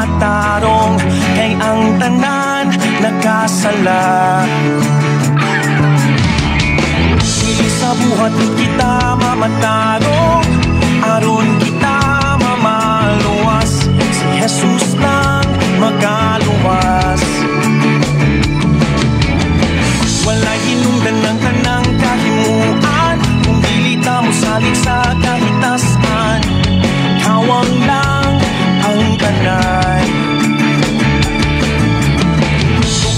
matarong, kay ang tanan nakasala. Dili sa buhat kita mamatarong, aron kita mamaluwas, si Jesus lang makaluwas. Walay hinungdan ng tanang kahimuan, kung dili ta mosalig sa kahitasan, kawang lang ang tanan.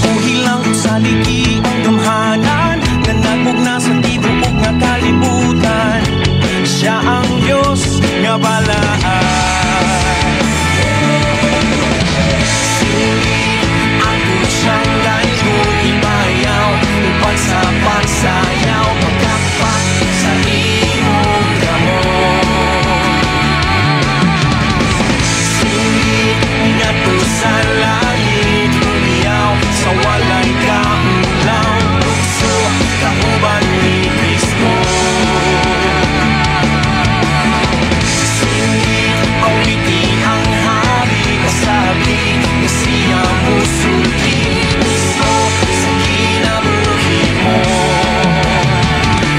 Tuuhi lang saligi ang gamhanan, nga nagbugna sa tibuok nga kalibutan. Siya ang Diyos nga balaan. Singit ako siyang daygon ibayaw, uban sa pagsayaw, pagkapak sa imong kamot. Singit ngadto sa langit, humiyaw sa walay kaulaw, lukso kauban ni Kristo. Singit awiti ang hari, kasabi nga siya musulti gusto sa kinabuhi mo.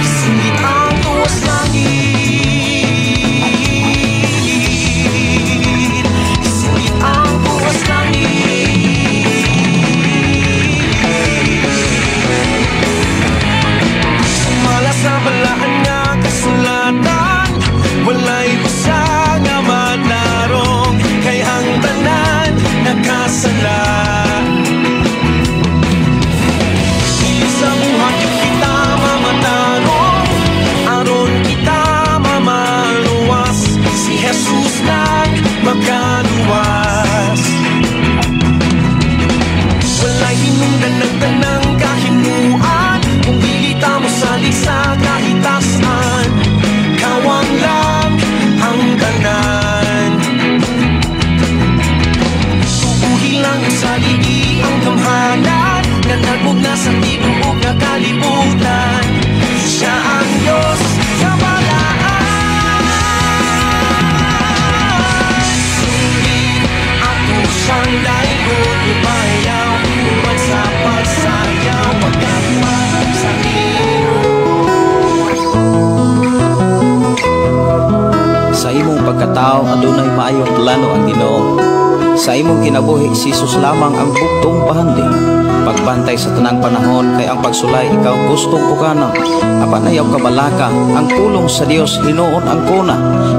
Singit ang tuwas langit, singit ang tuwas langit. Sumala sa balaan nga kasulatan, walay usa nga matarong, kay ang tanan nakasala. Dili sa buhat kita mamatarong, aron kita mamaluwas, si Jesus lang makaluwas. Walay hinungdan ng tanang kahimuan, kung dili ta mosalig sa kahitasan, kawang lang ang tanan. Tuuhi lang saligi ang gamhanan, nga nagbugna sa tibuok nga kalibutan. Siya ang Diyos nga balaan. Singit ako siyang daygon ibayaw, uban sa pagsayaw, pagkapak sa imo. Sa imong pagkatao adunay maayong plano ang Ginoo. Sa imong kinabuhi si Jesus lamang ang bugtong bahandi. Pagbantay sa tanang panahon kay ang pagsulay ikaw gustong pukanon. Apan ayaw kabalaka ang pulong sa Dios hinuon ang kuna.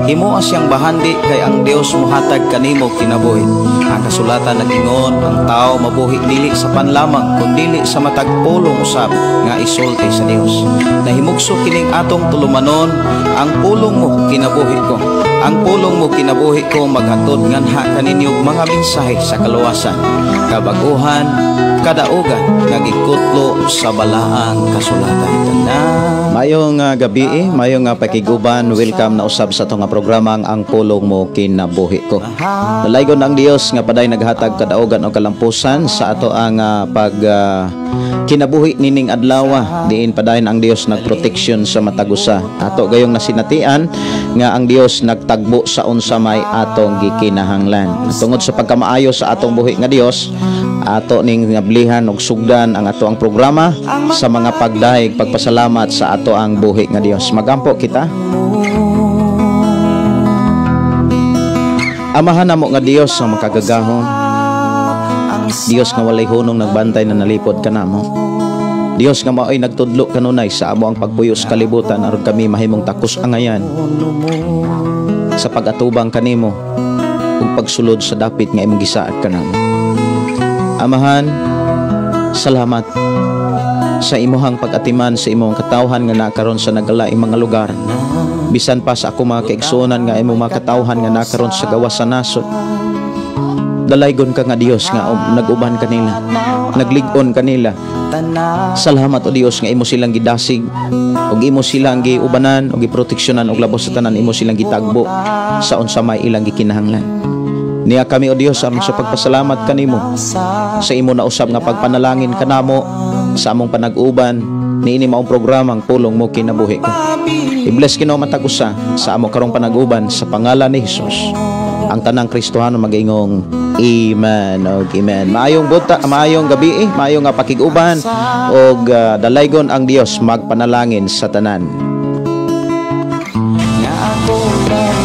Himoa siyang bahandi kay ang Dios mohatag kanimo kinabuhi. Ang kasulatan nag-ingon ang tao mabuhi dili sa panlamang kundili sa matag pulong usab nga isulti sa Dios. Nahimugso kining atong tulumanon, ang pulong mo kinabuhi ko. Ang pulong mo kinabuhi ko maghatod nganha kaninyo mga mensahe sa kaluwasan, kabaguhan, kadaugan nga gikutlo sa balaang kasulatan. Tanan. Mayong gabi, mayong pakiguban, welcome na usab sa atong programang Ang Pulong Mo Kinabuhi Ko. Dalaygon ang Dios nga paday naghatag kadaugan o kalampusan sa ato ang pag kinabuhi nining adlaw, diin padayon ang Dios nagproteksyon sa matag usa. Ato gayong nasinatian nga ang Dios nagtagbo sa unsa may atong gikinahanglan. Tungod sa pagkamaayo sa atong buhi nga Dios, ato ning ngablihan og sugdan ang ato ang programa sa mga pagdahig pagpasalamat sa ato ang buhi nga Dios. Magampo kita. Amahan namo nga Dios ang makagagahom. Dios nga walay hunong nagbantay na nalipod kanamo. Dios nga maoy nagtudlo kanunay sa amo ang pagpuyo sa kalibutan aron kami mahimong takos angayan sa pag-atubang kanimo ug pagsulod sa dapit nga imong gisaad kanamo. Amahan, salamat sa imuhang pag-atiman sa imong katawhan nga nakaron sa nagalaing mga lugar. Bisan pa sa ako mga kaigsuonan nga imong mga katawhan nga nakaron sa gawas sa nasod. Dalaygon ka nga Dios nga nag-uban kanila, naglig-on kanila. Salamat o Dios nga imo silang gidasig ug imo silang giubanan ug giproteksyonan ug labos sa tanan imo silang gitagbo sa unsa may ilang gikinahanglan. Niya kami o Dios aron sa pagpasalamat kanimo sa imo na usab nga pagpanalangin kanamo sa among panag-uban niini maong programang Pulong Mo Kinabuhi Ko. I-bless Ginoo matag usa sa amo karong panag-uban sa pangalan ni Hesus. Ang tanang Kristohano mag-ingong amen og amen. Maayong buta, maayong gabi, maayong nga pakig-uban og dalaygon ang Dios magpanalangin sa tanan. Nga ako lang.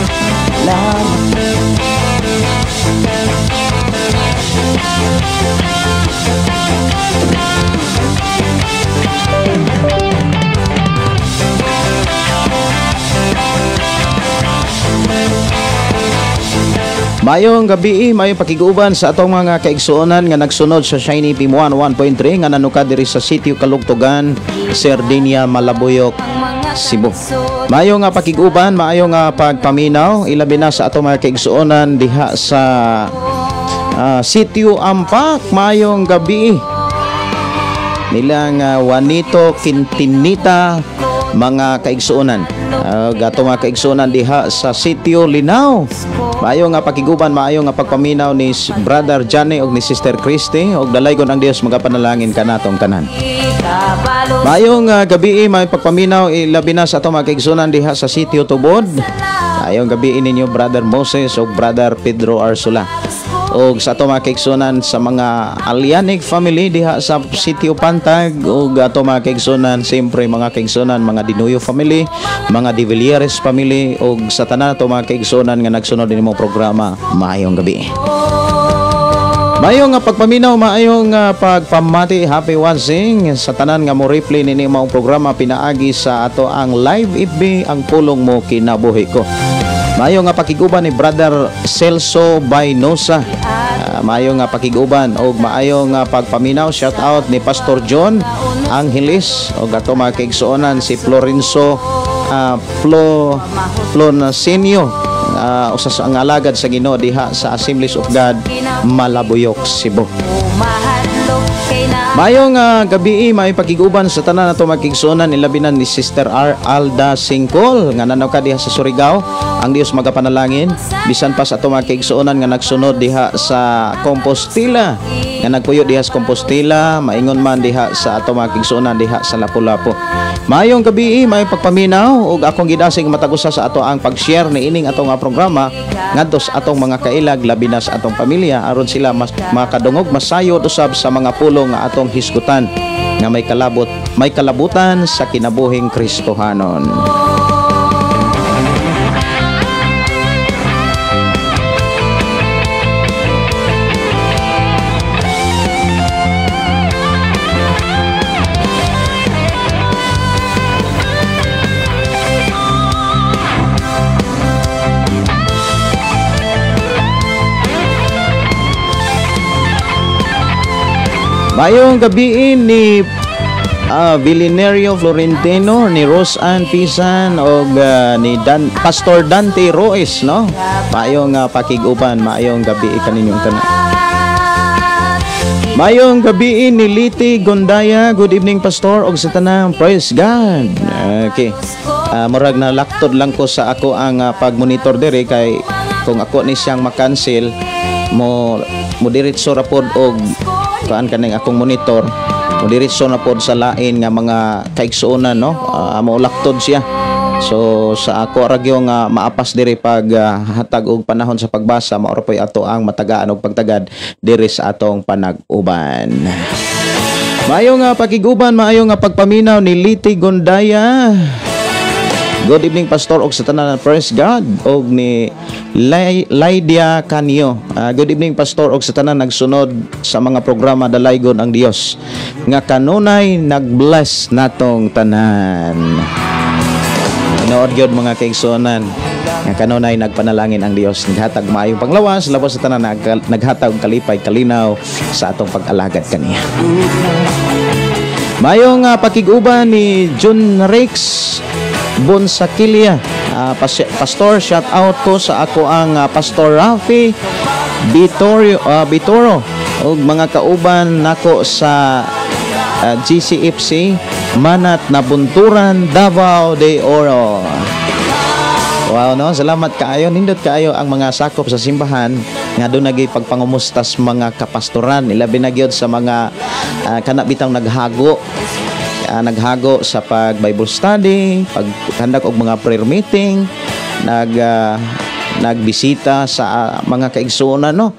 Maayong gabi, maayong pakiguban sa atong mga kaigsuonan nga nagsunod sa Shiny FM 101.3 nga nanuka diri sa Sitio Kalugtugan, Sardinia, Malabuyok, Cebu. Maayong nga pakiguban, maayong nga pagpaminaw, ilabi na sa atong mga kaigsuonan diha sa Sitio Ampak. Maayong gabi nilang Juanito Quintinita, mga kaigsuonan. Gato mga kaigsuonan diha sa Sitio Linao. Maayo nga pakiguban, maayo nga pagpaminaw ni Brother Johnny og ni Sister Christy og dalaygon ang Dios magapanalangin kanatong tanan. Maayong gabi, may pagpaminaw ilabi na sa atong mga kaigsuonan diha sa Sitio Tubod. Maayong gabi ninyo Brother Moses og Brother Pedro Arsula. Og sa ato mga kaigsuonan sa mga Alianic family diha sa Sitio Pantag, og ato mga kaigsuonan siyempre mga kaigsuonan mga Dinuyo family, mga De Villieres family, og sa tanan ato mga kaigsuonan nga nagsunod dinhi programa, maayong gabi. Maayong nga pagpaminaw, maayong pagpamati, happy watching sa tanan nga mo replay nini maong programa pinaagi sa ato ang live FB, ang pulong mo kinabuhi ko. Maayo nga pakiguban ni Brother Celso Baynosa. Maayo nga pakiguban og maayo nga pagpaminaw, shout out ni Pastor John Angeles og ato mga kaigsuonan si Florenzo Flonasinio, usa sa ang alagad sa Ginoo diha sa Assemblies of God, Malabuyok, Cebu. Maayong gabi, may pagkiguban sa tanan nato mga kaigsuonan, ilabi na ni Sister R. Alda Singkol nga nanaw ka diha sa Surigao. Ang Dios magapanalangin bisan pa sa ato mga kaigsuonan nga nagsunod diha sa Compostela, nga nagpuyo diha sa Compostela, maingon man diha sa ato mga kaigsuonan diha sa Lapu-Lapu. Maayong gabi, may pagpaminaw ug akong gidasig matag usa sa ato ang pag-share niining atong programa ngadto sa atong mga kailag, labi na sa atong pamilya, aron sila mas makadungog, masayod usab sa mga pulong nga atong hisgutan nga may kalabutan sa kinabuhing Kristohanon. Maayong gabi ni Vilinerio Florentino, ni Roseanne Pisan og ni Pastor Dante Roes, no? Maayong pakig-uban, maayong gabi kaninyong tanan. Maayong gabi ni Liti Gondaya, good evening Pastor og sa tanang, praise God. Okay. Murag na laktod lang ko sa ako ang pag-monitor diri kay kung ako ni siyang makancel mo diretso ra pod og kaan kaning akong monitor, mo diretso na pod sa lain nga mga kaigsuonan, no? Mo laktod siya. So sa ako ra gyud nga maapas diri pag hatag og panahon sa pagbasa, mao ra poy ato ang matagaan og pagtagad diri sa atong panag-uban. Maayo nga pakiguban, maayo nga pagpaminaw ni Liti Gondaya. Good evening Pastor og sa tanan, praise God, og ni Lydia Canio. Good evening Pastor og sa tanan nagsunod sa mga programa dalaygon ang Dios nga kanunay nagbless natong tanan. Tinuod gyud mga kaigsuonan nga kanunay nagpanalangin ang Dios, naghatag maayong panglawas labaw sa tanan naghatag og kalipay kalinaw sa atong pag-alagad kaniya. Maayong pakig-uban ni John Rex Bonsakilia. Pastor, shout out ko sa ako ang Pastor Rafi Vitoro og mga kauban nako sa GCFC Manat Nabunturan, Davao de Oro. Wow, no? Salamat kaayo, nindot kaayo ang mga sakop sa simbahan nga doon naging pagpangumustas mga kapastoran, ilabi na gyud sa mga kanabitang naghago. Naghago sa pag Bible study, paghandak og mga prayer meeting, nag Nagbisita sa mga kaigsuonan, no.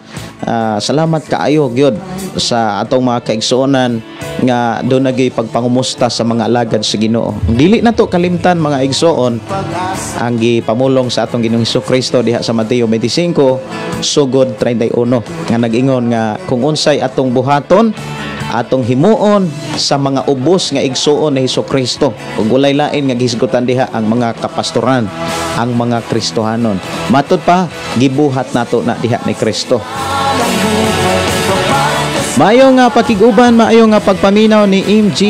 Salamat kaayo gyud sa atong mga kaigsuonan nga duna gyud pagpangumusta sa mga alagad sa Ginoo. Dili na to kalimtan, mga igsoon, ang gipamulong sa atong Ginoong Kristo diha sa Mateo 25 sugod 31 nga nag-ingon nga kung unsay atong buhaton, atong himuon sa mga ubos nga igsuon ni Hesus Kristo, ug walay lain nga gihisgutan diha ang mga kapastoran, ang mga Kristohanon. Matud pa, gibuhat nato na diha ni Kristo. Maayo nga pakiguban, maayo nga pagpaminaw ni MG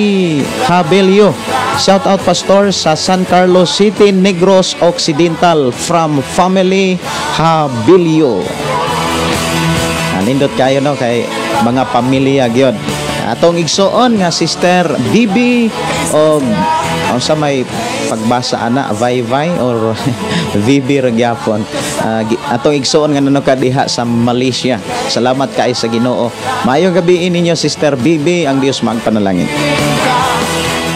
Habelio. Shout out, Pastor, sa San Carlos City, Negros Occidental from family Habilio. Nindot kayo, no, kay mga pamilya gyud. Atong igsuon nga Sister Bibi og unsa may pagbasa ana, Vay or VB ra gyapon. Atong igsuon nga nanuka diha sa Malaysia. Salamat kay sa Ginoo. Maayong gabi ninyo, Sister Bibi, ang Dios magpanalangin.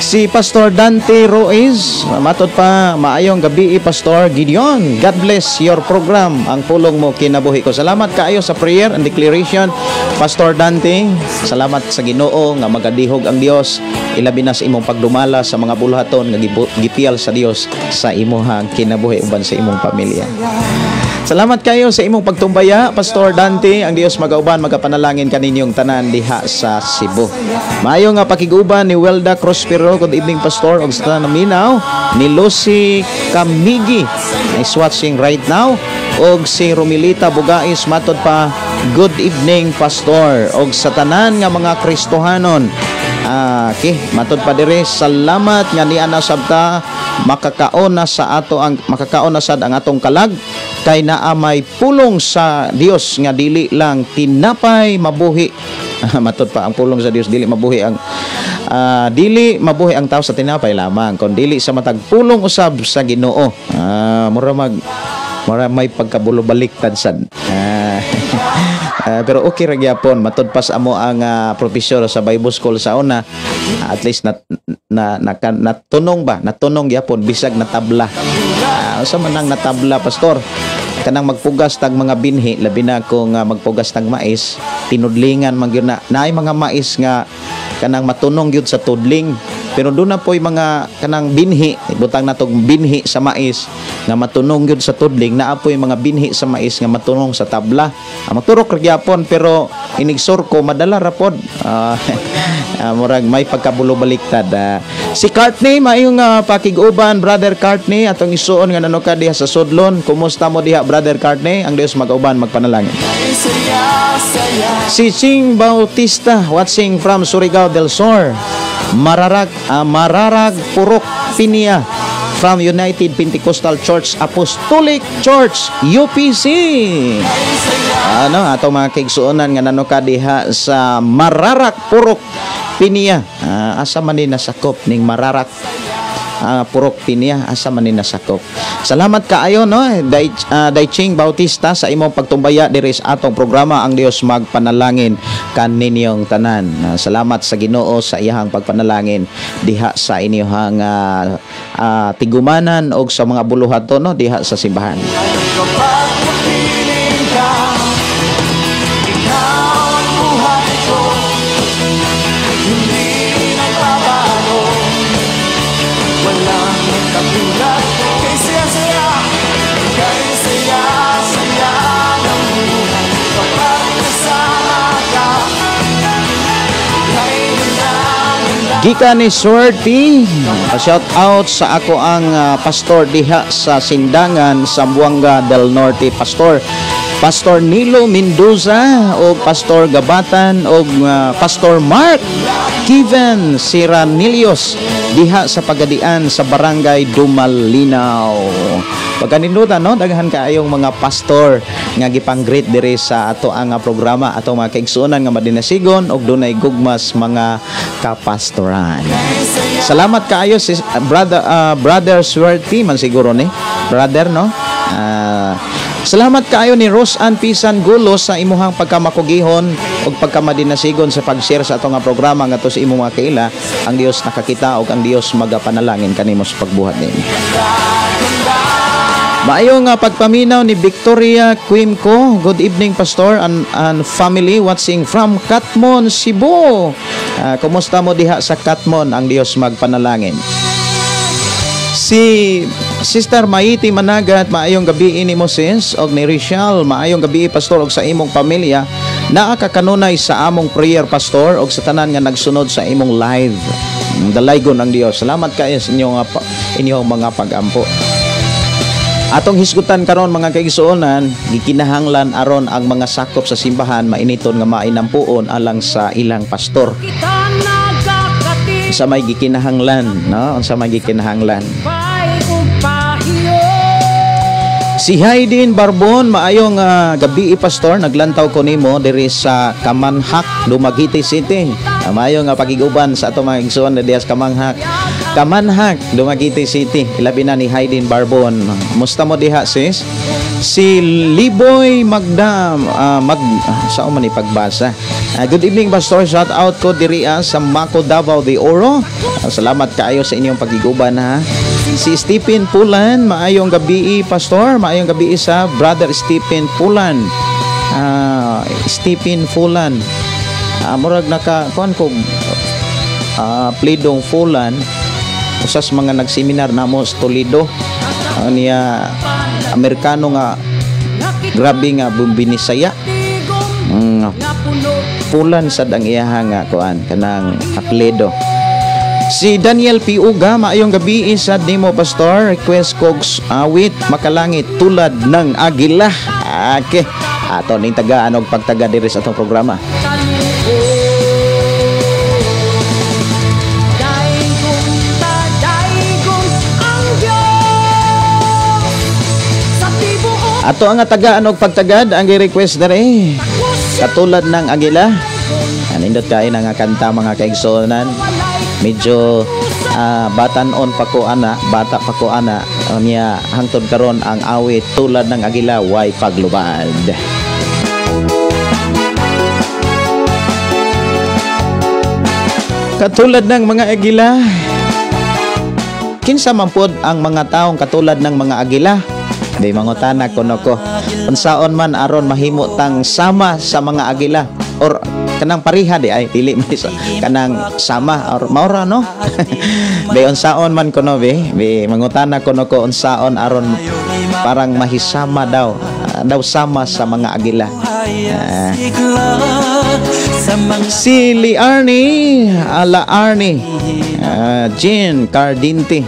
Si Pastor Dante Ruiz, matod pa, "Maayong gabi, Pastor Gideon. God bless your program. Ang pulong mo kinabuhi ko." Salamat kaayo sa prayer and declaration, Pastor Dante. Salamat sa Ginoo nga magadihog ang Dios ilabi na sa imong pagdumala sa mga buluhaton nga gipiyal sa Dios sa imuhang kinabuhi uban sa imong pamilya. Salamat kayo sa imong pagtumbaya, Pastor Dante. Ang Dios magauban, magapanalangin kaninyong tanan diha sa Cebu. Maayo nga pakiguban ni Welda Prospero. "Good evening, Pastor." Og sa tanan naminaw ni Lucy Kamigi is watching right now. Og si Romilita Bugais, matod pa, "Good evening, Pastor." Og sa tanan nga mga Kristohanon. Okay, matod pa dire, salamat nga niya na sabta makakaon na sa ato ang makakaon na sad ang atong kalag kay naa may pulong sa Dios nga dili lang tinapay mabuhi. Matod pa, ang pulong sa Dios, dili mabuhi ang tao sa tinapay lamang kon dili sa matag pulong usab sa Ginoo. Mura may pagkabulobaliktad sad. Pero okay ra gyapon. Matud pa sa amo ang professor sa Bible School sa una, at least na na, na, natunong ba, natunong gyapon bisag natabla. Unsa man ang natabla, Pastor? Kanang magpugas tag mga binhi, labi na kung magpugas tag mais, tinudlingan man gyud na. Naay mga mais nga kanang matunong gyud sa tudling, pero doon na po'y mga kanang binhi, butang na tog binhi sa mais nga matunong gyud sa tudling, naa po'y mga binhi sa mais nga matunong sa tabla. Maturok ra gyapon, pero inig-surko madala ra pod. Murag may pagkabulobaliktad. Si Cartney, maayong pakig-uban, Brother Cartney, atong isuon nga nanuka diha sa Sudlon. Kumusta mo diha, Brother Cartney? Ang Dios magauban, magpanalangin. Si Ching Bautista, watching from Surigao del Sur. Mararag Purok Pinia from United Pentecostal Church Apostolic Church, UPC. Ano, atong mga kaigsuonan nga nanuka diha sa Mararak Purok Pinia. Asa man ni nasakop ning Mararak Purok Pinia, asa man ni nasakop? Salamat kaayo, no, Daiching Bautista, sa imong pagtumbaya diri sa atong programa. Ang Dios magpanalangin kaninyong tanan. Salamat sa Ginoo sa iyahang pagpanalangin diha sa inyong tigumanan og sa mga buluhaton, no, diha sa simbahan. Kapag mapiling ka, ikaw ang buhay ko, hindi nagbabago. Walang katulad. Kay saya-saya, kay saya-saya ng buhay kapag kasama ka. Kay ganda. Gikan ni Swerty, shout out sa ako ang pastor diha sa Sindangan, Zamboanga del Norte, Pastor Nilo Mendoza o Pastor Gabatan o Pastor Mark Kevin Siranilios diha sa Pagadian sa Barangay Dumalinaw. Pagkanindutan, no, daghan kaayong mga pastor nga gipang-greet diri sa ato ang programa, atong mga kaigsuonan nga madinasigon og dunay gugmas mga kapastoran. Salamat kaayo si brother Swerty man siguro ni. Brother, no? Salamat kaayo ni Rose Ann Pisan Gulo sa imuhang pagkamakugihon ug pagkamadinasigon sa pag-share sa atong nga programa ngadto sa imong mga kaila. Ang Dios nakakita ug ang Dios magapanalangin kanimo sa pagbuhat nini. Maayong nga pagpaminaw ni Victoria Quimco. Good evening, Pastor and family watching from Katmon, Cebu. Kumusta mo diha sa Katmon? Ang Dios magpanalangin. Si Sister Maiti Managat, maayong gabi ini mo, sis. Og ni Richelle, maayong gabi, Pastor, og sa imong pamilya. Naa ka kanunay sa among prayer, Pastor, og sa tanan nga nagsunod sa imong live. Dalaygon ang Dios. Salamat kayo sa inyong mga pagampo. Atong hisgutan karon, mga kaigsuonan, gikinahanglan aron ang mga sakop sa simbahan mainiton nga mainampuon alang sa ilang pastor. Unsa may gikinahanglan, no? Unsa may gikinahanglan? Si Haydin Barbon, maayong gabi, Pastor, naglantaw ko nimo diri sa Kamanhak, Dumaguete City. Maayong nga pakiguban sa ato mga igsoon na diha sa Kamanhak. Kamanhak, Dumaguete City. Ilabi na ni Haydin Barbon. Musta mo diha, sis? Si Liboy Magdam, mag sao man ni pagbasa. Good evening, Pastor, shout out ko diri sa Mako, Davao de Oro. Salamat kaayo sa inyong pagiguban, ha. Si Stephen Pulan, maayong gabi, Pastor, maayong gabi sa Brother Stephen Pulan. Stephen Fulan. Murag naka kuan ko plidong Fulan, usa sa mga nagseminar namo sa Toledo. Niya Amerikano nga grabe nga binisaya. Pulan sad ang iyaha nga kuan kanang apelyido. Si Daniel P. Uga, maayong gabi sad nimo, Pastor. Request kog awit "Makalangit", "Tulad ng Agila". Okay. Ato ning tagaan og pagtaga diri sa atong programa. Daygong tadaygong ang Diyos sa tibuok. Ato ang tagaan og pagtagad ang gi-request diri. "Katulad ng Agila". Anindot kayo na nga kanta, mga kaigsuonan. Medyo batan-on pa ko ana, bata pa ko ana. Niya hangtod karon ang awit "Tulad ng Agila" way paglubad. Katulad ng mga agila. Kinsa man pod ang mga taong katulad ng mga agila? Di mangutana kuno ko. Unsaon man aron mahimo tang sama sa mga agila or kanang pariha di ay dili man sa kanang sama or maura, no? Be, unsaon man kuno be mangutana kuno ko unsaon aron parang mahisama daw daw sama sa mga agila. Si Lee Arnie, ala Arnie, Jean Cardinti,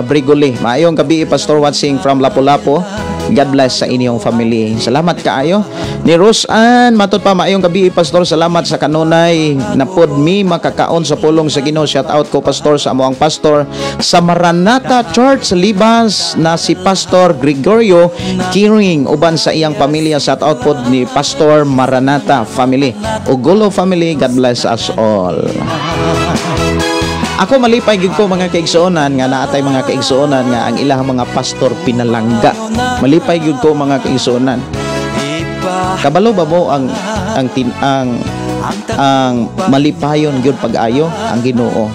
Brigoli. Maayong gabi, Pastor, watching from Lapu-Lapu. God bless sa inyong family. Salamat kaayo. Ni Rosan, matod pa, maayong gabi, Pastor. Salamat sa kanunay na pod mi makakaon sa pulong sa Ginoo. Shout out ko, Pastor, sa amoang pastor sa Maranatha Church Libas na si Pastor Gregorio Kiring uban sa iyang pamilya. Shout out pod ni Pastor Maranatha family. Ugulo family, God bless us all. Ako malipay gid ko, mga kaigsuonan, nga naatay mga kaigsuonan nga ang ilang mga pastor pinalangga. Malipay gid ko, mga kaigsuonan. Kabalo ba mo ang tin, ang malipayon gyud pag-ayo ang Ginoo?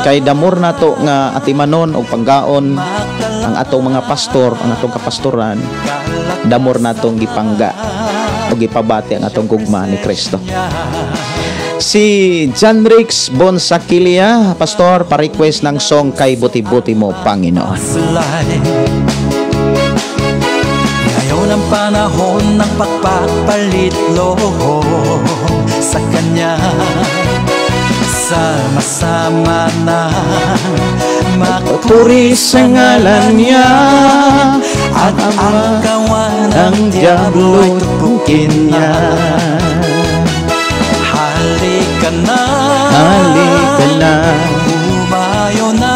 Kay damor nato nga atimanon og panggaon ang atong mga pastor, ang atong kapastoran, damor natong gipangga o gipabati ang atong gugma ni Kristo. Si John Rix Bonsakilia, "Pastor, pa-request ng song 'Kay Buti-Buti Mo, Panginoon'." Ngayon ang panahon ng pagpapalit loob sa Kanya. Sama-sama na Puri sa ngalan niya at ang kawan ng diablo ay tupukin niya. Halika na. Halika na. Humayo na.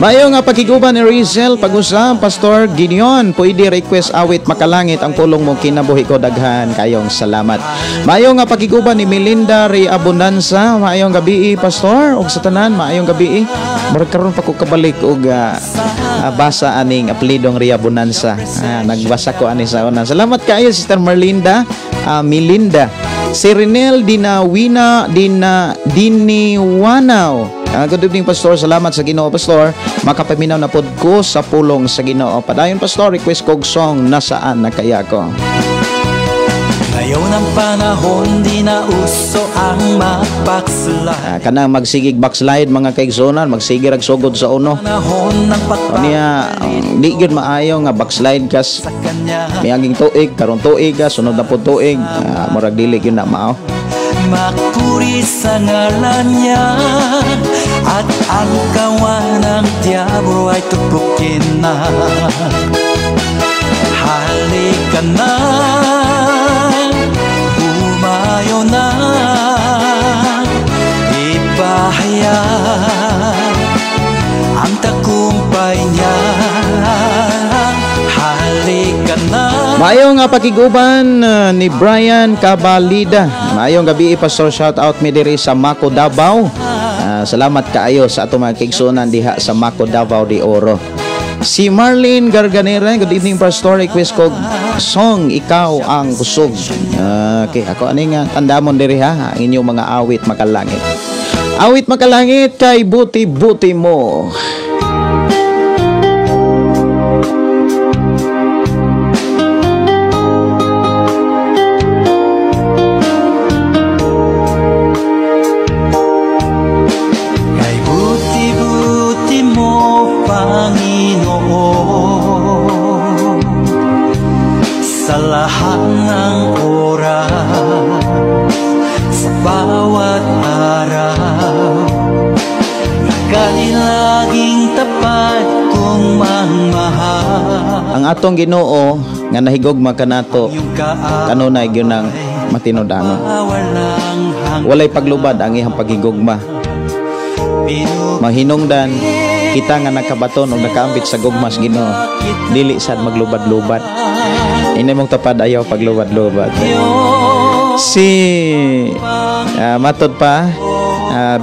Mayo nga pakiguban ni Rizel pag-usap, "Pastor Gideon, pwede request awit 'Makalangit ang Pulong Mo Kinabuhi Ko'? Daghan kayong salamat." Mayo nga pakiguban ni Melinda Ray Abundanza, "Maayong gabi, Pastor, ug sa tanan, maayong gabi." Murag karon pa ko kabalik og basa aning apelidong Ray Abundanza. Nagbasa ko ani sa una. Salamat kaayo, Sister Merlinda, Melinda. Si Renel Dinawina Dina Diniwanaw. Good evening, Pastor. Salamat sa Ginoo, Pastor. Makapaminaw na pod ko sa pulong sa Ginoo. Padayon, Pastor, request kog song "Nasaan na Kaya Ko." Ngayon ang panahon, di na uso ang mag-backslide. Kanang magsigig backslide, mga kaigsunan, magsige rag sugod sa uno. Panahon ng Niya, di gyud maayo nga backslide kas sa kanya. Miaging tuig, karon tuig ka, sunod na pod tuig, murag dili gyud na mao. Mapuri sa ngalan niya at ang kawan ng diablo ay tupukin na. Halika na, humayo na, ipahayag ang tagumpay niya. Halika na. Maayong nga pakiguban ni Brian Cabalida. Maayong gabi, Pastor, shout out mi diri sa Mako, Davao. Salamat kaayo sa atong mga kaigsuonan diha sa Mako, Davao de Oro. Si Marlene Garganera, good evening, Pastor, request ko song "Ikaw ang Kusog." Okay, ako ani nga tandamon diri ha, ang inyong mga awit makalangit. Awit makalangit, "Kay Buti-Buti Mo." Kay buti-buti mo, Panginoon, sa lahat ng oras, sa bawat araw, ika'y laging tapat kong magmahal. Ang atong Ginoo nga nahigugma kanato Iyong kanunay gyud nang matinud-anon. Walang hanggan. Walay paglubad ang iyang paghigugma. Mahinungdan kita nga nakabaton og nakaambit sa gugma sa Ginoo, dili sad maglubad-lubad. Inay mong tapad, ayaw paglubad-lubad. Si matod pa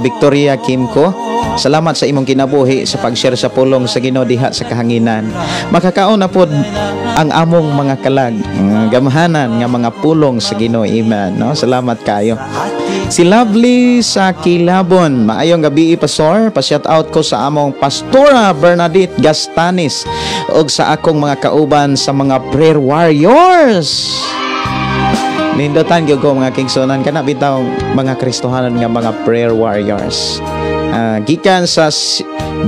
Victoria Kimco, salamat sa imong kinabuhi sa pag-share sa pulong sa Ginoo diha sa kahanginan. Makakaon na pod ang among mga kalag, gamhanan nga mga pulong sa Ginoo. Amen, no? Salamat kayo. Si Lovely sa Kilabon, maayong gabi, Pastor, pa-shout out ko sa among Pastora Bernadette Gastanis ug sa akong mga kauban sa mga prayer warriors. Nindotan gyud ko, mga kaigsuonan, kana bitaw mga Kristohanon nga mga prayer warriors. Gikan sa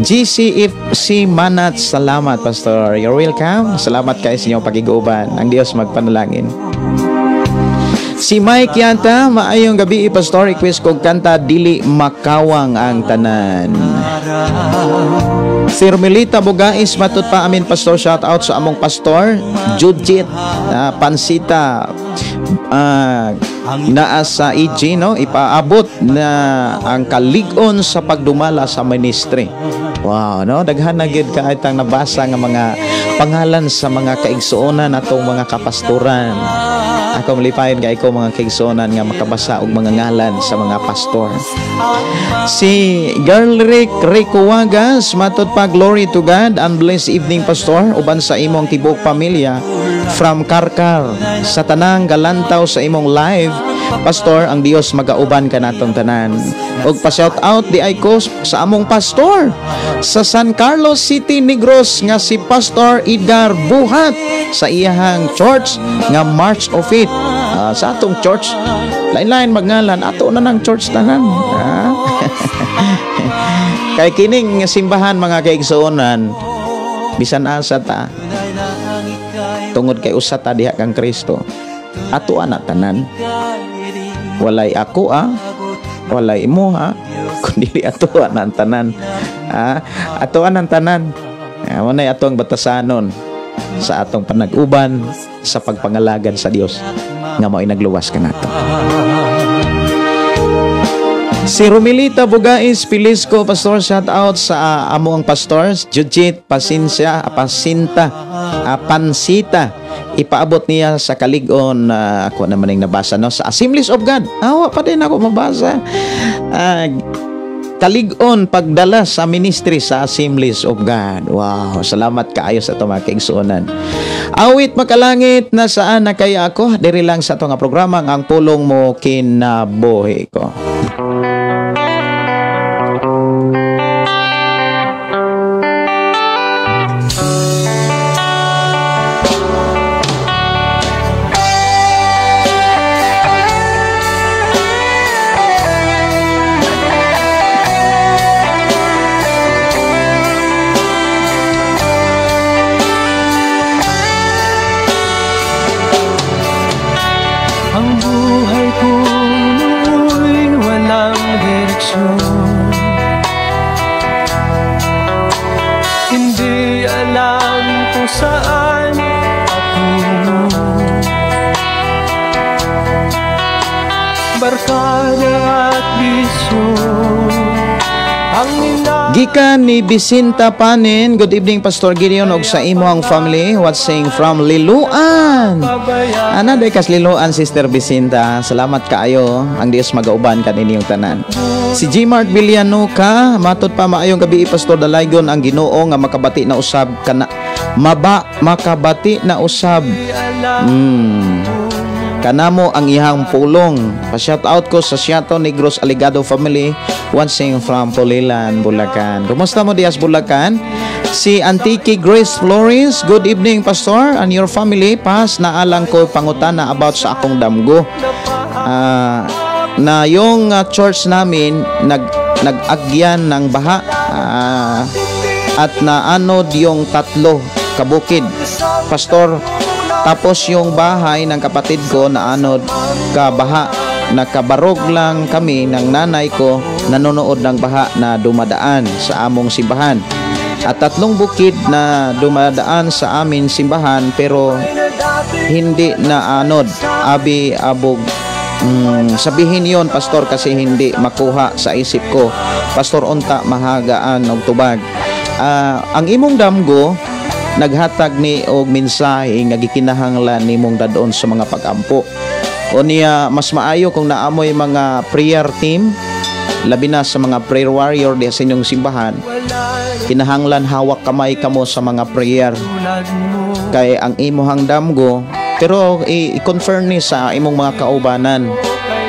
GCFC Manat, salamat, Pastor. You're welcome. Salamat kay sa inyong pagiguban. Ang Dios magpanalangin. Si Mike Yanta, maayong gabi, Pastor, request kog kanta "Dili Makawang ang Tanan." Si Romelita Bugais, matod pa, amin Pastor, shout out sa among pastor Judith Pansita naa sa EG, no, ipaabot na ang kalig-on sa pagdumala sa ministry. Wow, no, daghan na gyud kaaytang nabasa nga mga pangalan sa mga kaigsuonan atong mga kapastoran. Ako malipayon kay ko, mga kaigsuonan, nga makabasa og mga ngalan sa mga pastor. Si Girl Rick Rico Wagas, matod pa, glory to God and blessed evening, Pastor, uban sa imong tibuok pamilya from Karkar. Sa tanang galantaw sa imong live, Pastor, ang Dios magauban kanatong tanan. Og pa-shout out di ay ko sa among pastor sa San Carlos City, Negros nga si Pastor Edgar Buhat sa iyahang church nga March of It. Sa atong church, lain-lain magngalan, ato na ng church tanan. Kay kining simbahan, mga kaigsuonan, bisan asa ta, tungod kay usa ta diha kang Kristo, ato ana tanan. Walay ako walay imo ha, kundi ato ana ang tanan. Ato ang tanan. Mo nay ato ang batasanon sa atong panag-uban sa pagpangalagad sa Dios nga mao'y nagluwas kanato. Si Romilita Bugais Pilisco, Pastor, shout out sa amo ang pastor, Jujit Pasinsya, Pasinta, Pansita. Ipaabot niya sa kalig-on, ako naman ang nabasa, no, sa Assemblies of God. Awa pa din ako mabasa. Kalig-on pagdala sa ministry sa Assemblies of God. Wow, salamat kaayo sa ato mga kaigsuonan. Awit makalangit, "Nasaan na Kaya Ako?" Diri lang sa ato nga programa "Ang Pulong Mo Kinabuhi Ko." Buhay ko noo'y walang direksyon. Hindi alam kung saan patungo. Barkada at bisyo ang Gikan ni Bisinta Panin, good evening, Pastor Gideon, og sa imo ang family watching from Liloan. Ana day kas Liloan, Sister Bisinta. Salamat kaayo. Ang Dios magauban kaninyong tanan. Si G. Mart Villanuca, matod pa, maayong gabi, Pastor. Dalaygon ang Ginoo nga makabati na usab kana maba makabati na usab kanamo ang iyang pulong. Pa-shout out ko sa Siato Negros Aligado family watching from Pulilan, Bulacan. Kumusta mo dihas Bulacan? Si Antiki Grace Flores, good evening, Pastor and your family. Pas naalang ko pangutana about sa akong damgo. Na yung church namin nag-agyan ng baha at naanod yung tatlo kabukid. Pastor, tapos yung bahay ng kapatid ko naanod kabaha. Nakabarog lang kami ng nanay ko, nanonood ng baha na dumadaan sa among simbahan. At tatlong bukid na dumadaan sa amin simbahan pero hindi naanod. Abi abog sabihin yon, Pastor, kasi hindi makuha sa isip ko. Pastor, unta mahagaan og tubag. Ang imong damgo naghatag ni og mensahe nga gikinahanglan nimong dadon sa mga pag-ampo. O niya, mas maayo kung naamoy mga prayer team, labi na sa mga prayer warrior diha sa inyong simbahan, kinahanglan hawak kamay kamo sa mga prayer. Kay ang imuhang damgo, pero i-confirm ni sa imong mga kaubanan.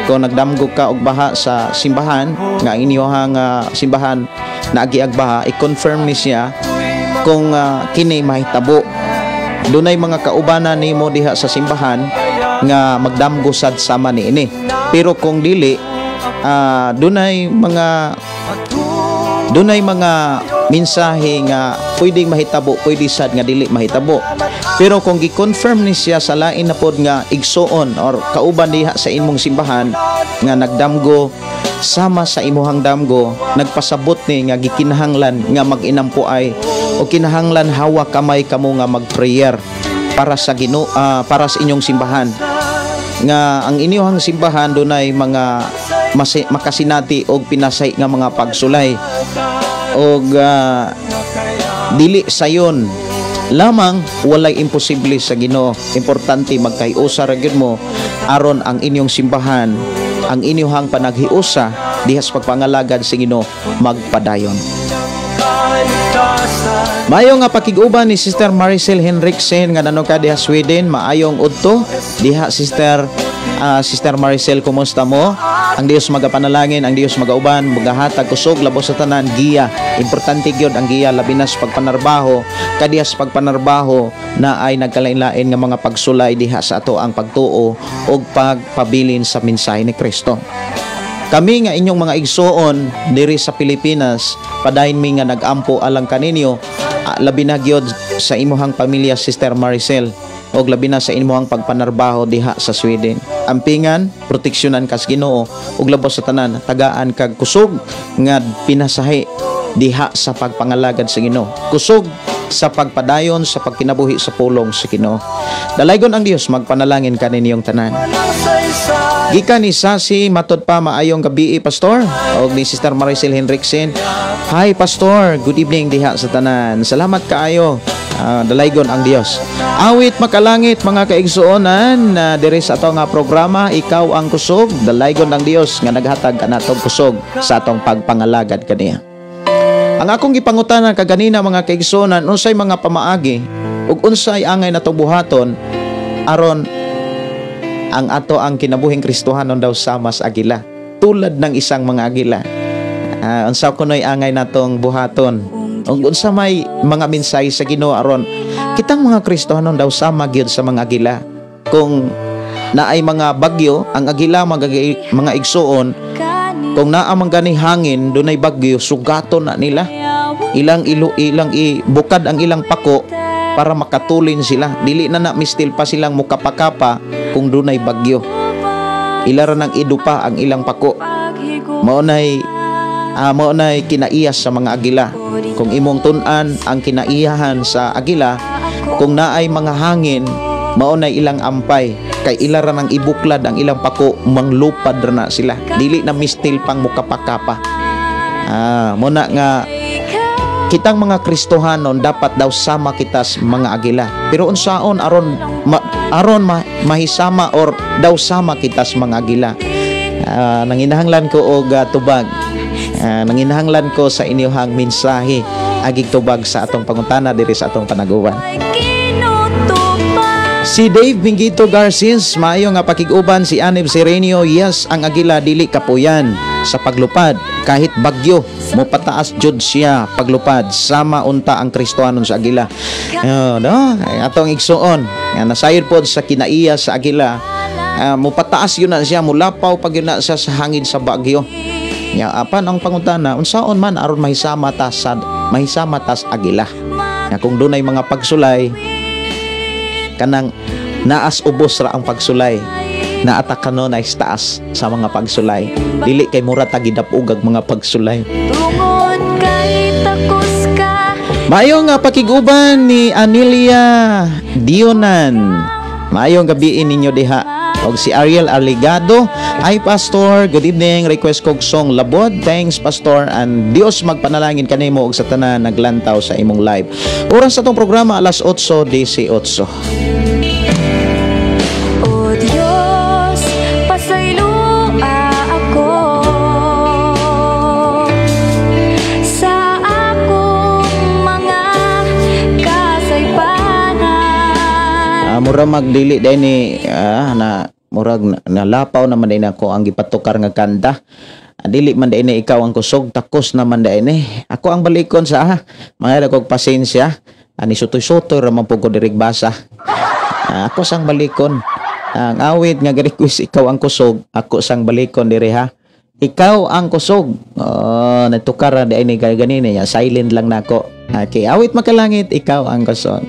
Kung nagdamgo ka og baha sa simbahan, nga inyuhang simbahan naagi ag baha, i-confirm ni siya kung kini mahitabo. Dunay mga kaubanan nimo diha sa simbahan nga magdamgo sad sama niini. Pero kung dili, dunay mga mensahe nga pwedeng mahitabo, pwede sad nga dili mahitabo. Pero kung gi-confirm ni siya sa lain na pod nga igsuon or kauban diha sa imong simbahan nga nagdamgo sama sa imuhang damgo, nagpasabot ni nga gikinahanglan nga mag-inampo ay o kinahanglan hawak kamay kamo nga mag-prayer para sa Ginoo, para sa inyong simbahan, nga ang inyong simbahan dunay mga makasinati og pinasay nga mga pagsulay og dili sayon lamang. Walay imposible sa Ginoo. Importante magkahiusa ra gyud mo aron ang inyong simbahan, ang inyong panaghiusa diha sa pagpangalagad sa Ginoo, magpadayon. Maayo nga pakig-uban ni Sister Maricel Henriksen nga nano ka diha Sweden. Maayong udto diha, Sister Maricel, kumusta mo? Ang Dios magapanalangin, ang Dios magauban, magahatag kusog, labos sa tanan giya. Importante gyud ang giya, labi na sa pagpanarbaho, kadiha sa pagpanarbaho na ay nagkalain-lain nga mga pagsulay diha sa ato ang pagtuo ug pagpabilin sa mensahe ni Kristo. Kami nga inyong mga igsuon diri sa Pilipinas, padayon mi nga nagampo alang kaninyo, labi na gyud sa imuhang pamilya, Sister Maricel, og labi na sa imuhang pagpanarbaho diha sa Sweden. Ampingan, proteksyonan kas Ginoo ug labos sa tanan, tagaan kag kusog nga pinasahi diha sa pagpangalagad sa Ginoo. Kusog sa pagpadayon sa pagkinabuhi sa pulong sa Ginoo. Dalaygon ang Dios, magpanalangin kaninyong tanan. Gikan ni Sasi, matod pa, maayong gabi, Pastor, og ni Sister Maricel Henriksen. Hi, Pastor, good evening diha sa tanan. Salamat kaayo. Dalaygon ang Dios. Awit makalangit, mga kaigsuonan, na diri sa ato nga programa, Ikaw ang Kusog. Dalaygon ang Dios nga naghatag kanatong kusog sa atong pagpangalagad kaniya. Ang akong gipangutana kaganina, mga kaigsuonan, unsay mga pamaagi ug unsay angay natong buhaton aron ang ato ang kinabuhing Kristohanon daw sama sa agila, tulad ng isang mga agila. Unsa kunoy angay natong buhaton ug unsa may mga mensahe sa Ginoo aron kitang mga Kristohanon daw sama gyud sa mga agila? Kung naay mga bagyo, ang agila, mga igsuon, kung naa man gani hangin, dunay bagyo, sugaton na nila ilang ilo, ilang ibukad ang ilang pako para makatulin sila. Dili na na mistil pa silang mukapakapa kung dunay bagyo. Ila ra nang idupa ang ilang pako. Mao nay kinaiyas sa mga agila. Kung imong tun-an ang kinaiyahan sa agila, kung naay mga hangin, mao nay ilang ampay kay ila ra nang ibuklad ang ilang pako, manglupad ra na sila. Dili na mistil pang mukapakapa. Mo na nga kitang mga Kristohanon dapat daw sama kita sa mga agila. Pero unsaon aron mahisama or daw sama kita sa mga agila? Nanginahanglan ko og tubag. Nanginahanglan ko sa inyong mensahe agig tubag sa atong pangutana diri sa atong panaguban. Si Dave Mingito Garcis, maayo nga pakig-uban. Si Anib Serenio, yes, ang agila dili kapuyan sa paglupad. Kahit bagyo, mo pataas jud siya paglupad. Sama unta ang Kristohanon sa agila. Oh, no? Ay, atong igsuon, nga nasayod pod sa kinaiya sa agila, mo pataas yun na siya, mulapaw pag yun na siya sa hangin sa bagyo. Ya, apan ang pangutana, unsaon man aron mahisama tas agila? Ya, kung dunay mga pagsulay, kanang naas ubos ra ang pagsulay, naata kanonay taas sa mga pagsulay, dili kay mura ta gidapugag mga pagsulay. Tungod kay takos ka. Maayo nga pakig-uban ni Anilia Dionan, maayong gabi ninyo diha. Og si Ariel Arligado, "Ay Pastor, good evening, request kog song Labod. Thanks, Pastor, and Dios magpanalangin kanimo og sa tanan naglantaw sa imong live." Oras sa atong programa, alas 8:18. O Diyos, pasayloa ako sa akong mga kasaypanan. Mura magdili dahil ni na murag nalapaw naman din ako ang gipatukar nga kanta. Dili man dahil ni Ikaw ang Kusog, takos naman dahil ni. Ako ang balikon sa mga kog pasensya. Ani sutoy-sutoy ra man pud ko dirig basa. Ako sang balikon. Ang awit nga request, Ikaw ang Kusog, ako sang balikon diri ha. Ikaw ang Kusog. Oh, natukar ra di ni kay ganina ya, silent lang nako. Okay, awit Makalangit, Ikaw ang Kusog.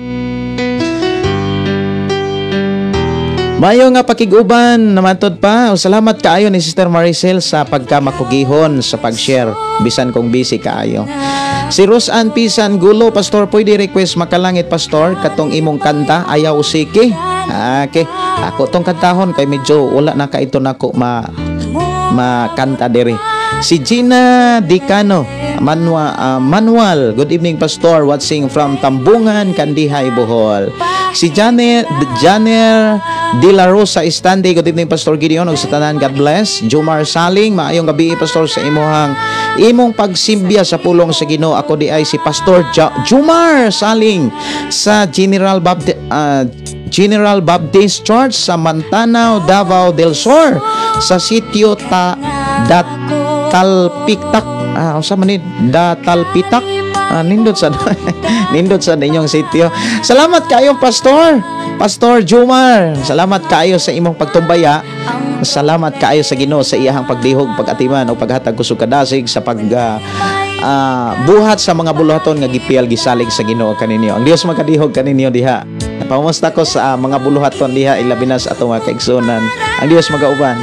Mayo nga pakig-uban namatod pa. O, salamat kaayo ni Sister Maricel sa pagkamakugihon sa pag-share bisan kung busy kaayo. Si Rose Ann Pisan Gulo, "Pastor, pwede request Makalangit, Pastor, katong imong kanta Ayaw Usiki." Okay. Ako tong kantahon kay medyo wala na ka ito nako makanta diri. Si Gina Dicano, Manual, "Good evening, Pastor, watching from Tambungan, Kandihay, Bohol." Si Janet Janer De La Rosa Estande, "Good evening, Pastor Gideon ug sa tanan, God bless." Jumar Saling, "Maayong gabi, Pastor, sa imuhang imong pagsimbya sa pulong sa Ginoo. Ako di ay si Pastor Jumar Saling sa General Baptist Church sa Mantanao, Davao del Sur, sa sitio Ta Dat Talpiktak." Unsa man ni Datalpitak? Nindot sa inyong sitio. Salamat kayo, Pastor. Pastor Jumar, salamat kaayo sa imong pagtumbaya. Salamat kaayo sa Ginoo sa iyahang pagdihog, pag-atiman o paghatag kusog kadasig sa pag buhat sa mga buluhaton nga gipiyal gisalig sa Ginoo kaninyo. Ang Dios makadihog kaninyo diha. Pamusta ko sa mga buluhaton diha, ilabi na sa atong mga kaigsuonan. Ang Dios magauban.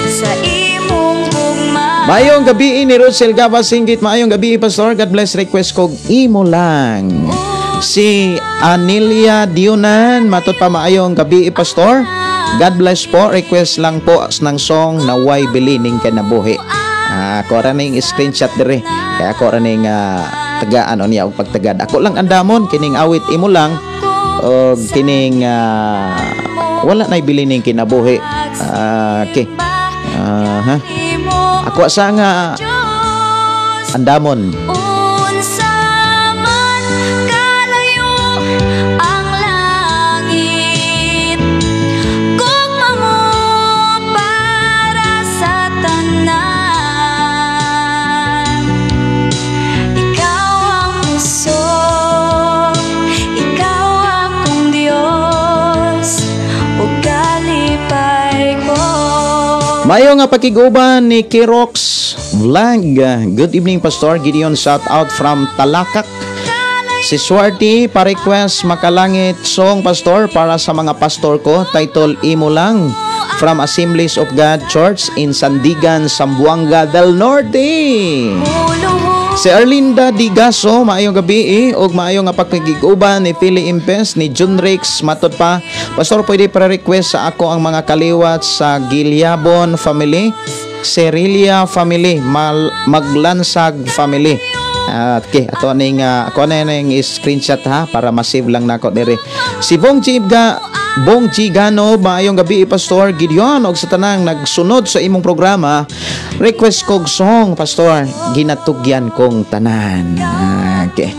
Sa imong gugma. Maayong gabi ni Rosel Gaba Singgit. Maayong gabi, Pastor. God bless. Request kog Imo Lang. Si Anilia Diunan, matod pa, "Maayong gabi, Pastor. God bless po. Request lang po ng song na Way Bilining Kinabuhi." Ako ra ning screenshot dire. Kaya ako ra ning tagaan o niya og pagtagad. Ako lang andamon kining awit Imo Lang og kining Wala Nay Bilining Kinabuhi. Okay. Ha. Ako sa nga andamon. Unsa man kalayo ang langit, gugma mo para sa tanan. Ikaw ang kusog, ikaw akong Diyos, ug kalipay ko. Mayo nga pakiguban ni Kirox Vlog. "Good evening, Pastor Gideon. Shout out from Talakak." Si Swarty, "Pa-request Makalangit song, Pastor, para sa mga pastor ko. Title Imo Lang." from Assemblies of God Church in Sandigan, Zamboanga del Norte. Si Erlinda Digaso, maayong gabi ug maayong nga pagpagiguban ni Philly Impes ni Junrix. Matod pa, Pastor, pwede para-request sa ako ang mga kaliwat sa Gilyabon family, Cerilia family, Maglansag family. Okay, ato ning ako na ning screenshot ha para ma-save lang nako diri. Si Bong Gibga Bong Gigano, maayong gabi, Pastor Gideon og sa tanang nagsunod sa imong programa. Request kog song, Pastor, "Ginatugyan Kong Tanan." Okay.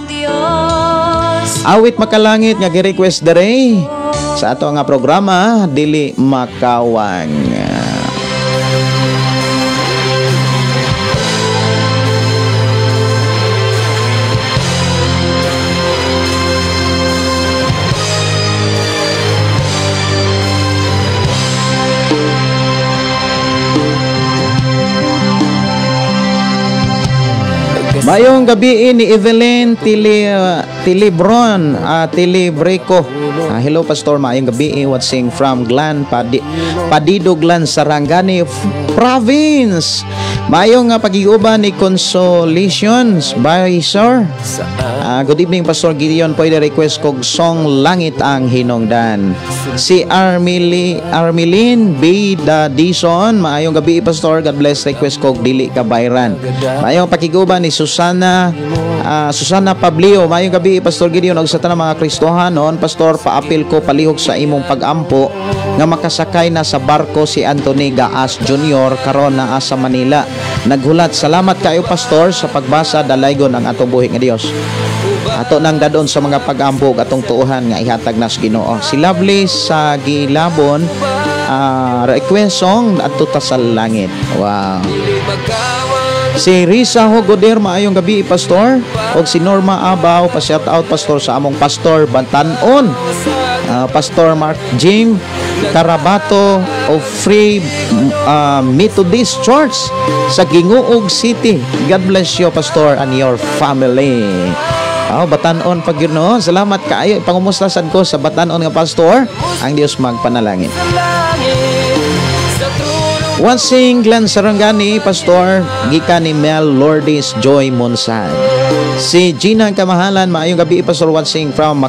Awit "Makalangit" nga gi-request dere sa ato nga programa "Dili Makawang". Mayong gabi ni Evelyn Tili, Tilibron, Tilibreco. Hello Pastor, maayong gabi, watching from Glan Padido Glan, Sarangani Province. Maayong nga pagiguban ni Consolations by Sir. Good evening, Pastor Gideon, pwede request kog song "Langit ang Hinungdan". Si Armili Armilin B. Dison, maayong gabi, Pastor, God bless, request kog "Dili Ka Bayran". Maayong pakiguban ni Susana Pablio, maayong gabi, Pastor Gideon ug sa tanang mga Kristohanon. Pastor, paapil ko palihog sa imong pagampo nga makasakay na sa barko si Anthony Gaas Jr. karon naa sa Manila. Naghulat. Salamat kayo, Pastor, sa pagbasa. Dalaygon ang atong buhi nga Dios. Ato nang dadon sa mga pagampo ug atong tuohan nga ihatag nas Ginoo. Si Lovely sa Gilabon, request song "Adto Ta sa Langit". Wow. Si Risa Hogoder, maayong gabi, Pastor. Og si Norma Abaw, pa-shout out, Pastor, sa among pastor Bantanon. Pastor Mark Jim Carabato of Free Methodist Church sa Gingoog City. God bless you, Pastor, and your family. Oh, Batanon pag yun, no? Salamat kaayo. Pangumusta sad ko sa Batanon nga pastor. Ang Dios magpanalangin. Watching Glenn Sarangani, Pastor, gikan ni Mel Lourdes Joy Monsan. Si Gina Kamahalan, maayong gabi, Pastor, watching from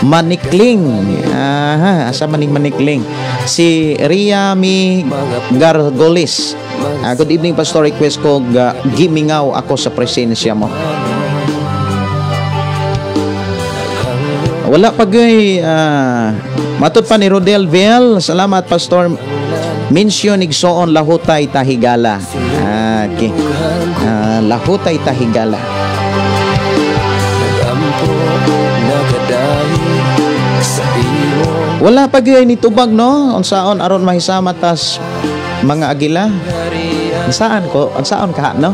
Manikling. Aha, asa maning Manikling? Si Ria Mi Gargolis. Good evening, Pastor, request ko "Gimingaw Ako sa Presensya Mo". Wala pa gay matod pa ni Rodel Viel, salamat, Pastor. Mensyon igsoon Lahutay Tahigala. Okay. Lahutay Tahigala. Nagampo, nakadahi sa imo. Wala pa gyud ni tubag, no? Unsaon aron mahisama tas mga agila? Saan ko? Unsaon ka, no?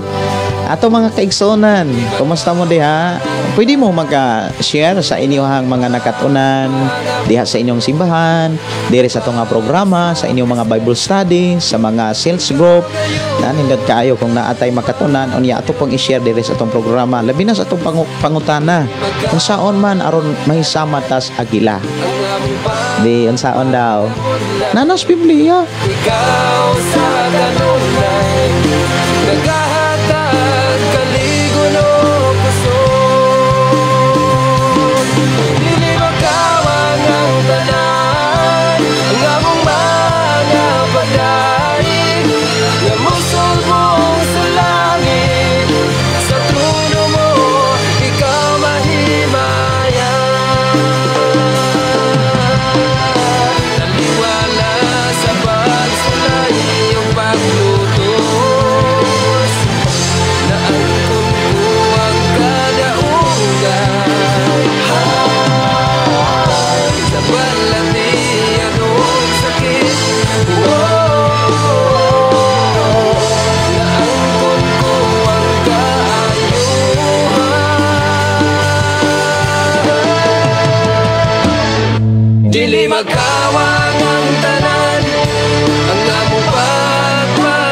Ato mga kaigsuonan, kumusta mo diha? Pwede mo magka-share sa inyong mga nakatunan diha sa inyong simbahan, diri sa atong nga programa, sa inyong mga Bible study, sa mga sales group. Nanindot kaayo kung naatay makatunan, unya ato pong i-share diri sa atong programa. Labi na sa atong pangutana. Unsaon man aron mahisama tas agila? Di unsaon daw? Nanas Biblia. Ikaw sa kanunay nagahatag kaligon o kusog. Dili makawang ang tanan, ang among mga pagdaig nga musulbong sa langit. Sa trono mo ikaw mahimayan. Taliwala sa pagsulay iyong paglutos, naangkon ko ang kadaugan. Sa balatian ug sakit, oh, naangkon ko ang kaayuhan. Dili magkawang ang tanan, ang among pagpadaig.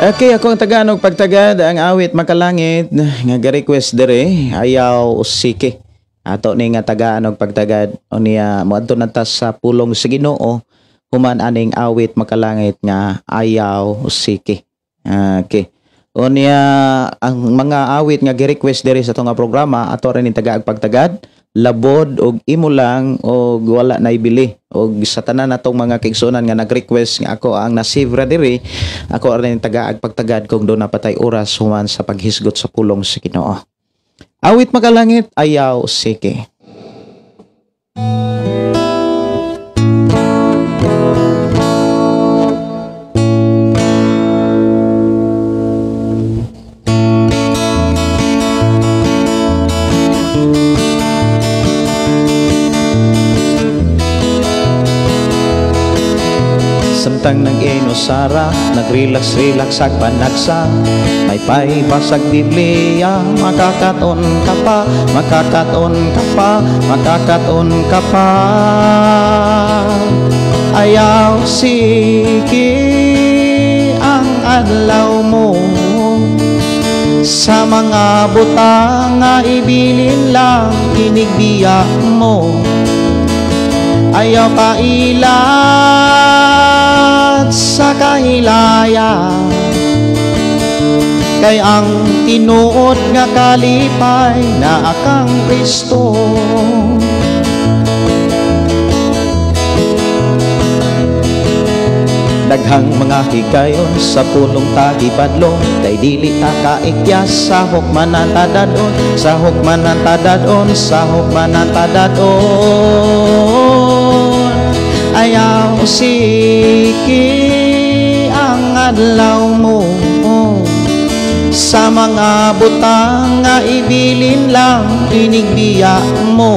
Okay, ako ang tagaan og pagtagad ang awit makalangit nga ga-request dere ayaw usiki. Ato ni nga tagaan og pagtagad unya moadto na ta sa pulong sa Ginoo human aning awit makalangit nga ayaw usiki. Okay. Unya ang mga awit nga gi-request dere sa atong nga programa ato rin tagaag pagtagad labod og imo lang og wala na ibili og sa tanan natong mga kaigsuonan nga nag-request nga ako ang nasivra diri, ako rin tagaag pagtagad kung do napatay oras human sa paghisgot sa pulong sa Ginoo. Awit makalangit ayaw sige. Samtang nag-inusara, nag-relax-relax ag panagsa, may paibasag Biblia, makakaton ka pa, makakaton ka pa, makakaton ka pa. Ayaw sige ang adlaw mo sa mga butang nga ibilin lang inigbiya mo. Ayaw pailat sa kahilaya, kay ang tinuod nga kalipay na akang Kristo. Daghang mga higayon sa pulong tagibadlong, kay dili ta kaikyas, sahok man ang tadadon, sahok man ang tadadon, sahok man ang tadadon. Ayaw siki ang adlaw mo sa mga butang nga ibilin lang inigbiya mo.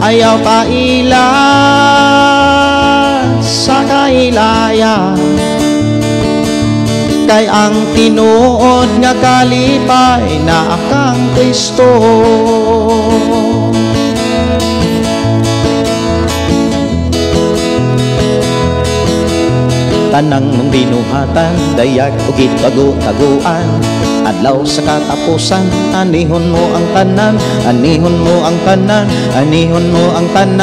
Ayaw pailat sa kailaya, kay ang tinuod nga kalipay na akang Kristo. Tanang mong binuhatan, dayag o gitago-taguan, adlaw sa katapusan, anihon mo ang tanan, anihon mo ang tanan, anihon mo ang tanan.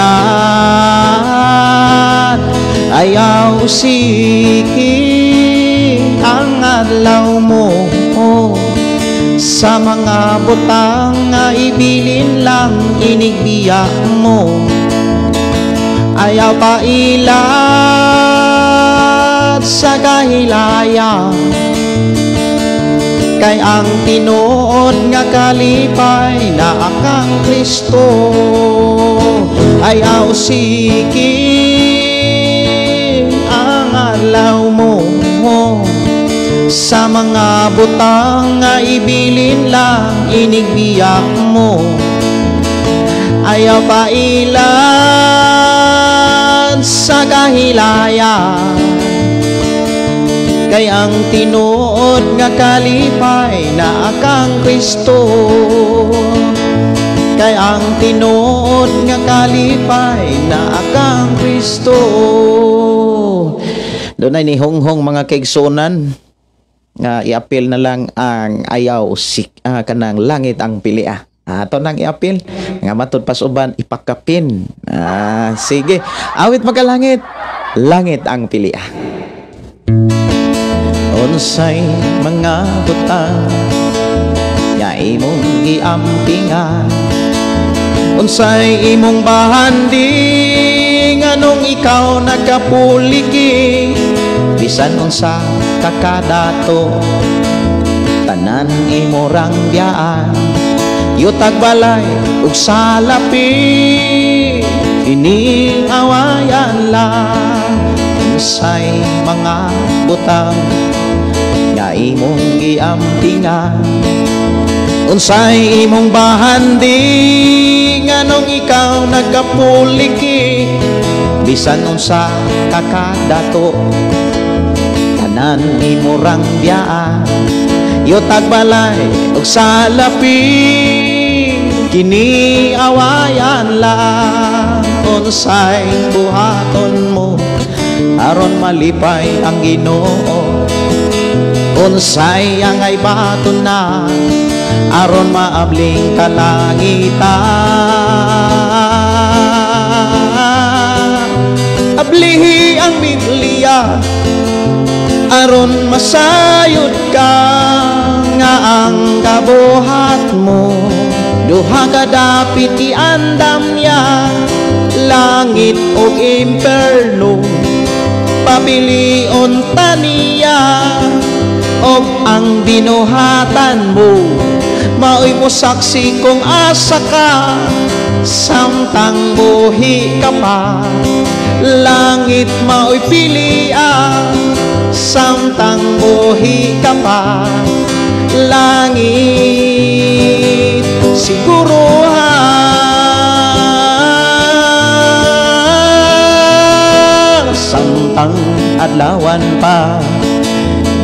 Ayaw siki ang adlaw mo sa mga butang nga ibilin lang inigbiya mo. Ayaw pailat sa kahilaya, kay ang tinuod nga kalipay na akang Kristo. Ayaw siki ang adlaw mo sa mga butang nga ibilin lang inigbiya mo. Ayaw pailat sa kahilaya, kay ang tinuod nga kalipay na akang Kristo. Kay ang tinuod nga kalipay na akang Kristo. Doon ay ni honghong mga kaigsuonan nga iapil na lang ang ayaw si kanang langit ang pilia. Ato nang iapil nga matud pas uban ipakapin. Sige, awit makalangit, langit ang pilia. Unsay mga butang nga imong giampingan, unsay imong bahandi nganong ikaw nagkapuliki, bisan unsa kakadato tanan imo rang biyaan, yutag balay ug salapi ining awayan lang. Unsay mga butang nga imong giampingan, unsay imong bahandi nganong ikaw nagkapuliki, bisan unsa kakadato tanan imo rang biyaan, yutag balay ug salapi kini awayan lang. Unsay buhaton mo aron malipay ang Ginoo, Unsay angay baton na aron maabling kalangitan? Ablihi ang Biblia aron masayod ka nga ang kabuhat mo duha ka dapit iandam niya, langit o imperno. Pabilion ta niya og ang binuhatan mo mao'y mosaksi kung asa ka samtang buhi ka pa. Langit mao'y pilia samtang buhi ka pa. Langit siguruhan. Samtang adlawan pa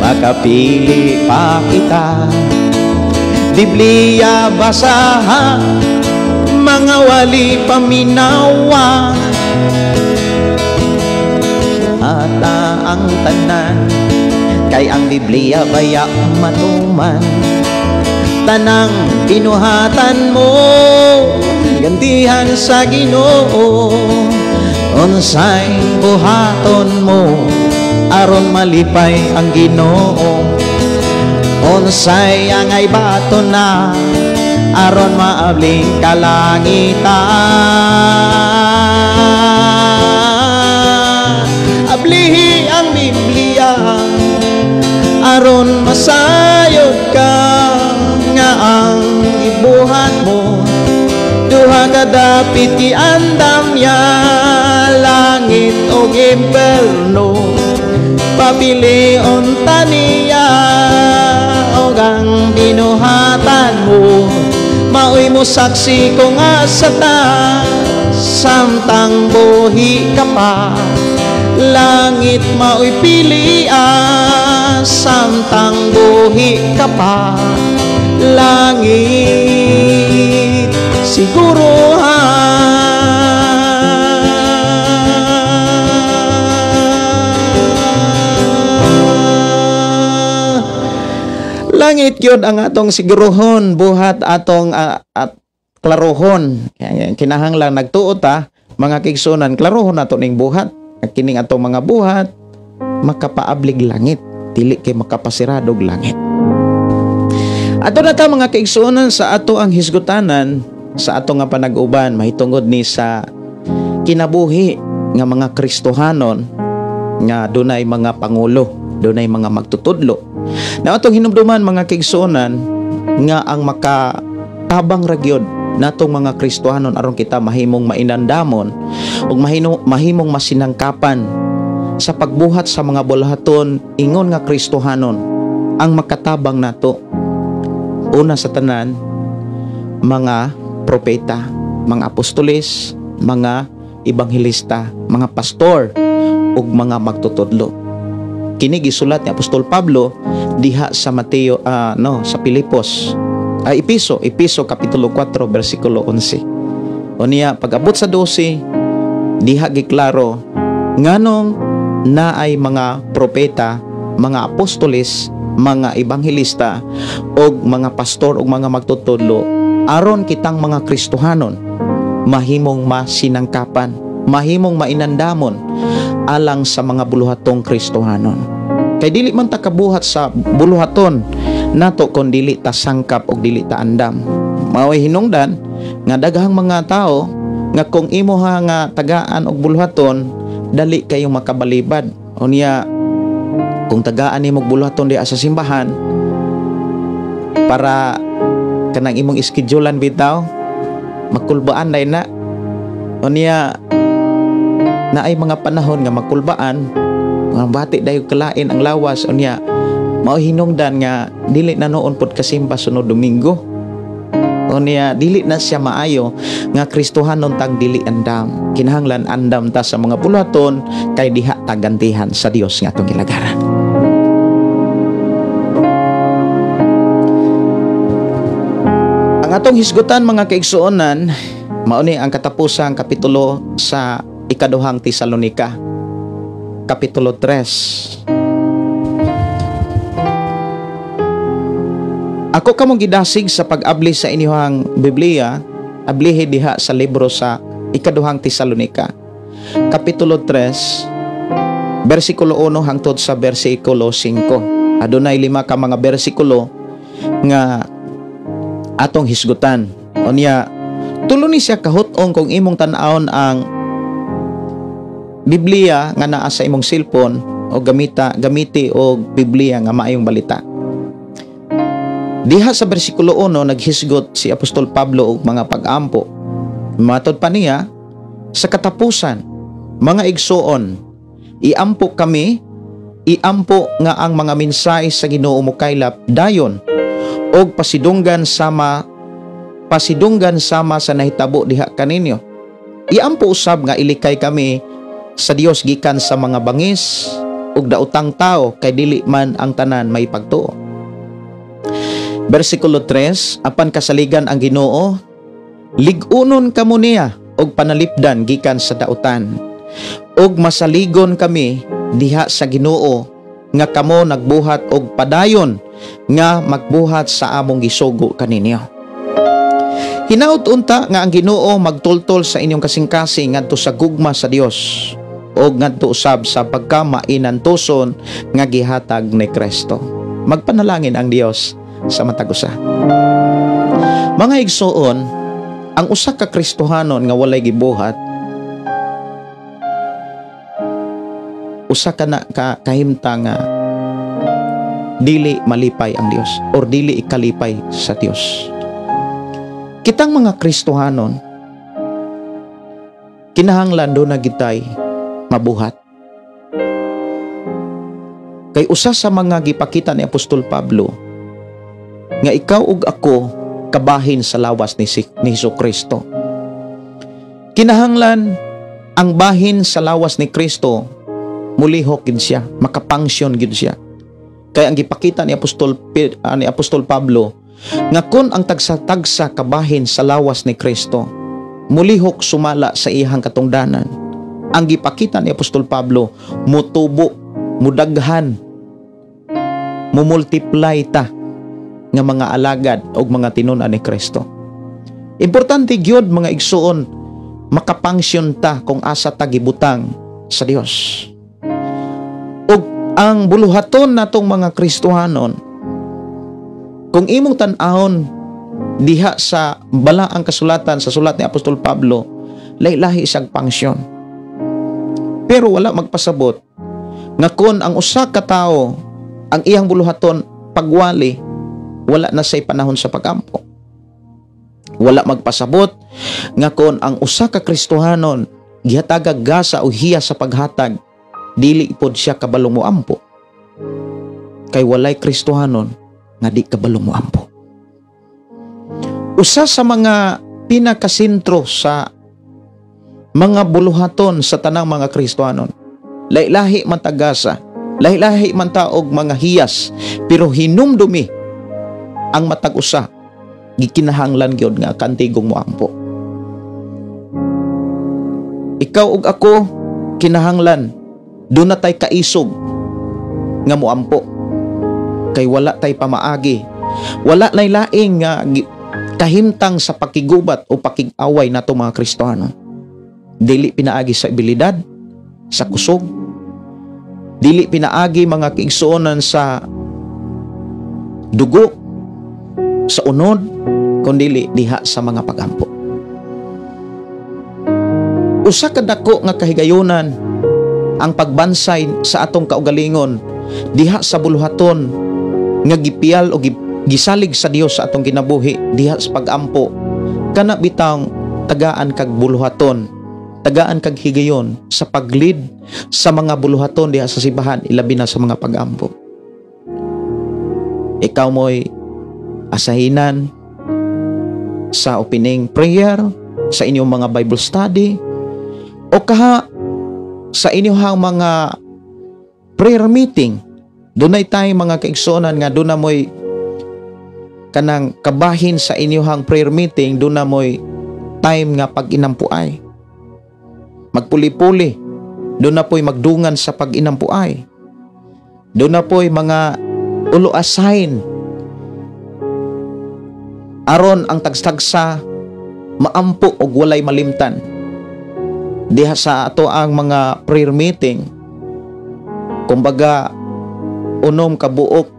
makapili pa kita. Biblia basaha, mga wali paminawa, ata ang tanan kay ang Biblia baya matuman. Tanang binuhatan mo gantihan sa Ginoo. Unsay buhaton mo aron malipay ang Ginoo? Unsay angay baton na aron maabling kalangitan? Ablihi ang Biblia aron masayod ka nga ang ibuhat mo duha ka dapit iandam niya, langit o imperno. Pabilion ta niya og ang binuhatan mo mao'y mosaksi kung asa ta samtang buhi ka pa. Langit mao'y pilia samtang buhi ka pa. Langit siguruhan. Langit yun ang atong siguruhon, buhat atong at klarohon. Kinahanglan nagtuo ta mga kaigsuonan, klarohon nato ning buhat. Kining atong mga buhat makapaablig langit, dili kay makapasiradog langit. Ato na ta mga kaigsuonan sa ato ang hisgutanan sa ato nga panag-uban mahitungod ni sa kinabuhi nga mga Kristohanon nga dunay mga pangulo, dunay mga magtutudlo. Na atong hinumduman mga kaigsuonan nga ang makatabang ra gyud natong mga Kristohanon aron kita mahimong mainandamon ug mahimong masinangkapan sa pagbuhat sa mga bulahaton ingon nga Kristohanon. Ang makatabang nato una sa tanan mga propeta, mga apostoles, mga ebanghelista, mga pastor ug mga magtutudlo. Kini gisulat ni Apostol Pablo diha sa Mateo sa Pilipos. Episo kapitulo 4 bersikulo 11. Unya pag-abot sa 12 diha giklaro nganong naay mga propeta, mga apostoles, mga ebanghelista og mga pastor og mga magtutudlo aron kitang mga Kristohanon mahimong masinangkapan, mahimong mainandamon alang sa mga buluhatong Kristohanon. Kay dili man ta kabuhat sa buluhaton nato kon dili ta sangkap og dili ta andam. Mao'y hinungdan nga daghang mga tao nga kung imuha nga tagaan og buluhaton dali kayong makabalibad. Unya kung tagaan nimo og buluhaton diha sa simbahan para kanang imong iskedyulan bitaw makulbaan day na. Unya naay mga panahon nga makulbaan, mga bati dayo kalain ang lawas. Unya mao hinungdan nga dili na noon pud kasimba sunod Domingo. Unya dili na siya maayo nga Kristohanon tang dili andam. Kinahanglan andam ta sa mga buluhaton kay diha tagantihan sa Dios nga atong gilagaran. Ang atong hisgutan mga kaigsuonan mao ni ang katapusang kapitulo sa ikaduhang Tesalonika, kapitulo 3. Ako kamong gidasig sa pag-abli sa inyong Biblia, ablihi diha sa libro sa Ikaduhang Tesalonika, Kapitulo 3, versikulo 1 hangtod sa versikulo 5. Adunay lima ka mga bersikulo nga atong hisgutan. Unya, tulo ni siya kahut-ong kung imong tan-awon ang Biblia nga naa sa imong cellphone o gamiti og Biblia nga maayong balita. Diha sa bersikulo 1, naghisgot si Apostol Pablo og mga pag-ampo. Matod pa niya, sa katapusan, mga igsoon, iampo kami, iampo nga ang mga mensahe sa Ginoo mokaylap dayon og pasidunggan sama sa nahitabo diha kaninyo. Iampo usab nga ilikay kami sa Dios gikan sa mga bangis ug daotang tao, kay dili man ang tanan may pagtuo. Versikulo 3, apan kasaligan ang Ginoo, lig-unon kamo niya og panalipdan gikan sa dautan. Og masaligon kami diha sa Ginoo nga kamo nagbuhat og padayon nga magbuhat sa among gisugo kaninyo. Hinaut unta nga ang Ginoo magtultol sa inyong kasing-kasing ngadto sa gugma sa Dios og ngadto usab sa pagkamainantuson nga gihatag ni Kristo. Magpanalangin ang Dios sa matag usa. Mga igsoon, ang usa ka Kristohanon nga walay gibuhat, usa ka na ka kahimtang nga dili malipay ang Dios or dili ikalipay sa Dios. Kitang mga Kristohanon, kinahanglan duna gitay mabuhat. Kay usa sa mga gipakita ni Apostol Pablo nga ikaw ug ako kabahin sa lawas ni Hesus Kristo. Kinahanglan ang bahin sa lawas ni Kristo mulihok gid siya, makapangsyon gid siya. Kaya ang gipakita ni Apostol Pablo nga kon ang tagsa-tagsa kabahin sa lawas ni Kristo mulihok sumala sa iyang katungdanan. Ang gipakita ni Apostol Pablo, mutubo, mudaghan, mumultiply ta nga mga alagad og mga tinun-an ni Kristo. Importante gyud, mga igsuon, makapangsyon ta kung asa ta gibutang sa Dios. Ug ang buluhaton natong mga Kristohanon, kung imong tan-awon diha sa balaang kasulatan sa sulat ni Apostol Pablo, lahi-lahi siyang pangsyon. Pero wala magpasabot nga kon ang usa ka tawo ang iyang buluhaton pagwali, wala na say panahon sa pagampo. Wala magpasabot nga kon ang usa ka Kristohanon gihatagag gasa o hiya sa paghatag, dili pod siya kabalong moampo. Kay walay Kristohanon nga di kabalong moampo. Usa sa mga pinakasentro sa mga buluhaton sa tanang mga Kristohanon, lahi-lahi man tagasa, lahi-lahi man ta og mga hiyas, pero hinumdumi ang matag usa gikinahanglan gyud nga kantigong moampo. Ikaw ug ako kinahanglan duna tay kaisog nga moampo. Kay wala tay pamaagi, wala nay laing nga kahimtang sa pakigubat o pakig-away nato mga Kristohano. Dili pinaagi sa abilidad, sa kusog, dili pinaagi, mga kaigsuonan, sa dugo, sa unod, kundili diha sa mga pagampo. Usa ka dako nga kahigayonan ang pagbansay sa atong kaugalingon diha sa buluhaton nga gipiyal o gisalig sa Dios sa atong kinabuhi diha sa pagampo. Kana bitang tagaan kag buluhaton, tagaan kag higayon sa paglid sa mga buluhaton diha sa simbahan, ilabi na sa mga pagampo. Ikaw mo'y asahinan sa opening prayer, sa inyong mga Bible study, o kaha sa inyong mga prayer meeting. Dunay tayo, mga kaigsuonan, nga duna mo'y kanang kabahin sa inyong prayer meeting, duna mo'y time nga pag-inampuay. Magpuli-puli, duna po'y magdungan sa pag-inampuay. Duna po'y mga ulo assign. Aron ang tagstagsa maampo og walay malimtan. Diha sa ato ang mga prayer meeting, kumbaga 6 ka buok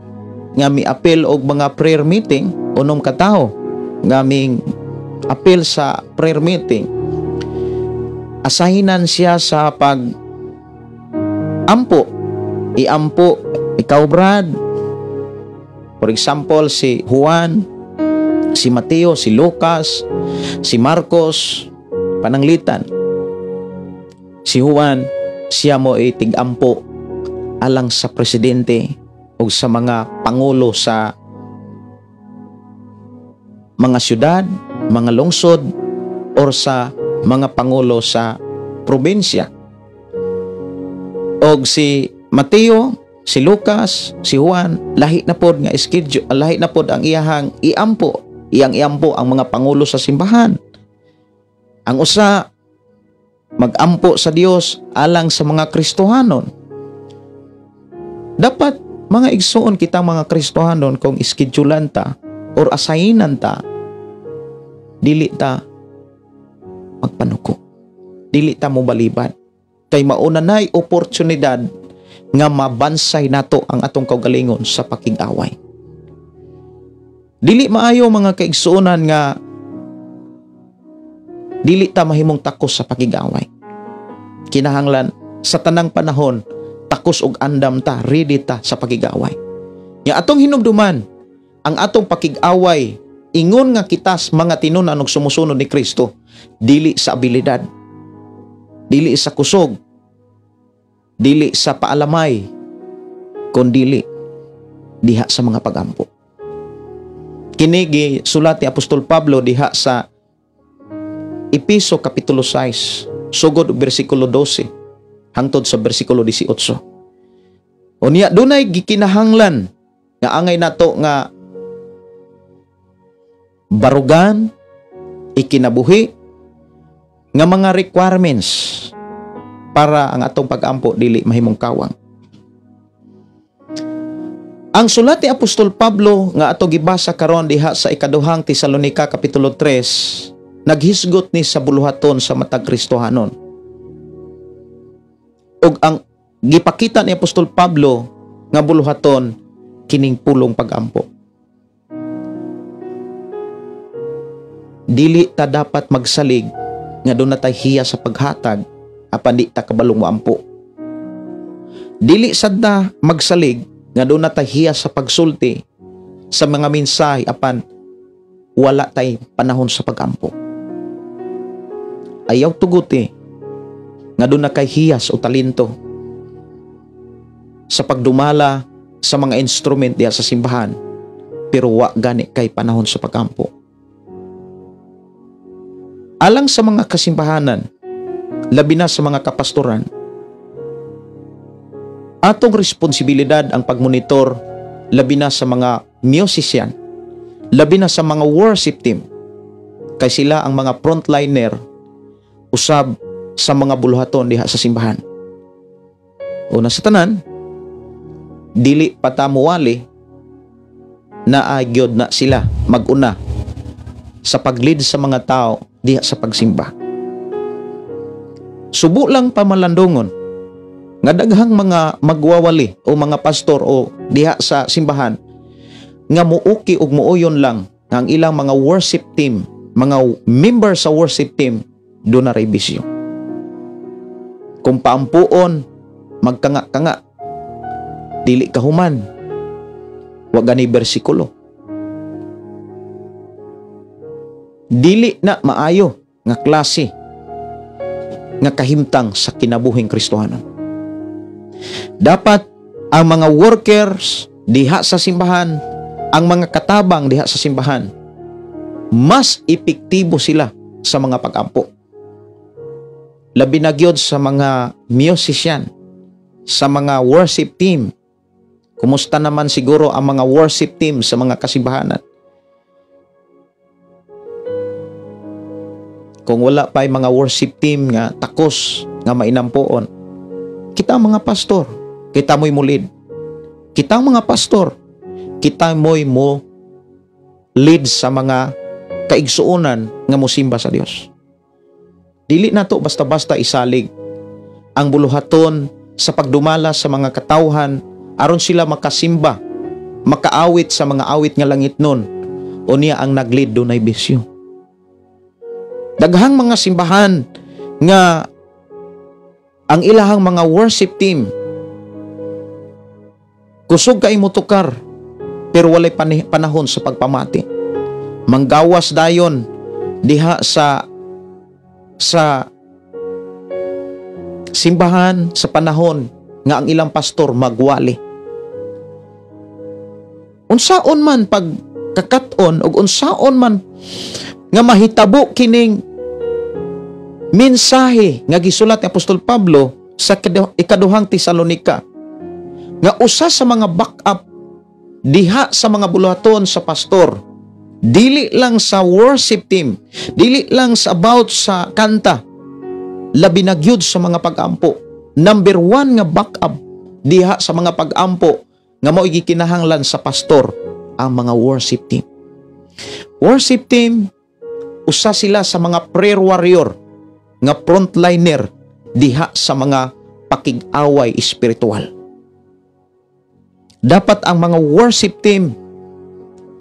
nga miapil og mga prayer meeting, 6 ka tawo nga ming apil sa prayer meeting, asahinan siya sa pag ampo. Iampo ikaw, Brad, for example, si Juan, si Mateo, si Lucas, si Marcos, pananglitan si Juan, siya mo itig-ampo alang sa presidente o sa mga pangulo sa mga syudad, mga lungsod, or sa mga pangulo sa probinsya. Og si Mateo, si Lucas, si Juan, lahi na pod nga schedule, lahi na pod ang iyahang iampo. Iyang iampo ang mga pangulo sa simbahan. Ang usa magampo sa Dios alang sa mga Kristohanon. Dapat mga igsuon, kita mga Kristohanon, kung iskedulan ta or assignan ta, dili ta magpanuko. Dili ta mobalibad. Kay mauna na'y oportunidad nga mabansay nato ang atong kaugalingon sa pakig-away. Dili maayo, mga kaigsuonan, nga dili ta mahimong takos sa pakig-away. Kinahanglan sa tanang panahon takos og andam ta, ready ta sa pakig-away. Nga atong hinumduman ang atong pakig-away, ingon nga kitas mga tinunan og sumusunod ni Kristo, dili sa abilidad, dili sa kusog, dili sa paalamay, kundili diha sa mga pagampo. Kini gisulat ni Apostol Pablo diha sa Epeso Kapitulo 6, sugod bersikulo 12 hangtod sa bersikulo 18. Unya dunay gikinahanglan nga angay nato nga barugan, ikinabuhi nga mga requirements para ang atong pag-ampo dili mahimong kawang. Ang sulat ni Apostol Pablo nga ato gibasa karon diha sa ikaduhang Tesalonika Kapitulo 3, naghisgot ni sa buluhaton sa matag Kristohanon. Ug ang gipakita ni Apostol Pablo nga buluhaton kining pulong pag-ampo. Dili ta dapat magsalig nga doon na tay hiya sa paghatag apan di ta kabalong moampo. Dili sad ta magsalig nga doon na tay hiya sa pagsulti sa mga mensahe apan wala tay panahon sa pagampo. Ayaw tuguti nga doon na kay hiyas o talento sa pagdumala sa mga instrument diha sa simbahan, pero wa gani kay panahon sa pagampo. Alang sa mga kasimbahanan, labi na sa mga kapastoran, atong responsibilidad ang pagmonitor, labi na sa mga musician, labi na sa mga worship team, kay sila ang mga frontliner usab sa mga buluhaton diha sa simbahan. Una sa tanan, dili pa ta muwali, naa gyud na sila maguna sa paglid sa mga tao diha sa pagsimba. Subo lang pamalandungon nga daghang mga magwawali o mga pastor o diha sa simbahan nga muuki og muuyon lang nga ang ilang mga worship team, mga member sa worship team, doon na ray bisyo. Kung paampuon, magkanga-kanga, dili ka human, wa gani bersikulo. Dili na maayo nga klase nga kahimtang sa kinabuhing Kristohanon. Dapat ang mga workers diha sa simbahan, ang mga katabang diha sa simbahan, mas epektibo sila sa mga pag-ampo. Labi na gyud sa mga musician, sa mga worship team. Kumusta naman siguro ang mga worship team sa mga kasimbahanan? Kung wala pa'y mga worship team nga takos nga mainampoon, kita ang mga pastor, kita mo'y mulid. Kita ang mga pastor, kita mo'y mo lead sa mga kaigsuonan nga mosimba sa Dios. Dili nato basta-basta isalig ang buluhaton sa pagdumala sa mga katawhan aron sila makasimba, makaawit sa mga awit nga langit nun, unya ang nag-lead dunay bisyo. Daghang mga simbahan nga ang ilahang mga worship team kusog kay motukar pero walay panahon sa pagpamati. Manggawas dayon diha sa simbahan sa panahon nga ang ilang pastor magwali. Unsaon man pagkakat-on ug unsaon man nga mahitabo kining mensahe nga gisulat ni Apostol Pablo sa Ikaduhang Tesalonika nga usa sa mga backup diha sa mga buluhaton sa pastor, dili lang sa worship team, dili lang sa about sa kanta, labi na gyud sa mga pag-ampo. Number one nga backup diha sa mga pag-ampo nga mao gikinahanglan sa pastor ang mga worship team. Worship team, usa sila sa mga prayer warrior nga frontliner diha sa mga pakig-away espiritual. Dapat ang mga worship team,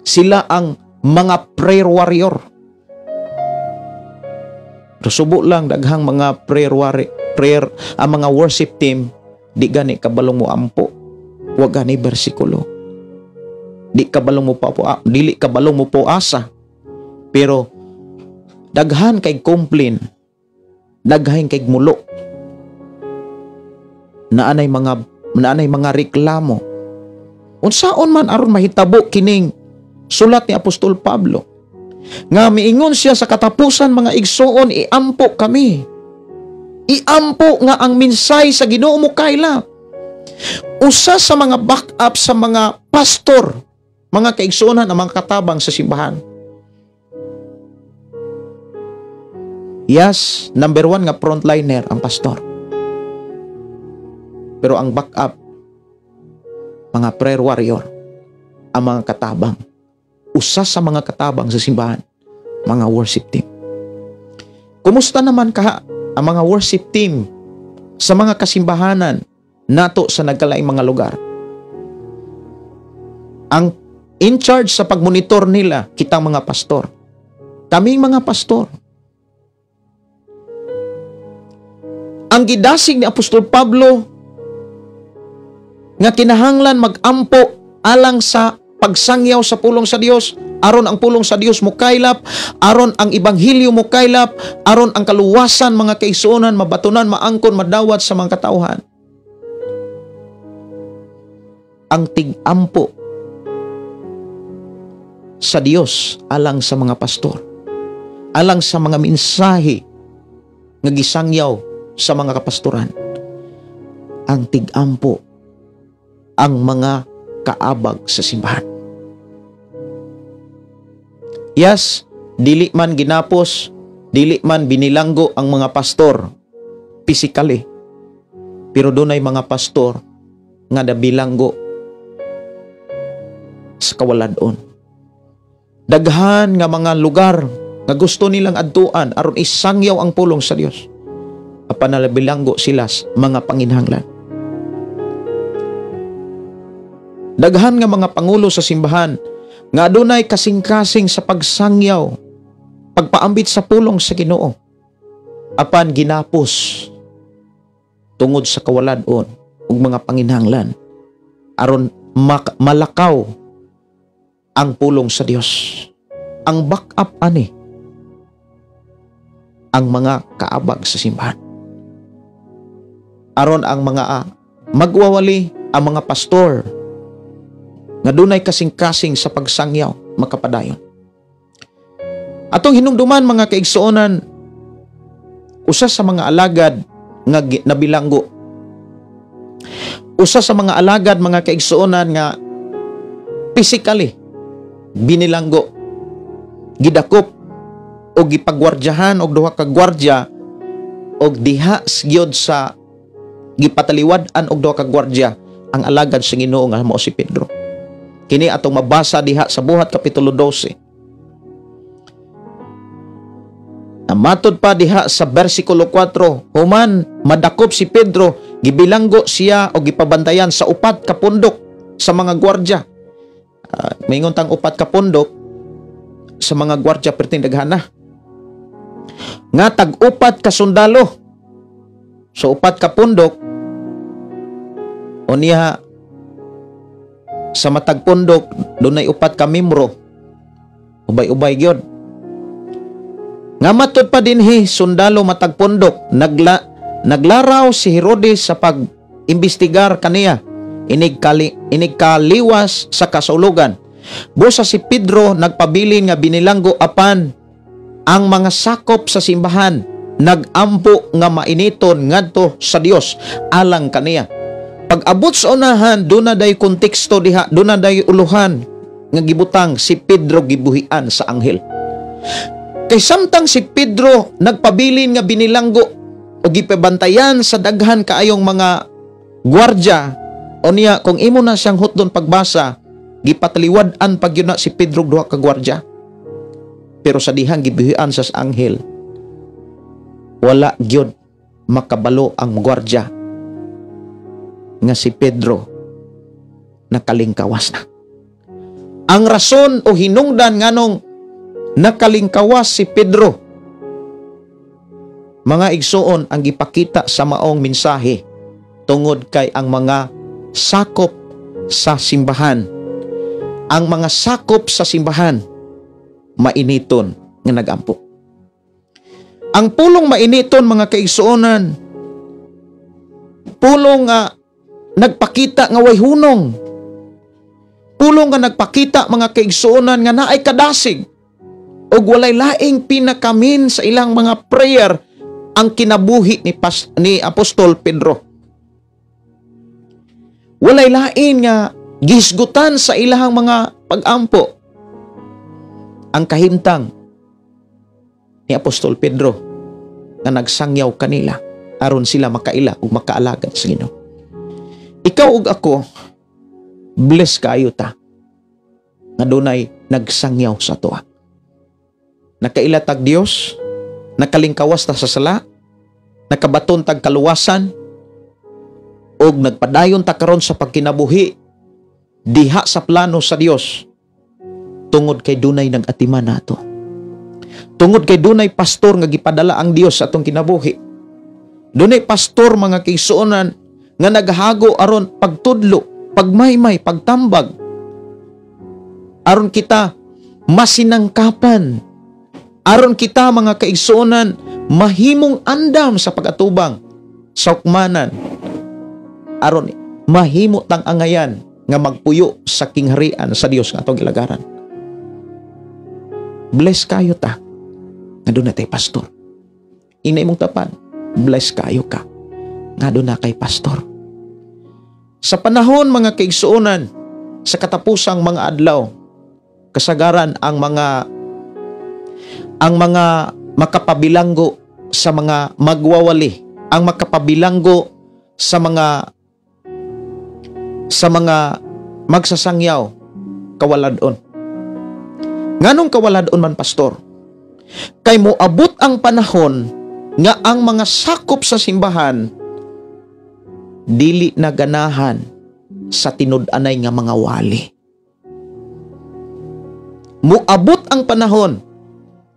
sila ang mga prayer warrior. Pero subo lang daghang mga prayer warrior, prayer ang mga worship team di gani kabalong mo ampo. Wa gani bersikulo. Di kabalong mo pa dili kabalong mo po asa. Pero daghan kay complain, daghan kay mulo. Naanay mga reklamo. Unsaon man aron mahitabo kining sulat ni Apostol Pablo nga miingon siya sa katapusan, mga igsoon, iampo kami. Iampo nga ang minsay sa Ginoo mo kaila. Usa sa mga backup sa mga pastor, mga kaigsuonan, ang mga katabang sa simbahan. Yes, number one nga frontliner ang pastor. Pero ang backup, mga prayer warrior, ang mga katabang. Usa sa mga katabang sa simbahan, mga worship team. Kumusta naman ka ang mga worship team sa mga kasimbahanan nato sa nagkalaing mga lugar? Ang in charge sa pagmonitor nila, kitang mga pastor. Kaming mga pastor. Ang gidasig ni Apostol Pablo nga kinahanglan magampo alang sa pagsangyaw sa pulong sa Dios, aron ang pulong sa Dios mukaylap, aron ang ebanghelyo mukaylap, aron ang kaluwasan mga kaigsuonan mabatunan, maangkon, madawat sa mga katawhan. Ang tig-ampo sa Dios alang sa mga pastor, alang sa mga mensahe nga gisangyaw sa mga kapastoran, ang tig-ampo ang mga kaabag sa simbahan. Yes, dili man ginapos, dili man binilanggo ang mga pastor physically, pero dunay mga pastor nga nabilanggo sa kawaladon. Daghan nga mga lugar nga gusto nilang adtuan aron isangyaw ang pulong sa Dios, apan nabilanggo sila mga panginhanglan. Daghan nga mga pangulo sa simbahan nga adunay kasing-kasing sa pagsangyaw, pagpaambit sa pulong sa Ginoo, apan ginapos tungod sa kawaladon ug mga panginhanglan aron malakaw ang pulong sa Dios. Ang backup ani ang mga kaabag sa simbahan. Aron ang mga magwawali, ang mga pastor nga dunay kasing-kasing sa pagsangyaw makapadayon. Atong hinumduman mga kaigsuonan, usa sa mga alagad nga nabilanggo, usa sa mga alagad mga kaigsuonan nga physically binilanggo, gidakop o gipagwardyahan og duha ka gwardya og diha gyud sa gipataliwad-an og duha ka gwardya ang alagad sa Ginoo nga mao si Pedro. Kini atong mabasa diha sa Buhat kapitulo 12. Matod pa diha sa versikulo 4, human madakop si Pedro, gibilanggo siya o gipabantayan sa 4 ka pundok sa mga gwardya. Maingon tang 4 ka pundok sa mga gwardya perting daghana. Nga tag-4 ka sundalo. So 4 ka pundok unya sa matag pundok dunay 4 ka membro. Ubay-ubay gyud. Nga matud pa dinhi sundalo matag pundok, naglaraw si Herodes sa pag-imbestigar kaniya inigkaliwas sa kasulugan. Busa si Pedro nagpabilin nga binilanggo apan ang mga sakop sa simbahan nagampo nga mainiton ngadto sa Dios alang kaniya. Pag-abot sa unahan, duna day konteksto diha, duna day uluhan nga gibutang si Pedro gibuhian sa anghel. Kay samtang si Pedro nagpabilin nga binilanggo o gipabantayan sa daghan kaayong mga gwardya, o niya kung imo na siyang hutdon pagbasa, gipataliwad-an pag yun na si Pedro duha ka gwardya. Pero sa dihang gibuhian sa anghel, wala gyud makabalo ang gwardya nga si Pedro nakalingkawas na. Ang rason o hinungdan nganong nakalingkawas si Pedro, mga igsuon, ang gipakita sa maong mensahe tungod kay ang mga sakop sa simbahan, ang mga sakop sa simbahan mainiton nga nagampo. Ang pulong mainiton, mga kaigsuonan, pulong nga nagpakita nga way hunong, pulong nga nagpakita, mga kaigsuonan, nga naay kadasig og walay laing pinakamin sa ilang mga prayer ang kinabuhi ni Apostol Pedro. Walay lain nga gisgutan sa ilahang mga pag-ampo ang kahimtang ni Apostol Pedro nga nagsangyaw kanila aron sila makaila ug makaalagad sa Ginoo. Ikaw ug ako, bless kaayo ta nga dunay nagsangyaw sa tuwa. Nakaila tag Dios, nakalingkawas ta sa sala, nakabaton tag kaluwasan, ug nagpadayon ta karon sa pagkinabuhi diha sa plano sa Dios tungod kay dunay nag-atiman nato. Tungod kay dunay pastor nga gipadala ang Dios sa atong kinabuhi. Dunay pastor, mga kaigsuonan, nga naghago aron pagtudlo, pagmaymay, pagtambag, aron kita masinangkapan, aron kita, mga kaigsuonan, mahimong andam sa pag-atubang sa hukmanan, aron mahimo tang angayan nga magpuyo sa kingharian sa Dios nga atong gilagaran. Bless kayo ta nga duna tay pastor. Ina imong tapan, bless kayo ka nga duna kay pastor. Sa panahon, mga kaigsuonan, sa katapusang mga adlaw, kasagaran ang mga makapabilanggo sa mga magwawali, ang makapabilanggo sa mga magsasangyaw, kawaladon. Nganong kawaladon man, pastor? Kay moabot ang panahon nga ang mga sakop sa simbahan dili na ganahan sa tinud-anay nga mga wali. Moabot ang panahon,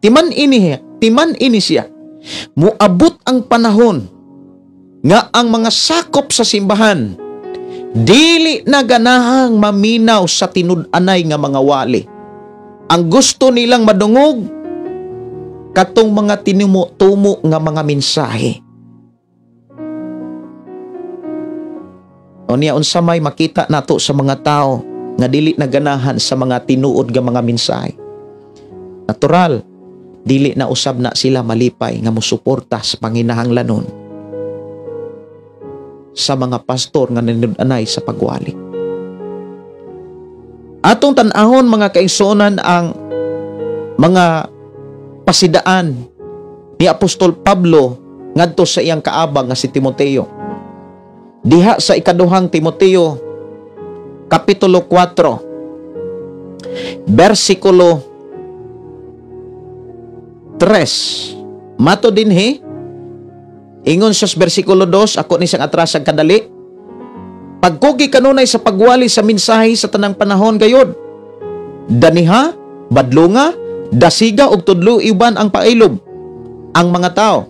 timan ini siya. Moabot ang panahon nga ang mga sakop sa simbahan dili na ganahang maminaw sa tinud-anay nga mga wali. Ang gusto nilang madungog katong mga tinumo-tumo nga mga mensahe. O niya, unsa may makita nato sa mga tao nga dili na ganahan sa mga tinuod nga mga mensahe? Natural, dili na usab na sila malipay nga mosuporta sa panginahanglanon sa mga pastor nga nanud-anay sa pagwali. Atong tan-ahon, mga kaigsuonan, ang mga pasidaan ni Apostol Pablo ngadto sa iyang kaabang nga si Timoteo. Diha sa ikaduhang Timoteo kapitulo 4 versikulo 3. Mato dinhi, ingon sa bersikulo 2, ako ni siyang atras ang kadali. Pagkugi kanunay sa pagwali sa mensahe sa tanang panahon gayod. Daniha, badlunga, dasiga og tudlo iban ang pailob ang mga tao.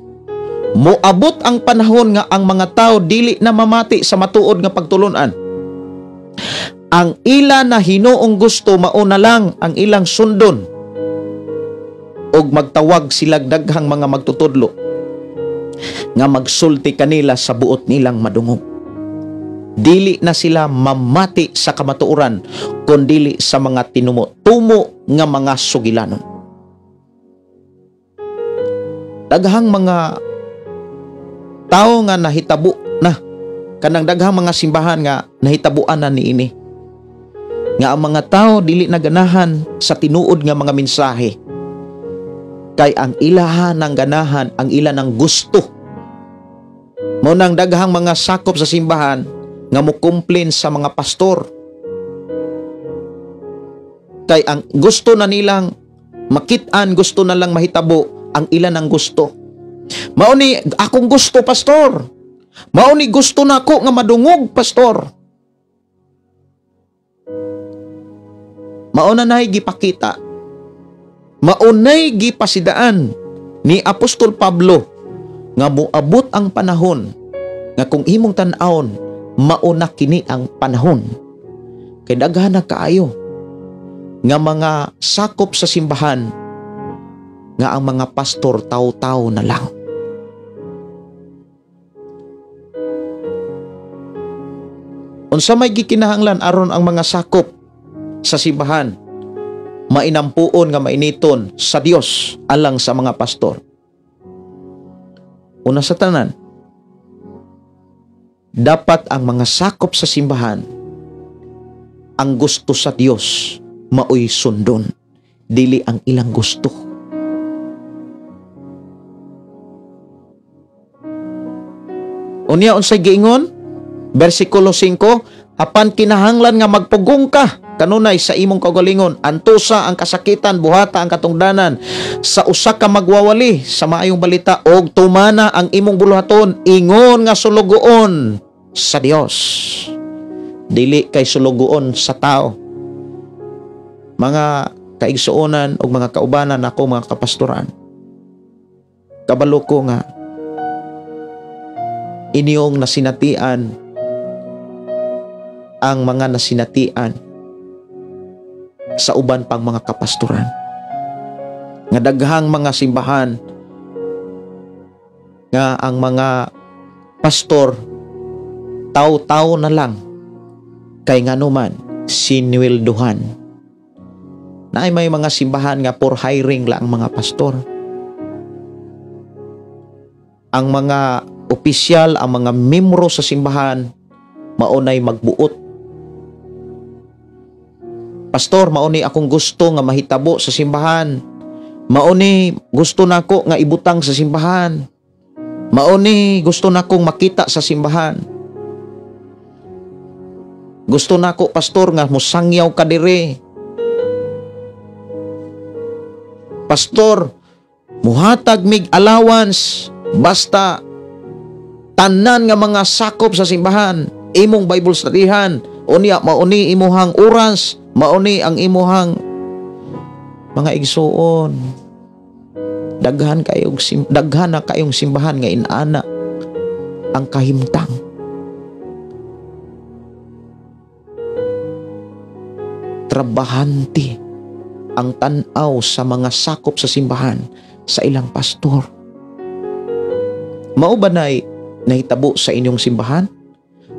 Moabot ang panahon nga ang mga tao dili na mamati sa matuod nga pagtulunan. Ang ila na hinuong gusto mauna lang ang ilang sundon og magtawag sila daghang mga magtutudlo nga magsulti kanila sa buot nilang madungog. Dili na sila mamati sa kamatuoran kundili sa mga tinumo-tumo nga mga sugilanon. Daghang mga tao nga nahitabo na, kanang daghang mga simbahan nga nahitabuan na niini, nga ang mga tao dili na ganahan sa tinuod nga mga mensahe, kay ang ilahan ng ganahan, ang ila ng gusto. Mao nang daghang mga sakop sa simbahan nga mukomplain sa mga pastor, kay ang gusto na nilang makit-an, gusto na lang mahitabo ang ila ng gusto. Mao ni akong gusto, pastor. Mao ni gusto nako nga madungog, pastor. Mao na nay gipakita, mao nay gipasidaan ni Apostol Pablo nga moabot ang panahon nga kung imong tan-awon, mao na kini ang panahon. Kay daghan na kaayo nga mga sakop sa simbahan nga ang mga pastor taw-taw na lang. Unsa may gikinahanglan aron ang mga sakop sa simbahan mainampuon nga mainiton sa Dios alang sa mga pastor? Una sa tanan, dapat ang mga sakop sa simbahan ang gusto sa Dios maoy sundon, dili ang ilang gusto. Unya unsay giingon? Bersikulo 5, apan kinahanglan nga magpugong ka kanunay sa imong kaugalingon, antusa ang kasakitan, buhata ang katungdanan sa usa ka magwawali sa maayong balita, og tumana ang imong buluhaton ingon nga sulugoon sa Dios, dili kay sulugoon sa tao. Mga kaigsuonan og mga kaubanan ako, mga kapastoran, kabalo ko nga inyong nasinatian ang mga nasinatian sa uban pang mga kapastoran, nga daghang mga simbahan nga ang mga pastor taw-taw na lang, kay nganuman sinwelduhan. Naay may mga simbahan nga for hiring lang ang mga pastor. Ang mga opisyal, ang mga membro sa simbahan maunay magbuot. Pastor, mauni akong gusto nga mahitabo sa simbahan. Mauni gusto nako nga ibutang sa simbahan. Mauni gusto nakong makita sa simbahan. Gusto nako, pastor, nga mosangyaw ka dire. Pastor, muhatag mig allowance basta tanan nga mga sakop sa simbahan, imong Bible studyhan, unya mauni imuhang oras, mauni ang imuhang mga igsuon. Daghan kayong daghan na kayong simbahan nga inaana ang kahimtang. Trabahante ang tan-aw sa mga sakop sa simbahan sa ilang pastor. Mao ba nay nahitabo sa inyong simbahan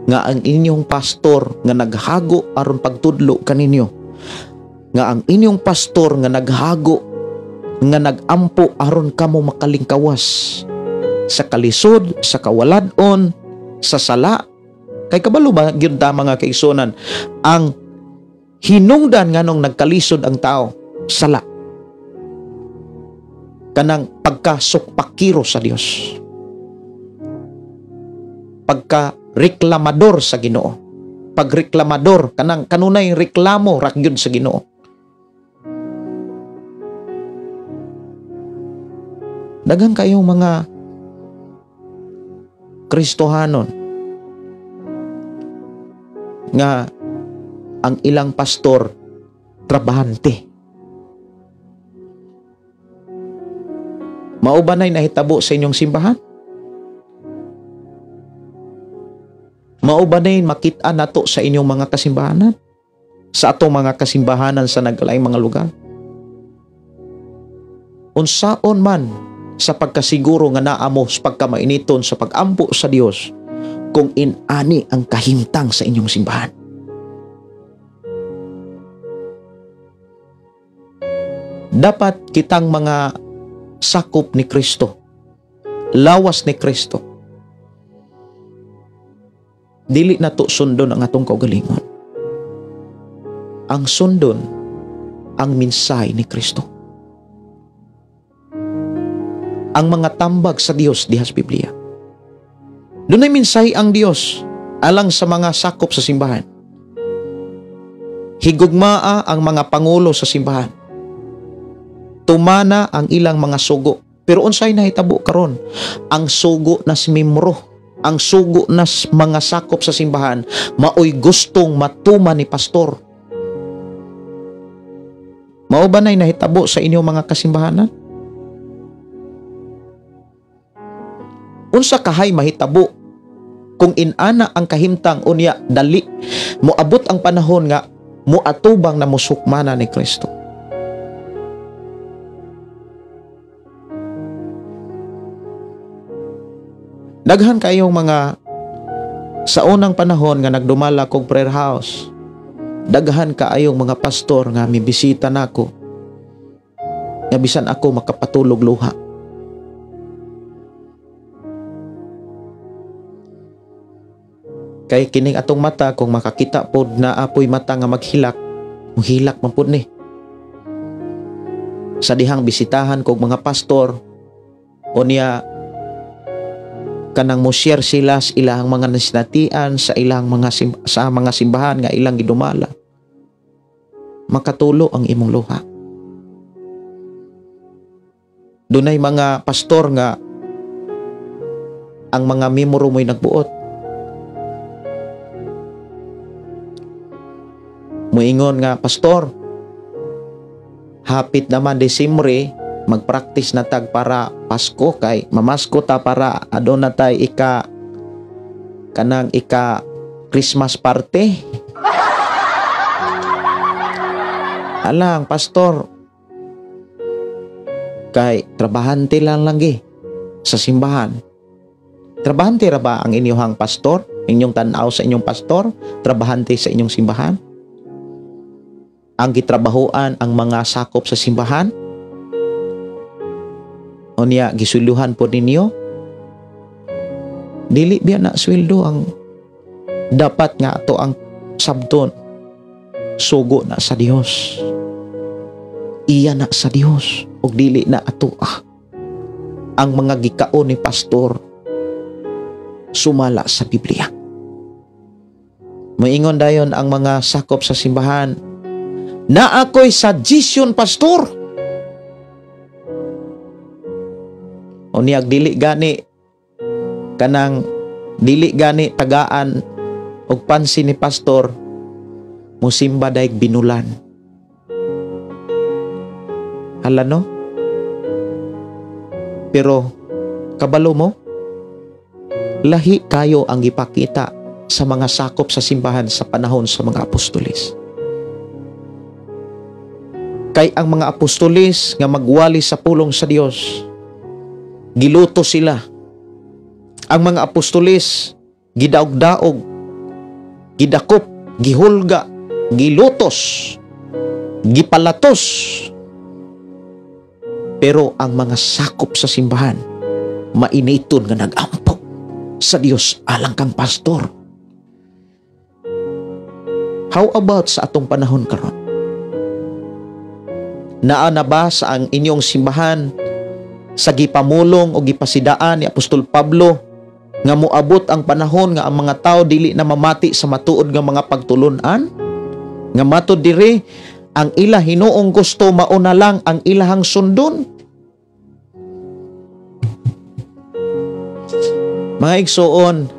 nga ang inyong pastor nga naghago aron pagtudlo kaninyo, nga ang inyong pastor nga naghago nga nagampo aron kamo makalingkawas sa kalisod, sa kawalad-on, sa sala? Kay kabalo ba gyud ta, mga kaigsuonan, ang hinungdan nganong nagkalisod ang tao? Sala. Kanang pagkasukpakiro sa Dios, pagka-reklamador sa Ginoo, pagreklamador kanang kanunay reklamo ra gyud sa Ginoo. Daghan kayong mga Kristohanon nga ang ilang pastor trabahante. Mao ba na'y nahitabo sa inyong simbahan? Mao ba na'y makita nato sa inyong mga kasimbahanan? Sa atong mga kasimbahanan sa nagkalaing mga lugar? Unsaon man sa pagkasiguro nga naa mo sa pagkamainiton sa pagampo sa Dios kung inani ang kahimtang sa inyong simbahan. Dapat kitang mga sakop ni Kristo, lawas ni Kristo, dili na to sundon ang atong kaugalingon. Ang sundon ang mensahe ni Kristo. Ang mga tambag sa Dios diha sa Biblia. Dunay mensahe ang Dios alang sa mga sakop sa simbahan. Higugmaa ang mga pangulo sa simbahan. Tumana ang ilang mga sugo. Pero unsay nahitabo karon? Ang sugo nas mimro, ang sugo nas mga sakop sa simbahan maoy gustong matuman ni pastor. Mao ba nay nahitabo sa inyong mga kasimbahanan? Unsa kahay mahitabo kung inana ang kahimtang unya dali moabot ang panahon nga moatubang na mosukmana ni Kristo? Daghan kayong mga sa unang panahon nga nagdumala kog prayer house, daghan kaayong mga pastor nga mibisita nako nga bisan ako makapatulog luha. Kay kining atong mata kung makakita pod na apoy mata nga maghilak, muhilak man pod ni. Sa dihang bisitahan kog mga pastor unya kanang mo share sila sa ilang mga nasinatian sa ilang mga sa mga simbahan nga ilang gidumala, makatulo ang imong luha. Dunay mga pastor nga ang mga mimuro mo'y nagbuot. Muingon nga, pastor, hapit naman Disyembre, magpraktis na tag para Pasko kay mamasko ta para aduna tay ika kanang ika Christmas party. Alang pastor, kay trabahante lang lagi sa simbahan. Trabahante ra ba ang inyong pastor? Inyong tan-aw sa inyong pastor? Trabahante sa inyong simbahan? Ang gitrabahoan ang mga sakop sa simbahan? Unya gisuluhan po ninyo? Dili biya na sweldo ang dapat nga ato ang sabton. Sugo na sa Dios. Iya na sa Dios ug dili na ato ang mga gikaon ni pastor sumala sa Biblia. Moingon dayon ang mga sakop sa simbahan, na ako'y suggestion pastor. Unyag dili gani kanang dili gani tagaan og pansin ni pastor, musimba daig binulan. Hala no? Pero kabalo mo, lahi kayo ang gipakita sa mga sakop sa simbahan sa panahon sa mga apostoles. Kay ang mga apostoles nga magwali sa pulong sa Dios, giluto sila. Ang mga apostoles gidaog-daog, gidakop, gihulga, gilutos, gipalatos. Pero ang mga sakop sa simbahan, mainiton nga nag-ampo sa Dios alang kang pastor. How about sa atong panahon karon? Naa na ba sa ang inyong simbahan sa gipamulong o gipasidaan ni Apostol Pablo nga moabot ang panahon nga ang mga tao dili na mamati sa matuod nga mga pagtulun-an? Nga matud diri ang ila hinuong gusto mauna lang ang ilahang sundon? Mga igsoon,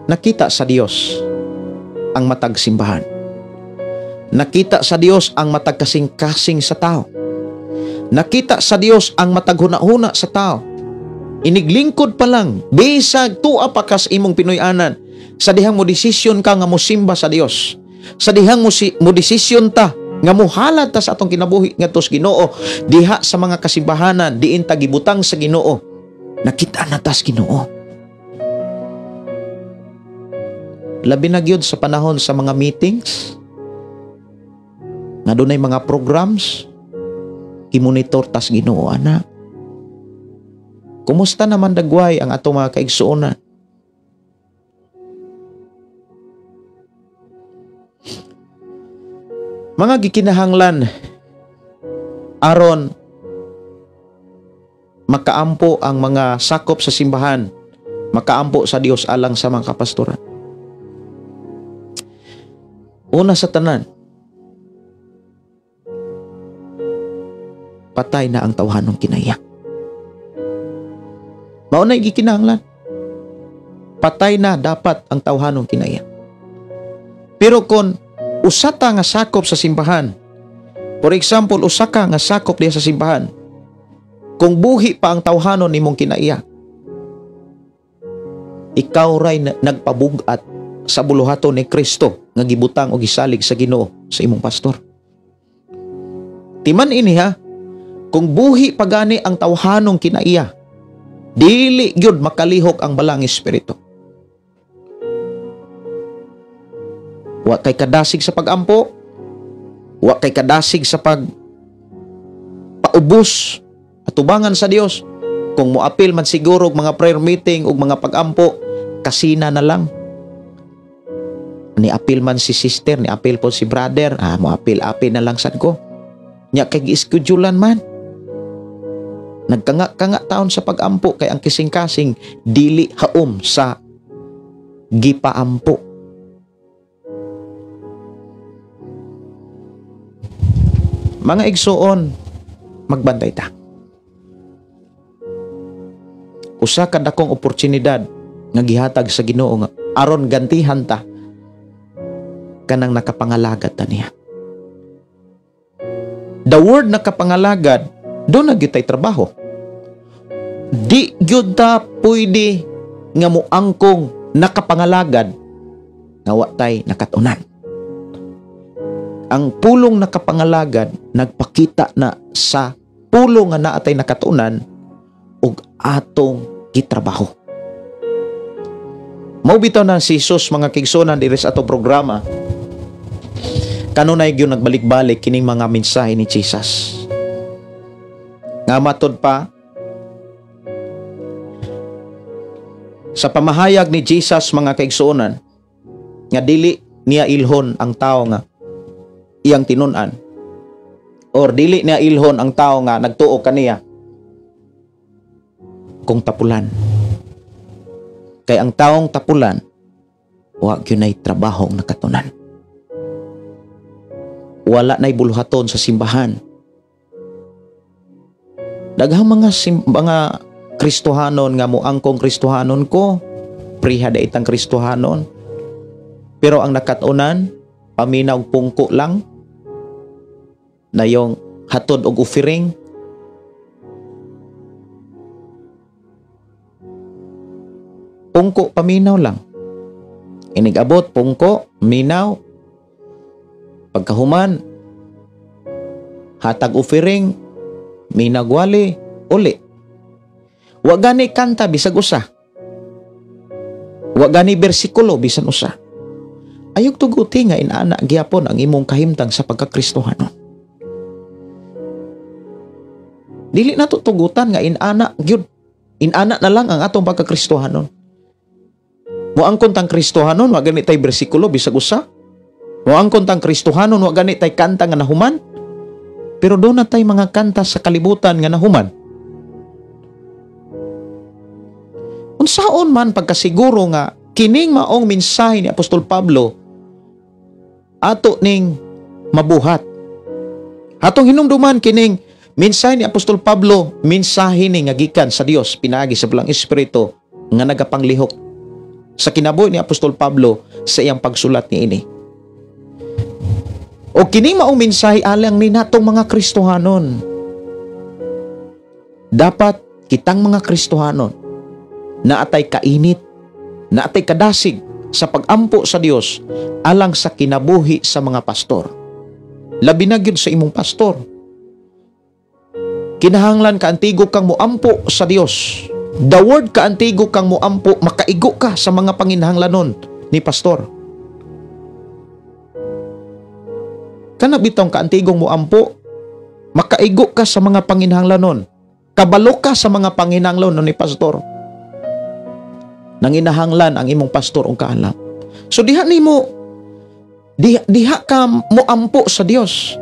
nakita sa Dios ang matag simbahan. Nakita sa Dios ang matag kasing-kasing sa tao. Nakita sa Dios ang matag huna-huna sa tao. Iniglingkod pa lang, bisag tuwa pa kas imong Pinoy-anan, sa dihang mo desisyon ka nga mosimba sa Dios. Sa dihang mo desisyon ta nga mohalad ta sa atong kinabuhi ngadto sa Ginoo, diha sa mga kasimbahanan diin ta gibutang sa Ginoo. Nakita na tas Ginoo. Labi na gyud sa panahon sa mga meetings, nga dunay mga programs, gimonitor tas Ginoo ana. Kumusta naman dagway ang atong mga kaigsuonan? Mga gikinahanglan aron makaampo ang mga sakop sa simbahan, makaampo sa Dios alang sa mga kapastoran. Una sa tanan, patay na ang tawhanong kinaiya. Mao na gikinahanglan. Patay na dapat ang tawhanong kinaiya. Pero kon usa ta nga sakop sa simbahan, for example, usa ka nga sakop diha sa simbahan, kung buhi pa ang tawhanon nimong kinaiya, ikaw ray nagpabug-at sa buluhaton ni Kristo nga gibutang o gisalig sa Ginoo sa imong pastor. Timan ini ha, kung buhi pa gani ang tawhanong kinaiya, dili gyud makalihok ang balang espiritu. Wa kay kadasig sa pagampo, wa kay kadasig sa pag paubos atubangan sa Dios. Kung moapil man siguro og mga prayer meeting ug mga pagampo, kasina na lang. Ni apil man si sister, ni apil po si brother, moapil-apil na lang sad ko. Nya kay gi-schedulean man. Nagkanga-kanga taon sa pagampo kay ang kasing-kasing dili haom sa gipaampo. Mga igsuon, magbantay ta. Usa ka dakong oportunidad nga gihatag sa Ginoo nga aron gantihan ta kanang nakapangalagad ta niya. The word nakapangalagad, do na gyud tay trabaho. Di gyud ta pwede nga moangkong nakapangalagad nga wa tay nakatunan. Ang pulong nakapangalagad nagpakita na sa pulong nga naa tay nakatunan ug atong gitrabaho. Mao bitaw na si Jesus, mga kigsunan, diri sa atong programa. Kanunay gyud nagbalik-balik kining mga mensahe ni Jesus. Nga matod pa sa pamahayag ni Jesus, mga kaigsuonan, nga dili niya ilhon ang tao nga iyang tinun-an, or dili niya ilhon ang tao nga nagtuo kaniya kung tapulan. Kay ang taong tapulan, wa gyud nay trabahong nakatunan. Wala nay buluhaton sa simbahan. Daghang mga Kristohanon nga moangkong Kristohanon ko, priha daitang Kristohanon. Pero ang nakatunan, paminaw pungko lang, na yung hatod og offering. Pungko, paminaw lang. Inigabot, pungko, minaw. Pagkahuman, hatag offering, minagwali, uli. Wa gani kanta bisag usa. Wa gani bersikulo bisan usa. Ayog tuguti nga inaana gyapon ang imong kahimtang sa pagkakristohanon. Dili na tutugutan nga inana gyud. Inana na lang ang atong pagkakristohanon. Moangkon tang Kristohanon, wa gani tay bersikulo bisag usa. Moangkon tang Kristohanon, wa gani tay kanta nga nahuman. Pero doon na tay mga kanta sa kalibutan nga nahuman. Unsaon man pagkasiguro nga kining maong mensahe ni Apostol Pablo ato ning mabuhat. Atong hinumduman kining mensahe ni Apostol Pablo, mensahe ni nga gikan sa Dios pinaagi sa Balang Espiritu nga nagapanglihok sa kinabuhi ni Apostol Pablo sa iyang pagsulat niini. O kini maong mensahe alang ni natong mga Kristohanon. Dapat kitang mga Kristohanon naatay kainit, naatay kadasig sa pagampo sa Dios alang sa kinabuhi sa mga pastor. Labi na gyud sa imong pastor. Kinahanglan kaantigo kang moampo sa Dios. The word kaantigo kang moampo, makaigo ka sa mga panginahanglanon ni pastor. Kana bitong kaantigong moampo, makaigo ka sa mga panginahanglanon. Kabalo ka sa mga panginahanglanon ni pastor. Nanginahanglan ang imong pastor og kaalam. So diha nimo, diha ka moampo sa Dios.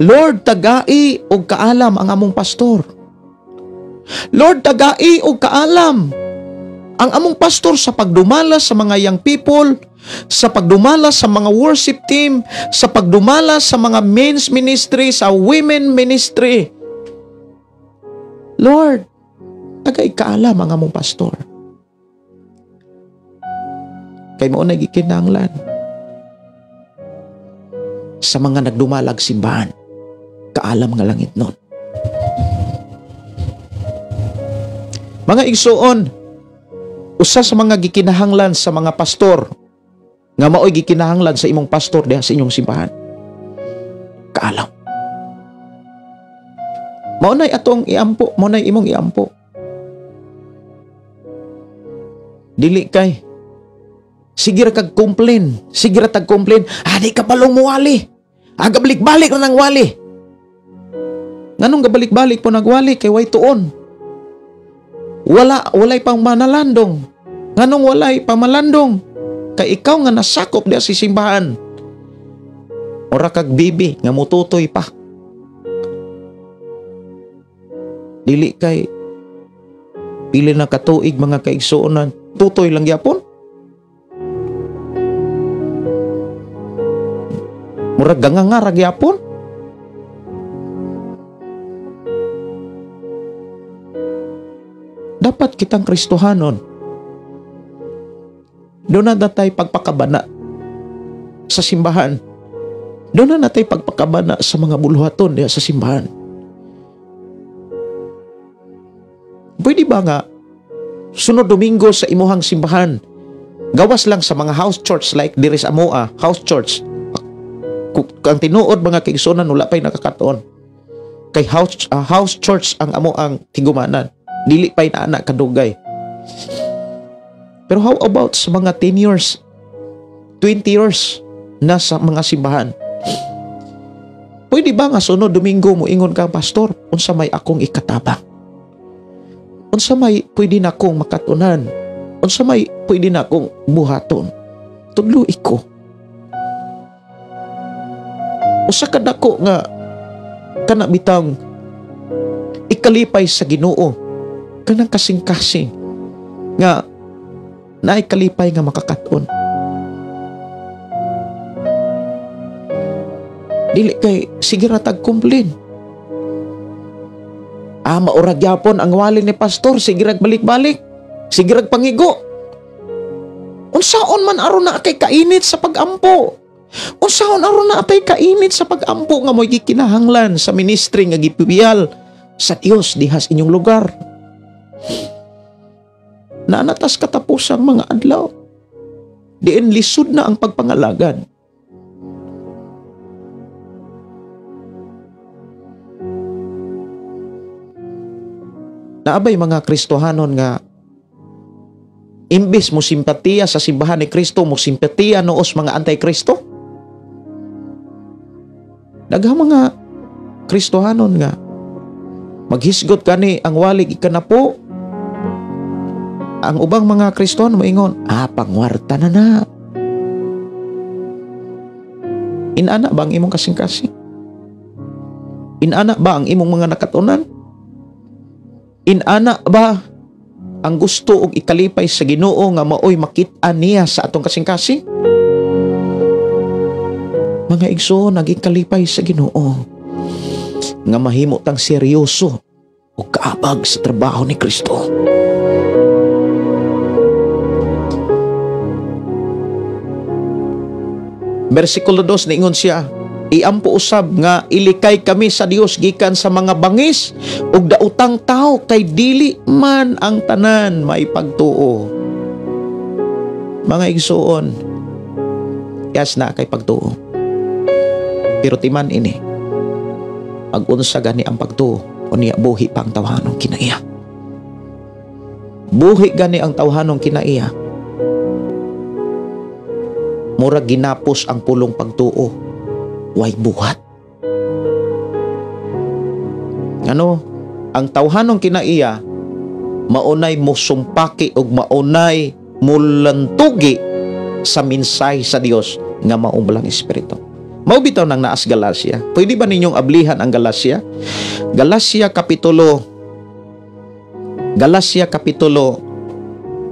Lord, tagai og kaalam ang among pastor. Lord, tagai og kaalam ang among pastor sa pagdumala sa mga young people, sa pagdumala sa mga worship team, sa pagdumala sa mga men's ministry, sa women ministry. Lord, tagai kaalam ang among pastor. Kay mao na gikinahanglan sa mga nagdumalag simbahan, kaalam nga langit nun. Mga igsuon, usa sa mga gikinahanglan sa mga pastor nga maoy gikinahanglan sa imong pastor diha sa inyong simbahan, kaalam. Mao nay atong iampo, mao nay imong iampo. Dili kay sige ra kag complain, sige ra tag complain, di ka palong muwali. Gabalik-balik na nang wali. Nganong gabalik-balik po nagwali kay way tuon. Walay pang manalandong. Nganong walay pamalandong? Kay ikaw nga nasakop diha sa simbahan. Ora kag bibi nga mututoy pa. Dili kay pili na katuig mga kaigsuonan, tutoy lang gyapon. Murag ganganga ra gyapon. Dapat kitang Kristohanon, doon na natay pagpakabana sa simbahan. Doon na natay pagpakabana sa mga buluhaton diha sa simbahan. Pwede ba nga sunod Domingo sa imuhang simbahan, gawas lang sa mga house church like diri sa amoa, house church. Ang tinuod mga kaigsuonan, wala pa'y nakakatuon. Kay house church ang amo ang tigumanan. Dili pa'y naana kadugay. Pero how about sa mga 10 years, 20 years na sa mga simbahan? Pwede ba nga sunod Domingo mo ingon ka, pastor, unsa may akong ikatabang? Unsa may pwede na akong makatunan? Unsa may pwede na akong buhaton? Tudlo iko. Usa ka dako nga kana bitang ikalipay sa Ginoo, kanang kasing-kasing nga naay kalipay nga makakaton. Dili kay sige ra tag complain. Maurag gyapon ang wali ni pastor, sige rag balik-balik, sige rag pangigo. Unsaon man aron na kay kainit sa pagampo? Unsaon aron na atay kainit sa pagampo nga mo'y gikinahanglan sa ministry nga gipibiyal sa Dios dihas inyong lugar? Naanatas katapusang mga adlaw. Diin lisod na ang pagpangalagan. Naabay mga Kristohanon nga imbis mo simpatiya sa simbahan ni Kristo, mo simpatiya noos mga anti-Kristo. Daghang mga Kristohanon nga maghisgot kani ang wali ikanapo. Ang ubang mga Kristohanon moingon, pangwarta na na. Inana ba ang imong kasing-kasing? Inana ba ang imong mga nakatunan? Inana ba ang gusto og ikalipay sa Ginoo nga maoy makit-an niya sa atong kasing-kasing? Mga igsoon, naging kalipay sa Ginoo nga mahimo tang seryoso o kaabag sa trabaho ni Kristo. Versikulo 2 niingon siya, iampo usab nga ilikay kami sa Dios gikan sa mga bangis ug daotang tao kay dili man ang tanan maipagtuo. Mga igsuon, yas na kay pagtuo. Pero timan ini, pag-unsa gani ang pagtuo, unya buhi pa ang tawhanong kinaiya. Buhi gani ang tawhanong kinaiya. Murag ginapos ang pulong pagtuo, way buhat. Ano? Ang tawhanong kinaiya, maunay musumpaki ug maunay mulantugi sa minsay sa Dios nga maong Espiritu. Mao bitaw nang naas Galacia. Pwede ba ninyong ablihan ang Galacia? Galacia kapitulo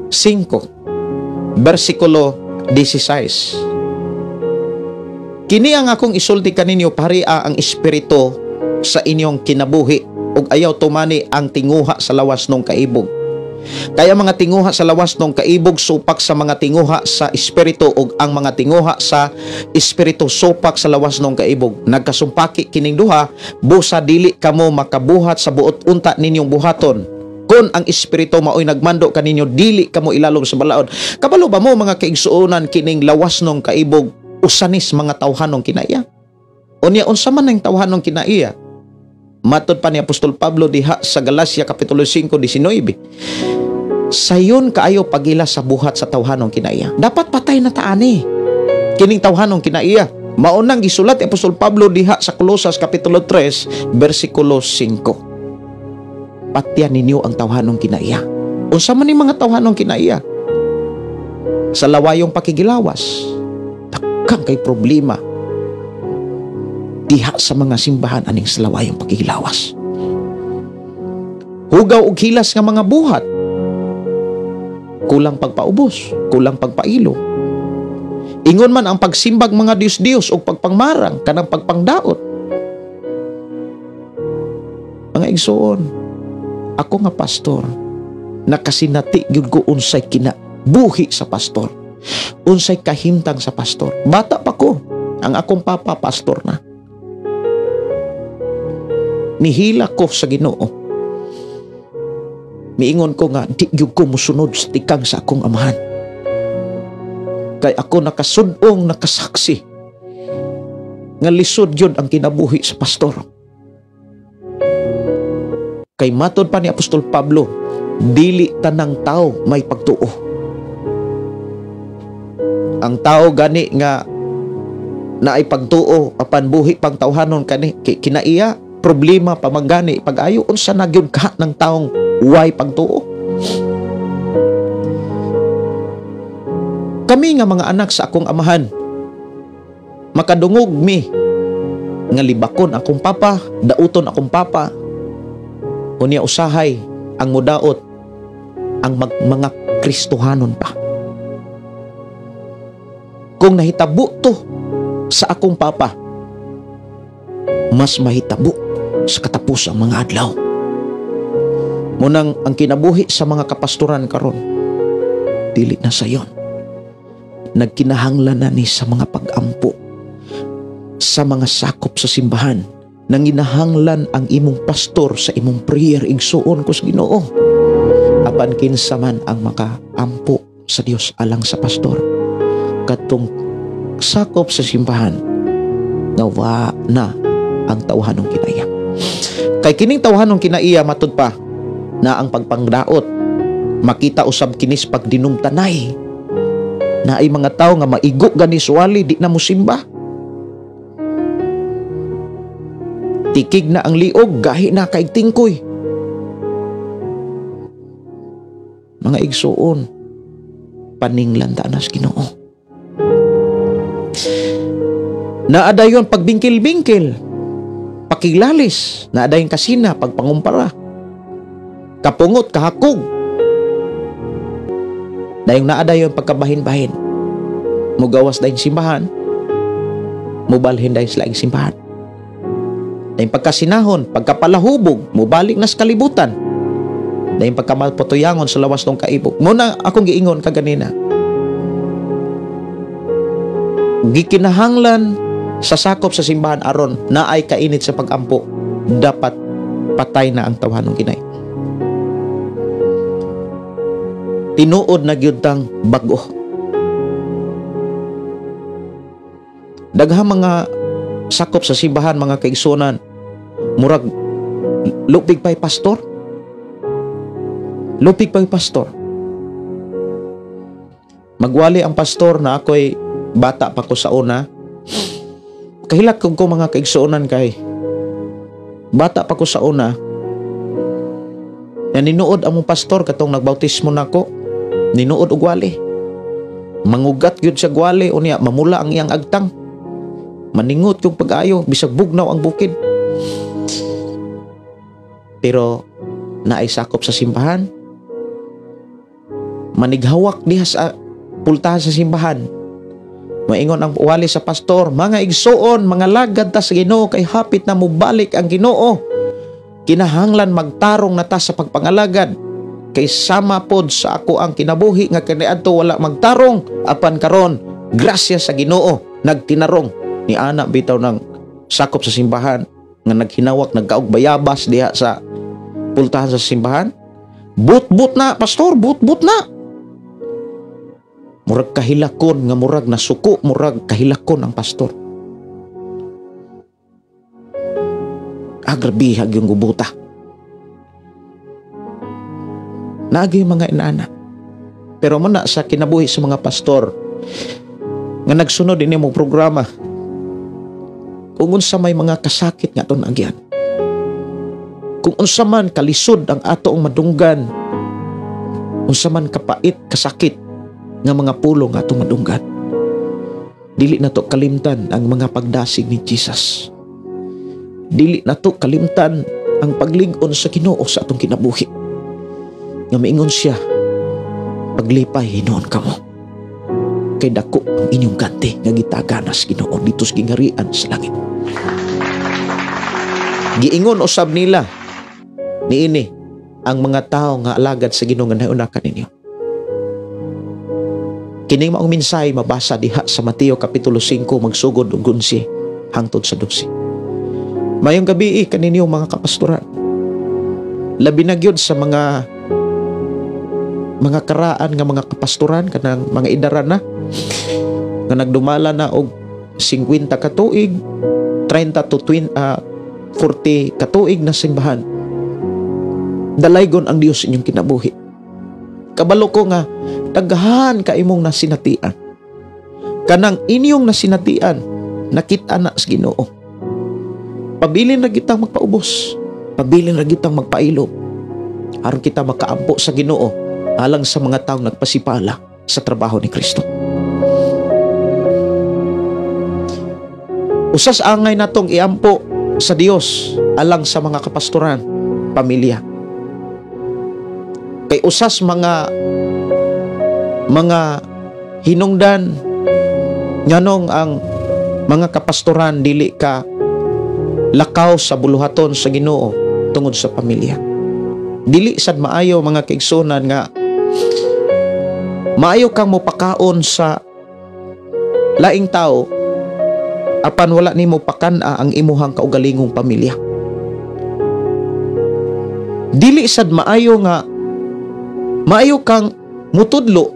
5 versikulo 16. Kini ang akong isulti kaninyo, paria ang espiritu sa inyong kinabuhi ug ayaw tumani ang tinguha sa lawas nung kaibog. Kaya mga tinguha sa lawas nung kaibog supak sa mga tinguha sa espiritu ug ang mga tinguha sa espiritu supak sa lawas nung kaibog. Nagkasumpaki kining duha, busa dili kamo makabuhat sa buot unta ninyong buhaton. Kung ang espiritu maoy nagmando kaninyo, dili kamo ilalom sa balaod. Kabalo ba mo mga kaigsuonan kining lawas nung kaibog usanis mga tawhanong kinaiya? Unya unsa man ang tawhanong kinaiya? Matod pa ni Apostol Pablo diha sa Galacia kapitulo 5:19. Sayon kaayo pagila sa buhat sa tawhanong kinaiya. Dapat patay na taani kining tawhanong kinaiya. Maunang gisulat ni Apostol Pablo diha sa Colosas kapitulo 3 versikulo 5. Patyan ninyo ang tawhanong kinaiya. Unsa man ning mga tawhanong kinaiya? Sa lawayong pakigilawas, daghang kay problema diha sa mga simbahan aning sa lawayong pakigilawas. Hugaw og hilas nga mga buhat, kulang pagpaubos, kulang pagpailo. Ingon man ang pagsimbag mga Dios-Dios og pagpangmarang kanang pagpangdaot. Mga igsoon, ako nga pastor, nakasinati gyud ko unsay kinabuhi sa pastor, unsay kahimtang sa pastor. Bata pa ko, ang akong papa pastor na. Nihila ko sa Ginoo. Miingon ko nga di gyud ko mosunod sa tikang sa akong amahan. Kay ako nakasud-ong nakasaksi nga lisod gyud ang kinabuhi sa pastor. Kay matod pa ni Apostol Pablo, dili tanang tao may pagtuo. Ang tao gani nga naay pagtuo apan buhi pang tawhanon kani kinaiya, problema pamanggani pag-ayo, unsa na gyud ka ng taong way pagtuo? Kami nga mga anak sa akong amahan, makadungog mi nga libakon akong papa, dauton akong papa. Unya usahay ang mudaot ang mga Kristohanon pa. Kung nahitabo to sa akong papa, mas mahitabo sa katapos ang mga adlaw. Munang ang kinabuhi sa mga kapastoran karon dili na sayon. Nagkinahanglan na ni sa mga pag-ampo sa mga sakop sa simbahan. Nanginahanglan ang imong pastor sa imong prayer, igsuon ko sa Ginoo. Apan kinsa man ang makaampo sa Dios alang sa pastor, katong sakop sa simbahan nga wa na ang tawhanong kinaiya. Kay kining tawhanong kinaiya matud pa na ang pagpangdaot, makita usab kinis pagdinumtanay. Naay mga tawo nga maigo gani suwali di na mosimba. Tikig na ang liog, gahi na kay tingkoy. Mga igsuon, paninglan ta nas Ginoo. Naadayon pagbingkil-bingkil, pakilalis, naadayon kasina, pagpangumpara, kapungot, kahakog. Dayong naadayon pagkabahin-bahin, mugawas dayon simbahan, mubalhin dayon sila ang simbahan. Dayong pagkasinahon, pagkapalahubog, mubalik na sa kalibutan. Dayong pagkamaputuyangon sa lawas ng kaibog. Muna akong giingon kaganina, Gikinahanglan sa sakop sa simbahan aron naay kainit sa pagampo, dapat patay na ang tawhanong kinay. Tinuod na gyud tang bag-o. Daghang mga sakop sa simbahan, mga kaigsunan, murag lupig pa'y pastor. Lupig pa'y pastor. Magwali ang pastor na ako'y bata pa ko sa una. Kahilak ko mga kaigsuonan kay bata pa ko sa una. Na ninuod among pastor katong nagbautismo nako, ninuod og wali. Mangugat gyud sa gwali unya mamula ang iyang agtang. Maningot yung pag-ayo bisag bugnaw ang bukid. Pero naay sakop sa simbahan, manighawak diha sa pultahan sa simbahan. Maingon ang wali sa pastor, mga igsuon, mga lagad ta sa Ginoo kay hapit na mobalik ang Ginoo. Kinahanglan magtarong na ta sa pagpangalagad kay sama pod sa ako ang kinabuhi nga kaniadto wala magtarong apan karon grasya sa Ginoo nagtinarong ni ana bitaw ng sakop sa simbahan nga naghinawak nagkaog bayabas diha sa pultahan sa simbahan. But-but na pastor, but-but na. Murag kahilakon nga murag nasuko, murag kahilakon ang pastor. Agrabihag yung gubuta. Naagi yung mga inaana. Pero muna sa kinabuhi sa mga pastor nga nagsunod ini mong programa, kung unsa may mga kasakit nga aton agyan, kung unsa man kalisod ang atoong madunggan, unsa man kapait kasakit nga mga pulong nga atong madunggan, dili nato kalimtan ang mga pagdasig ni Jesus. Dili nato kalimtan ang paglig-on sa Ginoo sa atong kinabuhi. Nga miingon siya, paglipay hinuon kamo, kay dako ang inyong ganti nga gitaganas Ginoo dito sa gingarian sa langit. Giingon usab nila niini ang mga tawo nga alagad sa Ginoo nga nauna kaninyo. Kining maong mensahe mabasa diha sa Mateo Kapitulo 5 magsugod og 11 hangtod sa 12. Mayong gabi kaninyo mga kapastoran. Labi na gyud sa mga karaan nga mga kapastoran kanang mga idaran na nga nagdumala na og 50 ka tuig, 30 to 40 ka tuig na simbahan. Dalaygon ang Dios inyong kinabuhi. Kabalo ko nga daghan ka imong nasinatian. Kanang inyong nasinatian, nakita na sa Ginoo. Pabilin ra kitang magpaubos, pabilin ra kitang magpailob, aron kita makaampo sa Ginoo alang sa mga taong nagpasipala sa trabaho ni Kristo. Usas angay natong iampo sa Dios alang sa mga kapastoran, pamilya. Kay usas mga hinungdan nganong ang mga kapastoran dili ka lakaw sa buluhaton sa Ginoo tungod sa pamilya. Dili sad maayo mga kaigsunan nga maayo kang mopakaon sa laing tao apan wala nimo pakan-a ang imuhang kaugalingong pamilya. Dili sad maayo nga maayo kang mutudlo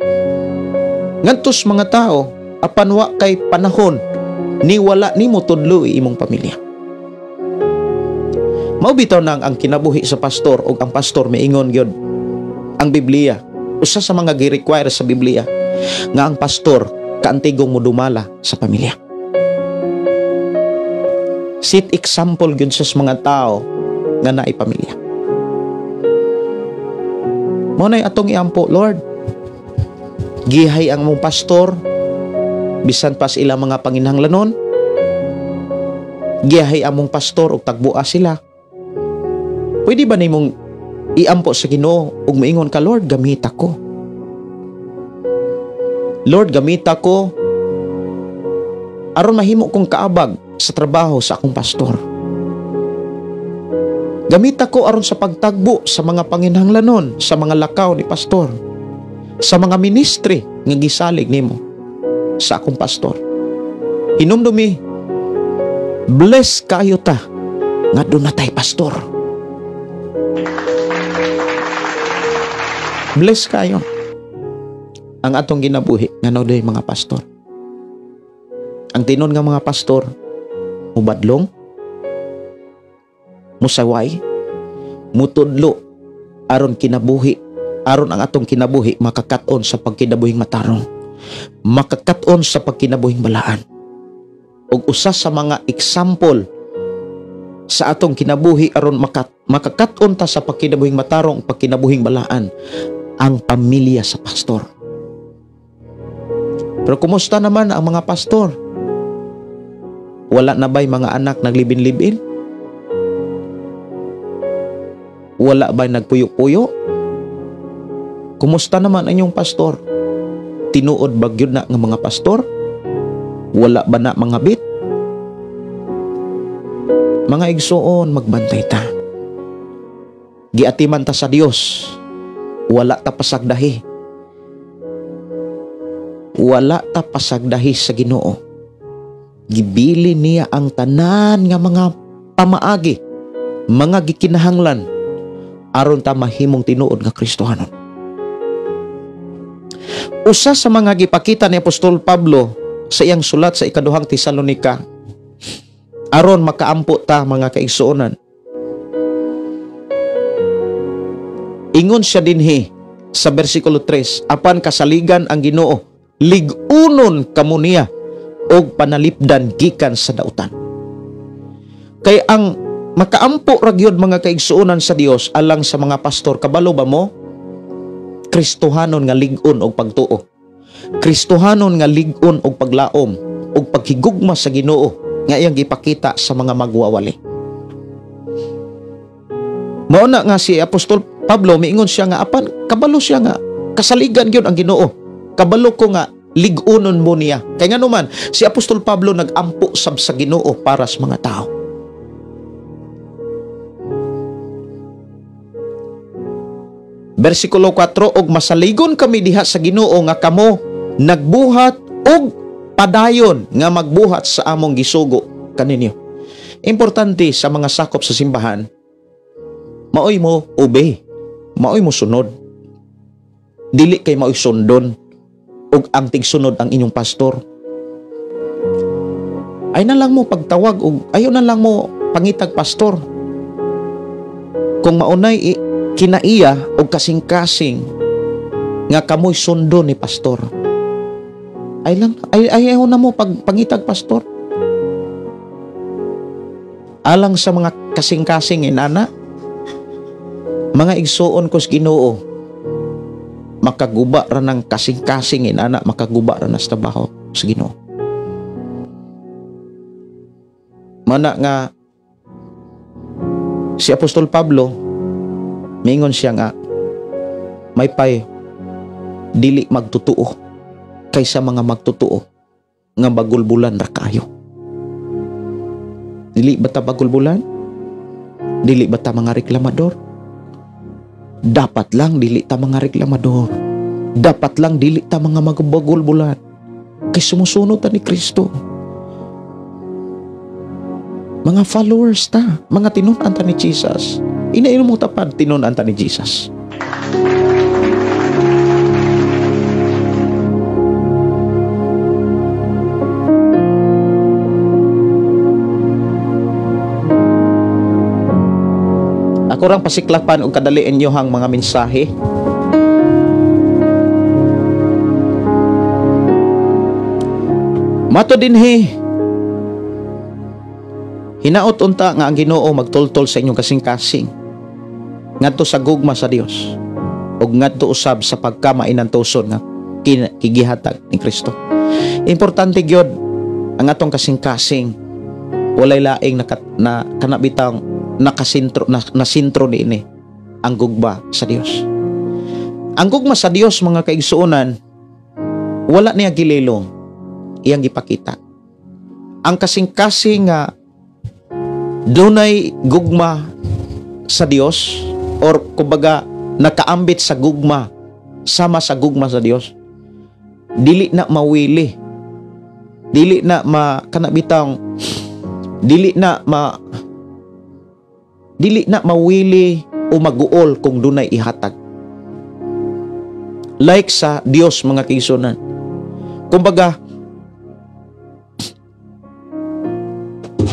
ngadtos mga tao apan wa kay panahon ni wala nimo tudlo imong pamilya. Mao bitaw nang ang kinabuhi sa pastor og ang pastor miingon gyud ang Biblia. Usa sa mga gi-require sa Biblia nga ang pastor kaantigong modumala sa pamilya. Set example gyud sa mga tao nga naay pamilya. Mao nay atong iampo, Lord, gihay ang mong pastor bisan pa sa ilang mga panginhanglanon. Gihay ang mong pastor og tagbuа sila. Pwede ba nimong iampo sa Ginoo ug moingon ka, Lord, gamita ko. Lord, gamita ko aron mahimo kong kaabag sa trabaho sa akong pastor. Gamita ko aron sa pagtagbo sa mga panginhanglanon, sa mga lakaw ni pastor, sa mga ministry nga gisalig nimo sa akong pastor. Hinumdumi, bless kayo ta nga doon na tay pastor. Bless kayo ang atong ginabuhi nga doon mga pastor. Ang tinon nga mga pastor, mubadlong, musaway, mutudlo aron kinabuhi, aron ang atong kinabuhi makakat-on sa pagkinabuhing matarong, makakat-on sa pagkinabuhing balaan. Ug usa sa mga example sa atong kinabuhi aron makakat-on ta sa pagkinabuhing matarong, pagkinabuhing balaan, ang pamilya sa pastor. Pero kumusta naman ang mga pastor? Wala na ba'y mga anak naglibin-libin? Wala ba'y nagpuyo-puyo? Kumusta naman ang inyong pastor? Tinuod ba gyud na nga mga pastor? Wala ba na mga bit? Mga igsoon, magbantay ta. Giatiman ta sa Dios. Wala ta pasagdahi. Wala ta pasagdahi sa Ginoo. Gibili niya ang tanan nga mga pamaagi, mga gikinahanglan aron ta mahimong tinuod nga Kristohanon. Usa sa mga gipakita ni Apostol Pablo sa iyang sulat sa ikaduhang Tesalonika aron makaampo ta mga kaigsuonan. Ingon siya dinhi sa bersikulo 3, apan kasaligan ang Ginoo, lig-unon kamo niya og panalipdan gikan sa dautan. Kay ang makaampo ra gyud mga kaigsuonan sa Dios alang sa mga pastor, kabalo ba mo? Kristohanon nga lig-on og pagtuo. Kristohanon nga lig-on og paglaom og paghigugma sa Ginoo nga iyang gipakita sa mga magwawali. Mao na nga si Apostol Pablo miingon siya nga apan kabalo siya nga kasaligan gyud ang Ginoo. Kabalo ko nga lig-unon mo niya. Kay ngano man si Apostol Pablo nagampo sab sa Ginoo para sa mga tao. Bersikulo 4, og masaligon kami diha sa Ginoo nga kamo nagbuhat og padayon nga magbuhat sa among gisugo kaninyo. Importante sa mga sakop sa simbahan, maoy mo obey, maoy mo sunod. Dili kay maoy sundon og ang tigsunod ang inyong pastor. Ay na lang mo pagtawag og ayo na lang mo pangitag pastor. Kung maunay kinaiya og kasing-kasing nga kamoy sundo ni pastor. Ay lang ay ayaw na mo pagpangitag pastor. Alang sa mga kasing-kasing inana, mga igsuon ko sa Ginoo, makaguba ra ng kasing-kasing inana, makaguba ra na sa trabaho sa Ginoo. Mana nga si Apostol Pablo mingon siya nga may pay dili magtutuo kaysa mga magtutuo nga bagulbulan ra kayo. Dili ba ta bagulbulan? Dili ba ta mga reklamador? Dapat lang dili ta mga reklamador. Dapat lang dili ta mga magbagulbulan. Kay sumusunod ta ni Kristo. Mga followers ta, mga tinun-an ta ni Jesus. Inainom mo tapad, tinun-an ta ni Jesus. Ako rang pasiklapan og kadaliin niyo hang mga mensahe. Mato dinhi, hinaot unta nga ang Ginoo magtultol sa inyong kasing-kasing ngadto sa gugma sa Dios ug ngadto usab sa pagkamainantuson nga kigihatag ni Kristo. Importante gyud ang atong kasing-kasing, walay laing na kanabitang nakasentro na sentro niini ang gugma sa Dios. Ang gugma sa Dios mga kaigsuonan, wala niya gililong, iyang gipakita. Ang kasing-kasing nga dunay gugma sa Dios or kumbaga nakaambit sa gugma, sama sa gugma sa Dios, dili na mawili Dili na ma kana bitang dili na mawili o maguol kung dunay ihatag. Like sa Dios, mga kaigsuonan. Kumbaga,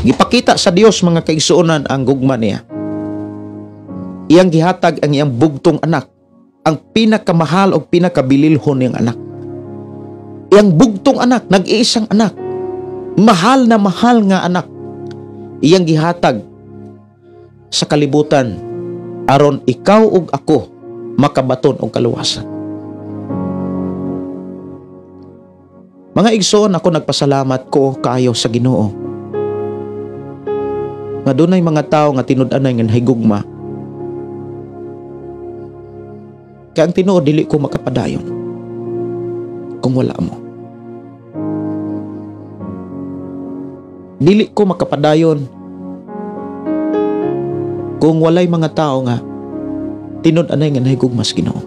gipakita sa Dios, mga kaigsuonan, ang gugma niya. Iyang gihatag ang iyang bugtong anak, ang pinakamahal o pinakabililhon niyang anak. Iyang bugtong anak, nag-iisang anak, mahal na mahal nga anak, iyang gihatag sa kalibutan aron ikaw ug ako makabaton og kaluwasan. Mga igsoon, ako nagpasalamat ko kaayo sa Ginoo nga dunay mga tawo nga tinud-anay nga nahigugma. Kaya ang tinuod, dili ko makapadayon kung wala mo. Dili ko makapadayon kung walay mga tao nga tinud-anay nga nahigugma sa Ginoo.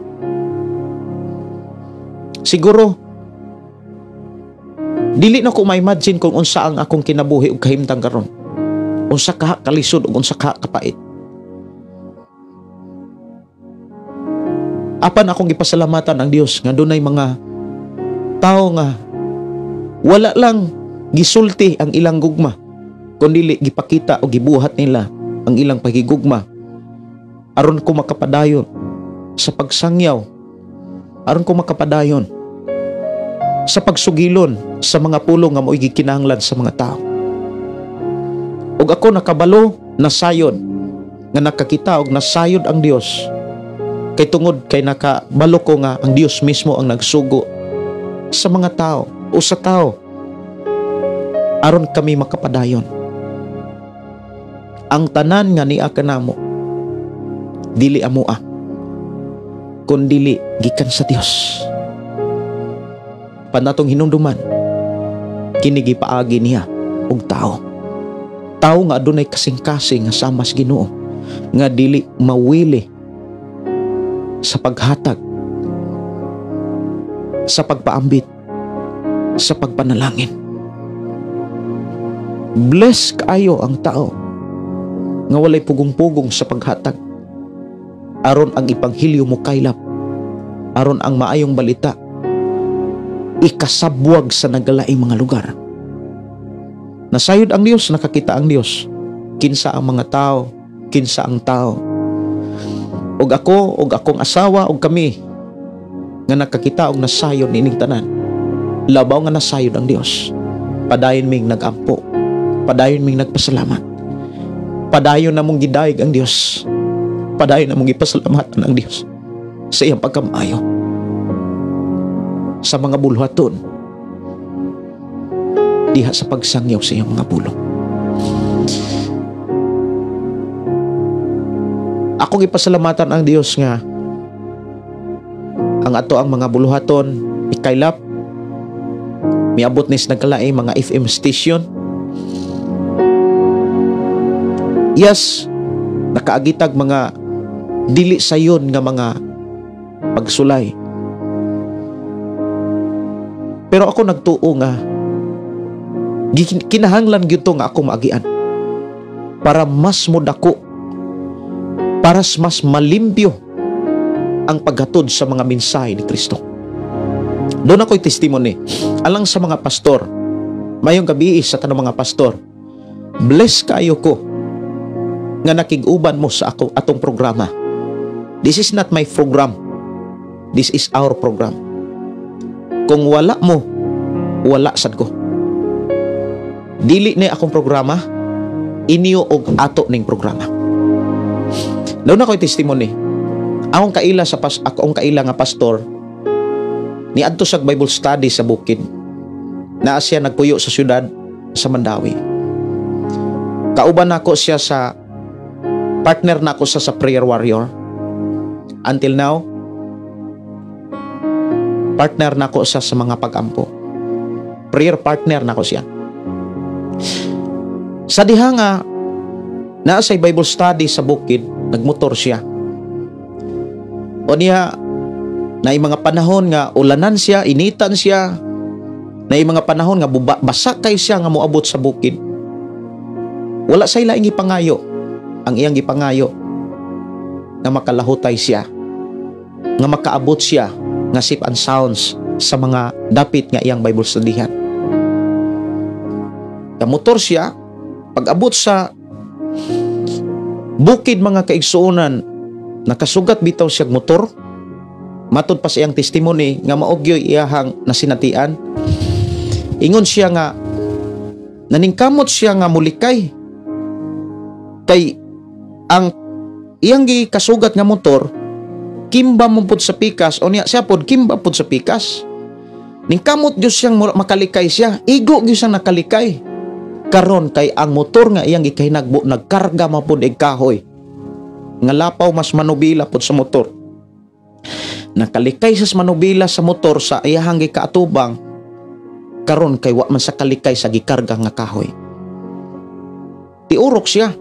Siguro dili na ko ma-imagine kung unsa ang akong kinabuhi ug kahimtang karon. Unsa ka kalisod ug unsa ka kapait. Apan akong gipasalamatan ang Dios nga dunay mga tao nga wala lang gisulti ang ilang gugma, kundi gipakita o gibuhat nila ang ilang pagigugma aron ko makapadayon sa pagsangyaw, aron ko makapadayon sa pagsugilon sa mga pulong nga mao'y gikinahanglan sa mga tao. Ug ako nakabalo nasayod nga nakakita og nasayod ang Dios, kay tungod kay nakabalo ko nga ang Dios mismo ang nagsugo sa mga tao o sa tao aron kami makapadayon. Ang tanan nga niya kanamo dili amoa, kundili gikan sa Dios. Panatong hinumduman, kini gipaagi niya og tao. Tao nga adunay kasing-kasing nga sama sa Ginoo, nga dili mawili sa paghatag, sa pagpaambit, sa pagpanalangin. Bless kaayo ang tao nga walay pugong-pugong sa paghatag, aron ang ebanghilyo mo kaylap, aron ang maayong balita ikasabwag sa nagalaing mga lugar. Nasayod ang Dios, nakakita ang Dios kinsa ang mga tao, kinsa ang tao. Og ako, og akong asawa, og kami nga nakakita og nasayod niining tanan, labaw nga nasayod ang Dios. Padayon ming nagampo, padayon ming nagpasalamat, padayon namong gidayeg ang Dios, padayon namong gipasalamatan ang Dios sa iyang pagkamaayo, sa mga bulhaton diha sa pagsangyaw sa iyang mga pulong. Akong ipasalamatan ang Dios nga ang ato ang mga buluhaton ikaylap miabot nis nagkalaing mga FM station. Yes, nakaagitag mga dili sayon nga mga pagsulay. Pero ako nagtuo nga kinahanglan gyud to nga ako maagian para mas modako, para mas malimpyo ang paghatod sa mga mensahe ni Kristo. Doon ako'y testimony alang sa mga pastor. Mayong gabi sa tanang mga pastor, bless kayo ko nga nakig-uban mo sa ako atong programa. This is not my program. This is our program. Kung wala mo, wala sad ko. Dili ni akong programa, inyo og ato ning programa. Doon ako'y testimony. Akong kaila sa akong kaila nga pastor niadto sa Bible study sa bukid. Naa siya nagpuyo sa syudad sa Mandawi. Kauban nako siya sa partner nako siya sa prayer warrior. Until now, partner nako siya sa mga pag-ampo. Prayer partner nako siya. Sa diha nga naa say Bible study sa bukid, nagmotor siya. O niya, na mga panahon nga ulanan siya, initan siya, Na yung mga panahon nga basa kay siya nga moabot sa bukid. Wala say laing gipangayo. Ang iyang gipangayo nga makalahutay siya, nga makaabot siya nga safe and sounds sa mga dapit nga iyang Bible studyhan. Kamotor siya, pag-abot sa bukid mga kaigsuonan, nakasugat bitaw siya motor. Matod pa sa iyang testimony nga maogyoy iyahang nasinatian. Ingon siya nga naningkamot siya nga mulikay kay ang iyang gikasugat nga motor kimba mo pud sa pikas, o niya siya pod kimba pud sa pikas. Ningkamot gyud siyang makalikay siya, igo gyud siyang nakalikay. Karon kay ang motor nga iyang gikahinagbo nagkarga man pud og kahoy nga lapaw mas manubila pud sa motor. Nakalikay sa manubila sa motor sa iyahang gikaatubang, karon kay wa man sa kalikay sa gikarga nga kahoy. Tiurok siya,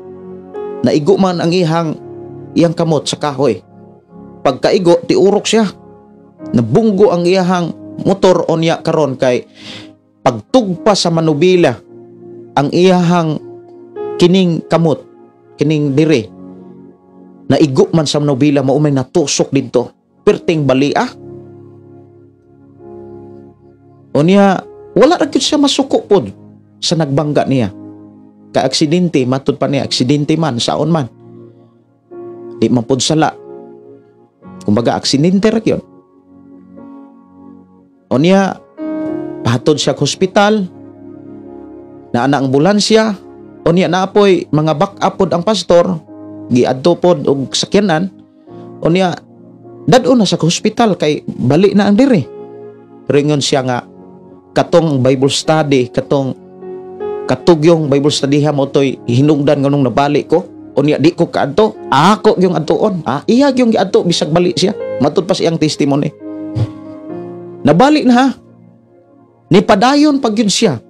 naigo man ang iyang kamot sa kahoy. Pagkaigo, tiurok siya, nabunggo ang iyahang motor. Onya karon kay pagtugpa sa manubila ang iyahang kining kamot, kining dire, naigo man sa manubila, mao may natusok didto, perting balia. Unya wala ra gyud siya masuko pod sa nagbangga niya. Ka aksidente, matud pa niya, aksidente man, saon man, di man pod sala. Kumbaga aksidente ra gyud. Unya pahatod siya sa hospital, naa na ambulansya. Unya naapoy mga back-up pod ang pastor, giadto pod og sakyanan. Unya dad-on na sa hospital kay bali na ang dire. Pero ingon siya nga katong Bible study, katong katugyong Bible study ha mo toy hinungdan nganong nabali ko. Unya di ko kaadto, ako yung adtuon. Iya yung giadto bisag bali siya. Matud pa siyang testimony. Nabali na ha. Nipadayon pag yun siya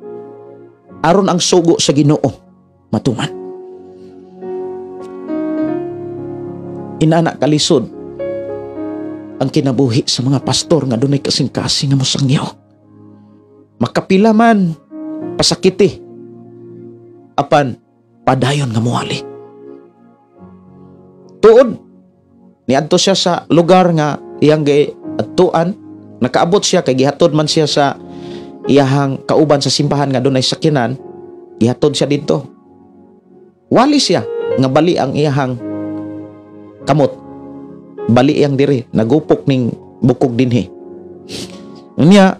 aron ang sugo sa Ginoo matuman. Inana kalisod ang kinabuhi sa mga pastor nga dunay kasing-kasing nga mosangyaw. Makapila man pasakiti, apan padayon nga moali. Tuod niadto siya sa lugar nga iyang giadtuan, nakaabot siya kay gihatod man siya sa iyahang kauban sa simbahan nga dunay sakyanan, gihatod siya didto. Wali siya nga bali ang iyahang kamot, bali iyang diri, nagupok ning bukog dinhi. Unya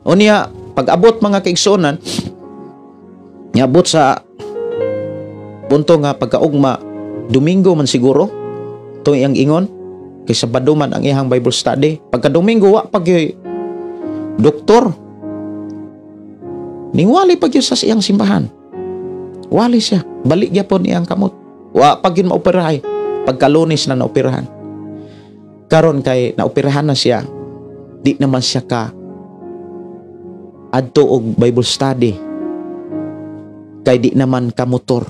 unya pag-abot mga kaigsuonan, niabot sa punto nga pagkaugma, Domingo man siguro to iyang ingon kay Sabado man ang iyang Bible study. Pagka Domingo wa pag doktor, ningwali pag yun sa iyang simbahan. Wali siya, balik gyapon iyang kamot. Wa pag yun maoperahay, pagka Lunes na naoperahan. Karon kay naoperahan na siya, di naman siya ka adto og Bible study kay di naman ka motor.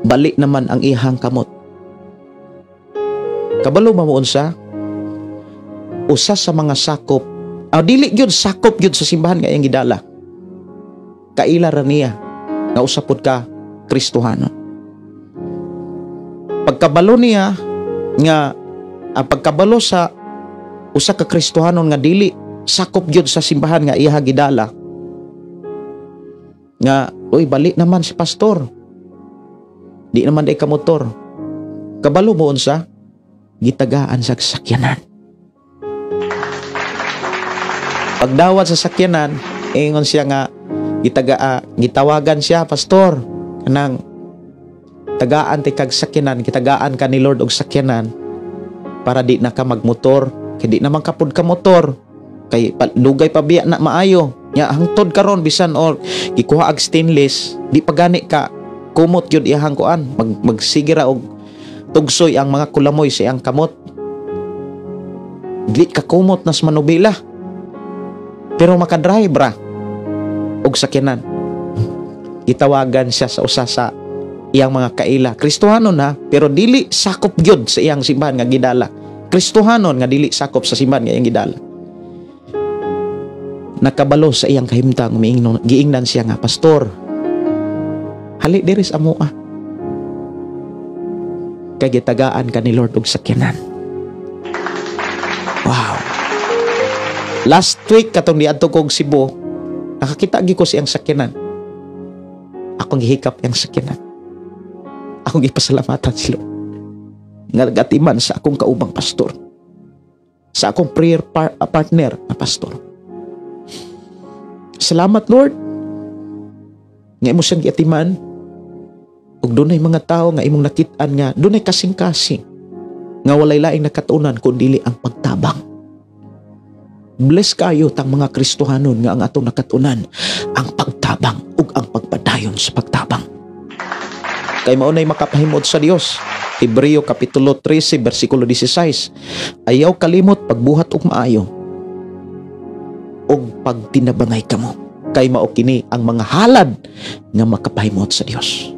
Balik naman ang iyang kamot. Kabalo mamuon sa usa sa mga sakop, dili gyud sakop gyud sa simbahan nga iyang gidala. Kaila ra niya nga usa pod ka Kristohano. Pagkabalo niya nga ang pagkabalo sa usa ka Kristohanon nga dili sakop gyud sa simbahan nga iya gidala, nga uy balik naman si pastor, di naman day kamotor. Kabalo mo unsa, gitagaan sa sakyanan. Pagdawat sa sakyanan, ingon siya nga gitawagan siya, pastor, kanang tagaan ti kag sakyanan, gitagaan ka ni Lord og sakyanan para di na ka magmotor, kay di naman ka pud ka motor, kay dugay pa biya na maayo. Nya hangtod karon bisan or gikuha og stainless, di pa gani ka kumot gyud iyahang kuan, magsigira og tugsoy ang mga kulamoy sa iyang kamot. Dili ka kumot nas manubila, pero makadrive ra og sakyanan. Gitawagan siya sa usa sa Iyang mga kaila, Kristohanon na, pero dili sakop gyud sa iyang simbahan nga gidala. Kristohanon nga dili sakop sa simbahan nga iyang gidala. Nakabalo sa iyang kahimtang, umiingnon, giingnan siya nga, "Pastor, hali diri sa amoa. Kay gitagaan ka ni Lord og sakyanan." Wow. Last week katong niadto kog Cebu, nakakita gyud ko siyang sakyanan. Akong gihikap yang sakyanan. Akong gipasalamatan si Lord nga gatiman sa akong kaubang pastor. Sa akong prayer partner na pastor. Salamat, Lord. Nga imo siyang giatiman ug dunay mga tawo nga imong nakit-an nga dunay kasing-kasing nga walay laing nakatunan kun dili ang pagtabang. Bless kayo tang mga Kristohanon nga ang atong nakatunan ang pagtabang ug ang pagpadayon sa pagtabang. Kay mao nay makapahimod sa Dios. Hebreo kapitulo 13 bersikulo 16. Ayaw kalimot pagbuhat og maayo ug pagtinabangay kamo kay mao kini ang mga halad nga makapahimot sa Dios.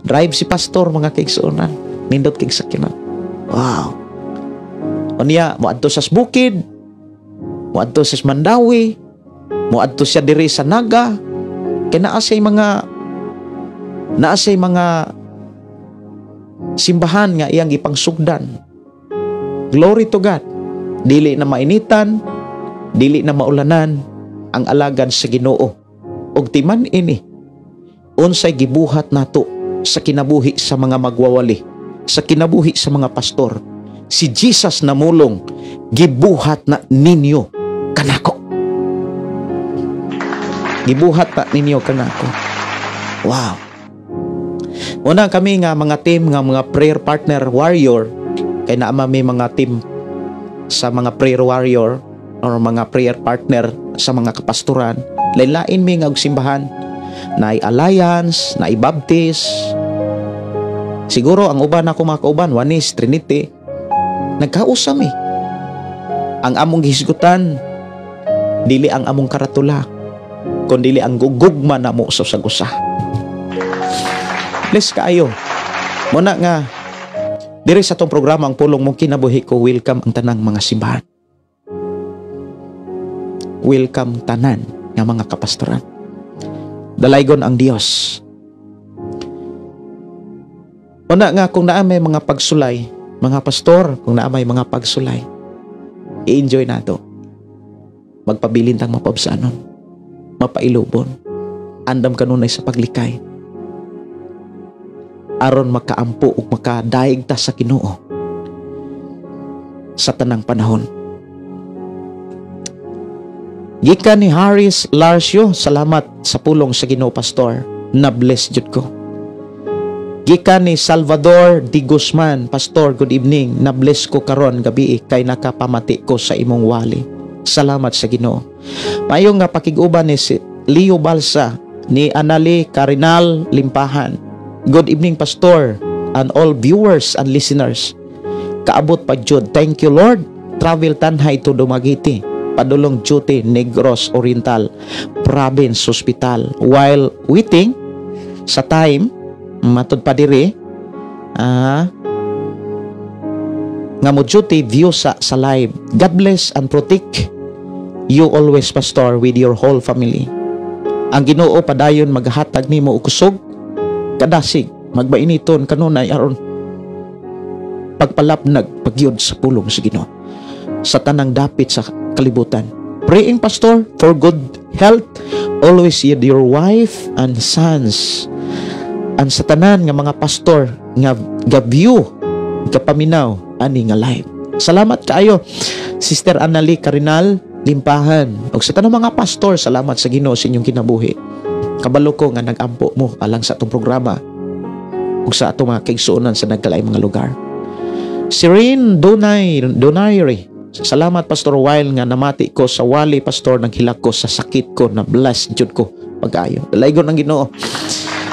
Drive si pastor, mga kaigsuonan. Nindot kig sakyanan. Wow. Unya moadto sa bukid, moadto sa Mandawi, moadto siya diri sa Naga. Kay naa siya'y mga simbahan nga iyang gipangsugdan. Glory to God. Dili na mainitan, dili na maulanan ang alagad sa Ginoo. Og timan ini, unsay gibuhat nato sa kinabuhi sa mga magwawali, sa kinabuhi sa mga pastor. Si Jesus namulong, "Gibuhat na ninyo kanako. Gibuhat na ninyo kanako." Wow. Una kami nga mga team nga mga prayer partner warrior, kay naa may mga team sa mga prayer warrior or mga prayer partner sa mga kapastoran. Lain-lain mi nga og simbahan, naay Alliance, naay Baptist. Siguro ang uban ako mga kauban, Oneness, Trinity. Nagkausa mi. Ang among gihisgutan dili ang among karatula, kun dili ang gugma namo sa usag usa. Bless kaayo. Muna nga diri sa atong programa, Ang Pulong Mong Kinabuhi Ko, welcome ang tanang mga simbahan. Welcome tanan nga mga kapastoran. Dalaygon ang Dios. Una nga kung naa may mga pagsulay, mga pastor, kung naa may mga pagsulay, i-enjoy nato. Magpabilin tang mapabsanon, mapailubon, andam kanunay sa paglikay. Aron makaampo ug makadaig ta sa Ginoo sa tanang panahon. Gikan ni Harris Larcio, "Salamat sa pulong sa Ginoo, pastor. Na bless jud ko." Gikan ni Salvador Di Guzman, "Pastor, good evening. Na bless ko karon gabi kay nakapamati ko sa imong wali. Salamat sa Ginoo." Maayong nga pakig-uban ni si Leo Balsa, ni Anali Carinal Limpahan. "Good evening, Pastor, and all viewers and listeners. Kaabot pa jud. Thank you, Lord. Travel Tanhay to Dumaguete. Padulong duty Negros Oriental Province Hospital. While waiting sa time," matud pa diri nga mo duty, view sa live. "God bless and protect you always, Pastor, with your whole family. Ang Ginoo padayon maghatag nimo og kusog, kadasig, magmainiton kanunay aron pagpalapnag pagyud sa pulong sa Ginoo sa tanang dapit sa kalibutan. Praying, Pastor, for good health always with your wife and sons and sa tanan nga mga pastor nga ga-view, gapaminaw ani nga live." Salamat kaayo, Sister Annalie Carinal Limpahan. Ug sa tanang mga pastor, salamat sa Ginoo sa inyong kinabuhi. Kabalo ko nga nag-ampo mo alang sa atong programa ug sa atong mga kaigsuonan sa nagkalaing mga lugar. Serene Donay Donayre, "Salamat, Pastor While nga namati ko sa wali, Pastor, naghilak ko sa sakit ko, na bless jud ko pag-ayo." Dalaygon ang Ginoo.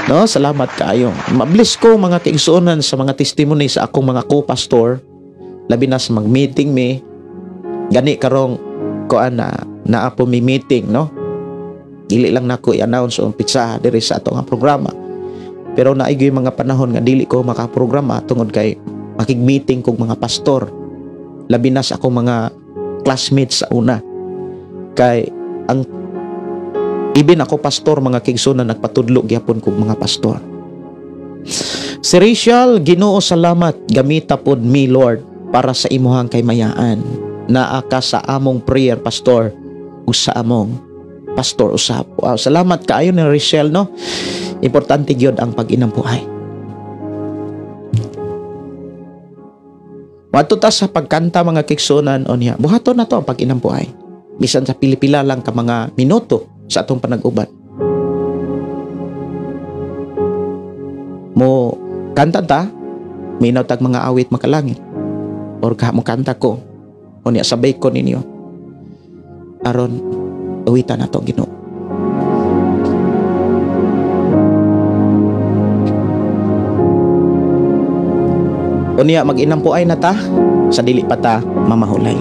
No, salamat kaayo. Ma-bless ko, mga kaigsuonan, sa mga testimony sa akong mga co-pastor, labi na sa mag-meeting mi gani karong kuan na naa po mi meeting, no. Dili lang nako i-announce ang petsa diri sa ato nga programa. Pero naay mga panahon nga dili ko makaprograma tungod kay makig-meeting kog mga pastor. Labi na sa akong mga classmates sa una. Kay ang ibin ako pastor mga kaigsuonan, nagpatudlo gyapon kog mga pastor. Si Rachel, "Ginoo, salamat, gamita pod mi, Lord, para sa imuhang kaymayaan. Naa ka sa among prayer, pastor, ug sa among pastor usab." Wow, salamat kaayo ni Rachel, no. Importante gyud ang pag-inampuay. Moadto ta sa pagkanta, mga kaigsuonan, unya. Buhaton nato ang pag-inampuay. Bisan sa pila-pila lang ka mga minuto sa atong panag-uban. Mo kanta ta, minaw tag mga awit makalangit. Or ka mo kanta ko, unya sabay ko ninyo. Aron awitan nato ang Ginoo. Unya mag-inampuay na ta sa dili pa ta mamahulay.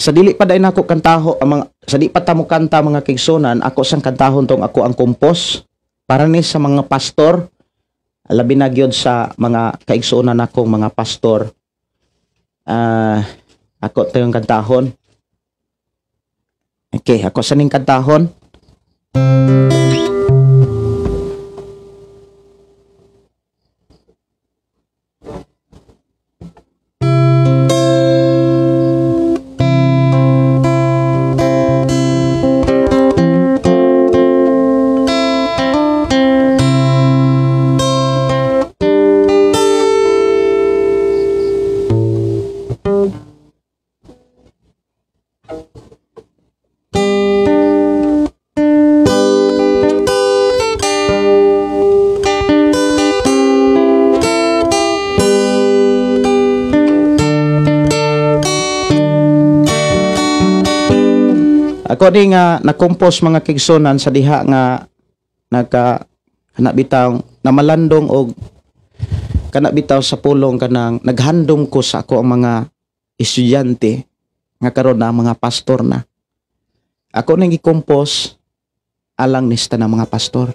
Sa dili pa dai nako kantaho ang mga sa di pa ta mo kanta, mga kaigsuonan, ako sang kantahon tong ako ang compose para ni sa mga pastor, labi na gyud sa mga kaigsuonan akong mga pastor. Ako tayong kantahon. Okay, ako sa ning kantahon. Ako ni nga na-compose, mga kaigsuonan, sa diha nga nagka kana bitaw namalandong og kana bitaw sa pulong kanang naghandom ko sa ako ang mga estudyante nga karon na mga pastor na. Ako ning gi-compose alang nista ng mga pastor.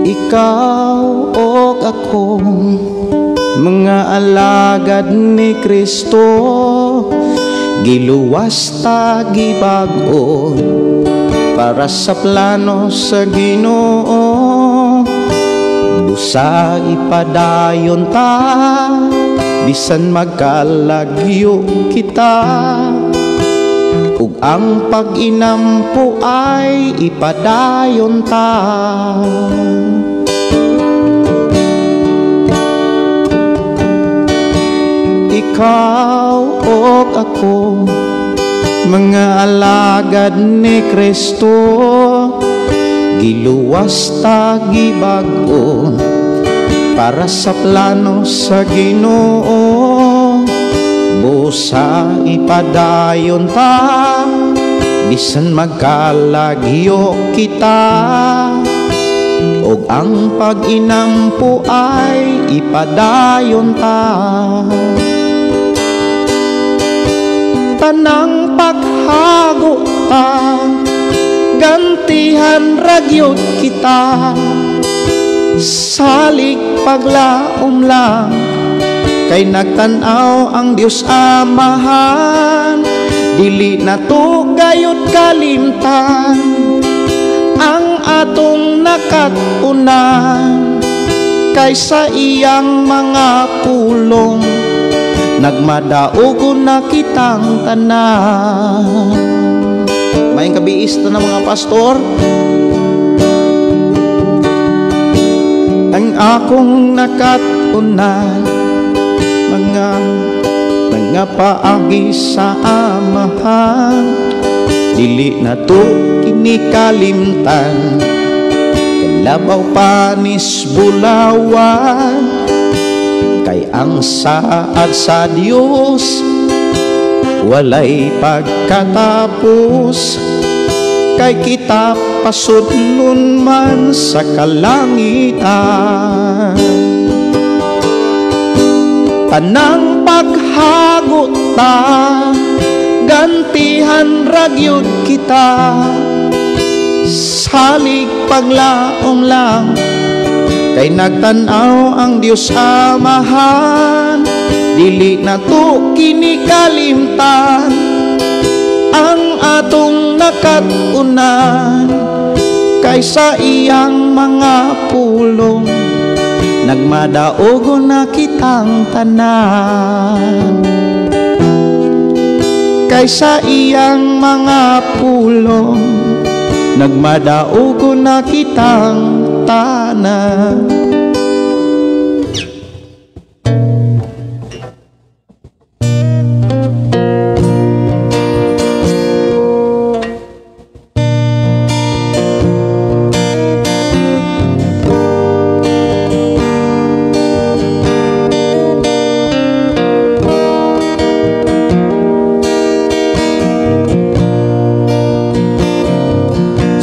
Ikaw og ako, mga alagad ni Kristo, giluwas ta, gibag-o para sa plano sa Ginoo. Busa ipadayon ta bisan magkalagyo kita, ug ang pag-inampo ay ipadayon ta. Ikaw og ako, mga alagad ni Kristo, giluwas ta, gibag-o para sa plano sa Ginoo. Busa ipadayon ta bisan magkalagyo kita, ug ang pag-inampo ay ipadayon ta. Tanang paghago ta, gantihan ragyod kita, salig paglaom lang kay nagtan-aw ang Dios Amahan. Dili na to gayud kalimtan ang atong nakat-unan, kay sa iyang mga pulong nagmadaogon na kitang tanan. Maayong gabii sa mga pastor. Ang akong nakat-unan, mga paagi sa Amahan, dili na to kinikalimtan, kalabaw panis bulawan, kay ang saad sa Dios walay pagkatapos, kay kita pasudlon man sa kalangitan. Tanang paghagot ta, gantihan ra gyud kita, salig paglaom lang, kay nagtan-aw ang Dios Amahan. Dili na to kinikalimtan ang atong nakat-unan, kay sa iyang mga pulong nagmadaogon na kitang tanan. Kay sa iyang mga pulong nagmadaogon na kitang tanan.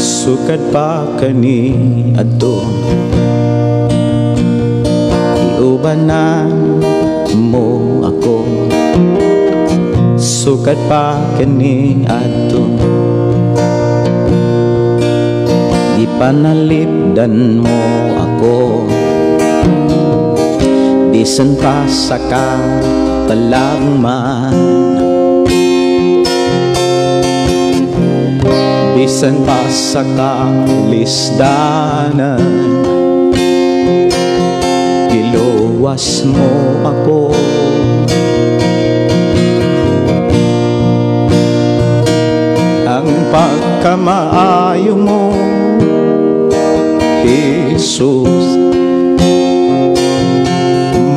Sukad pa kani adto, iubanan mo ako. Sukad pa kani adto, gipanalipdan mo ako. Bisan pa sa katalagman, bisan pa sa kalisdanan, giluwas mo ako. Ang pagkamaayo mo, Jesus,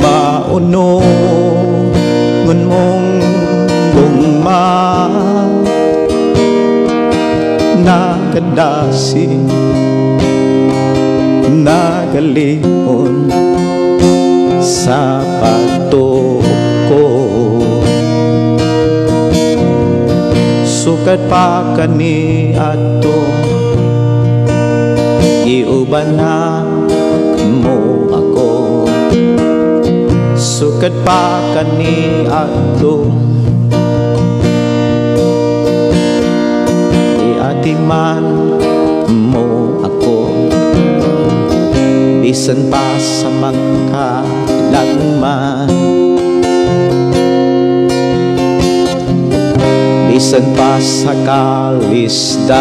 mauno ngun mong gugma, nagadasi, nagalimon sa pagtuo ko. Sukad pa kani adto, giuban na mo ako. Sukad pa kani adto, atiman mo ako. Bisan pa sa magkalagman, bisan pa sa kalisdanan,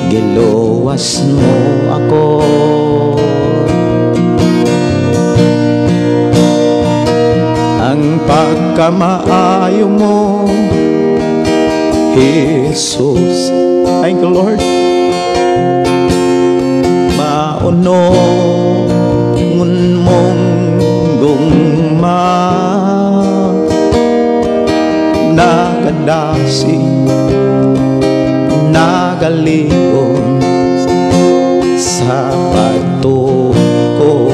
giluwas mo ako. Ang pagkamaayo mo, Jesus, thank you Lord, mauno ngun mong gugma, nagadasi, nagalion sa pagtuo ko.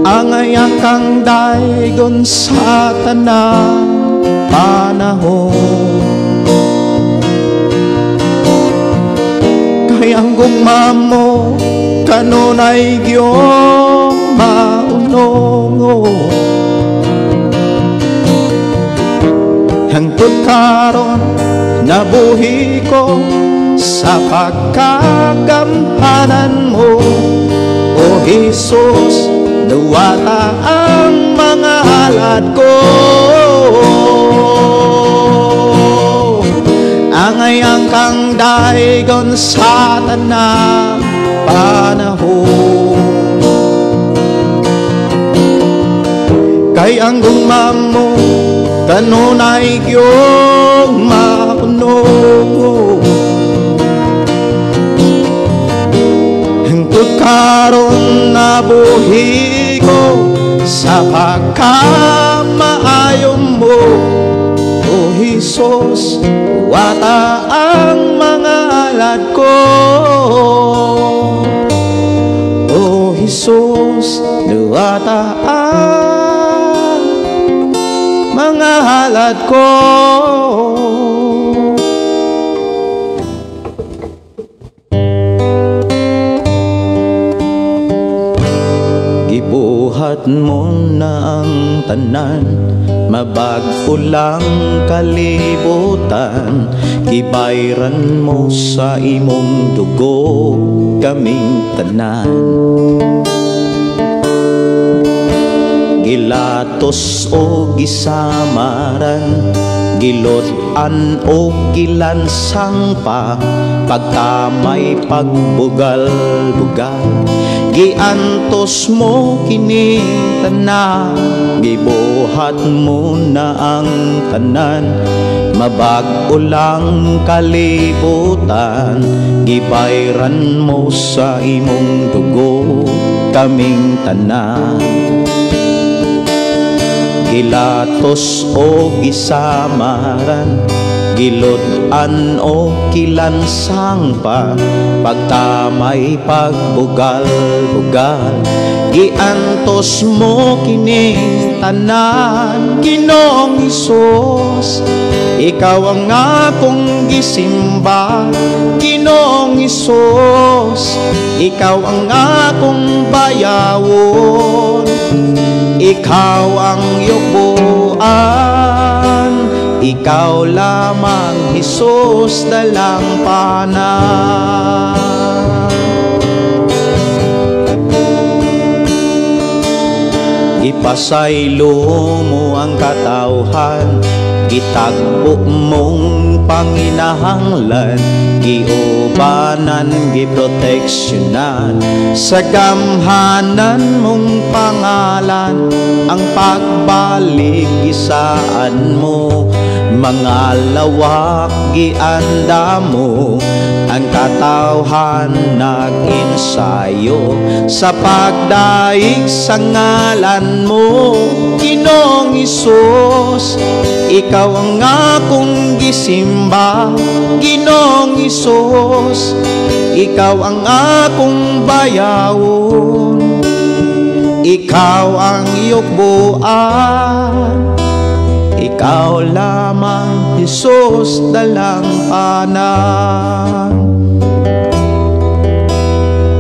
Angay kang daygon sa tanang panahon, kay ang gugma mo kanunay gyud maunongo. Hangtod karon nabuhi ko sa pagkagampanan mo, O Jesus, duwata ang mga halad ko. Angay ang kang daigon sa tanang panahon. Kay ang gugma mo kanunay gyud mapuno. Hangtod karon nabuhi ko sa pagkamaayo mo, O Hesus, wata ang mga alad ko. O Hesus, duwata ang mga halad ko. Gibuhat mo na ang tanan, mabag-o lang kalibutan. Gibayran mo sa imong dugo kaming tanan. Gilatos o gisamaran, gilot-an o gilansang pa, pagkamay pagbugal-bugal. Giantos mo kini tanan, gibuhat mo na ang tanan, mabag-o lang kalibutan. Gibayran mo sa imong dugo kaming tanan. Gilatos o gisamaran, gilod-an o kilansang pa, pagtamay pagbugal-bugal. Giantos mo kini tanan, Ginoong Hesus, ikaw ang akong gisimba. Ginoong Hesus, ikaw ang akong bayawon. Ikaw ang yubuan, ikaw lamang Hesus dalang panan. Ipasaylo mo ang katawhan, gitagpo mong panginahanglan, giubanan, giproteksyonan, sa gamhanan mong pangalan, ang pagbalik gisaan mo, mga lawak gianda mo, ang katawhan nag-ensayo sa pagdaig sa ngalan mo. Ginoong Hesus, ikaw ang akong gisimba. Ginoong Hesus, ikaw ang akong bayawon. Ikaw ang yukbuan, ikaw lamang Hesus dalang panan.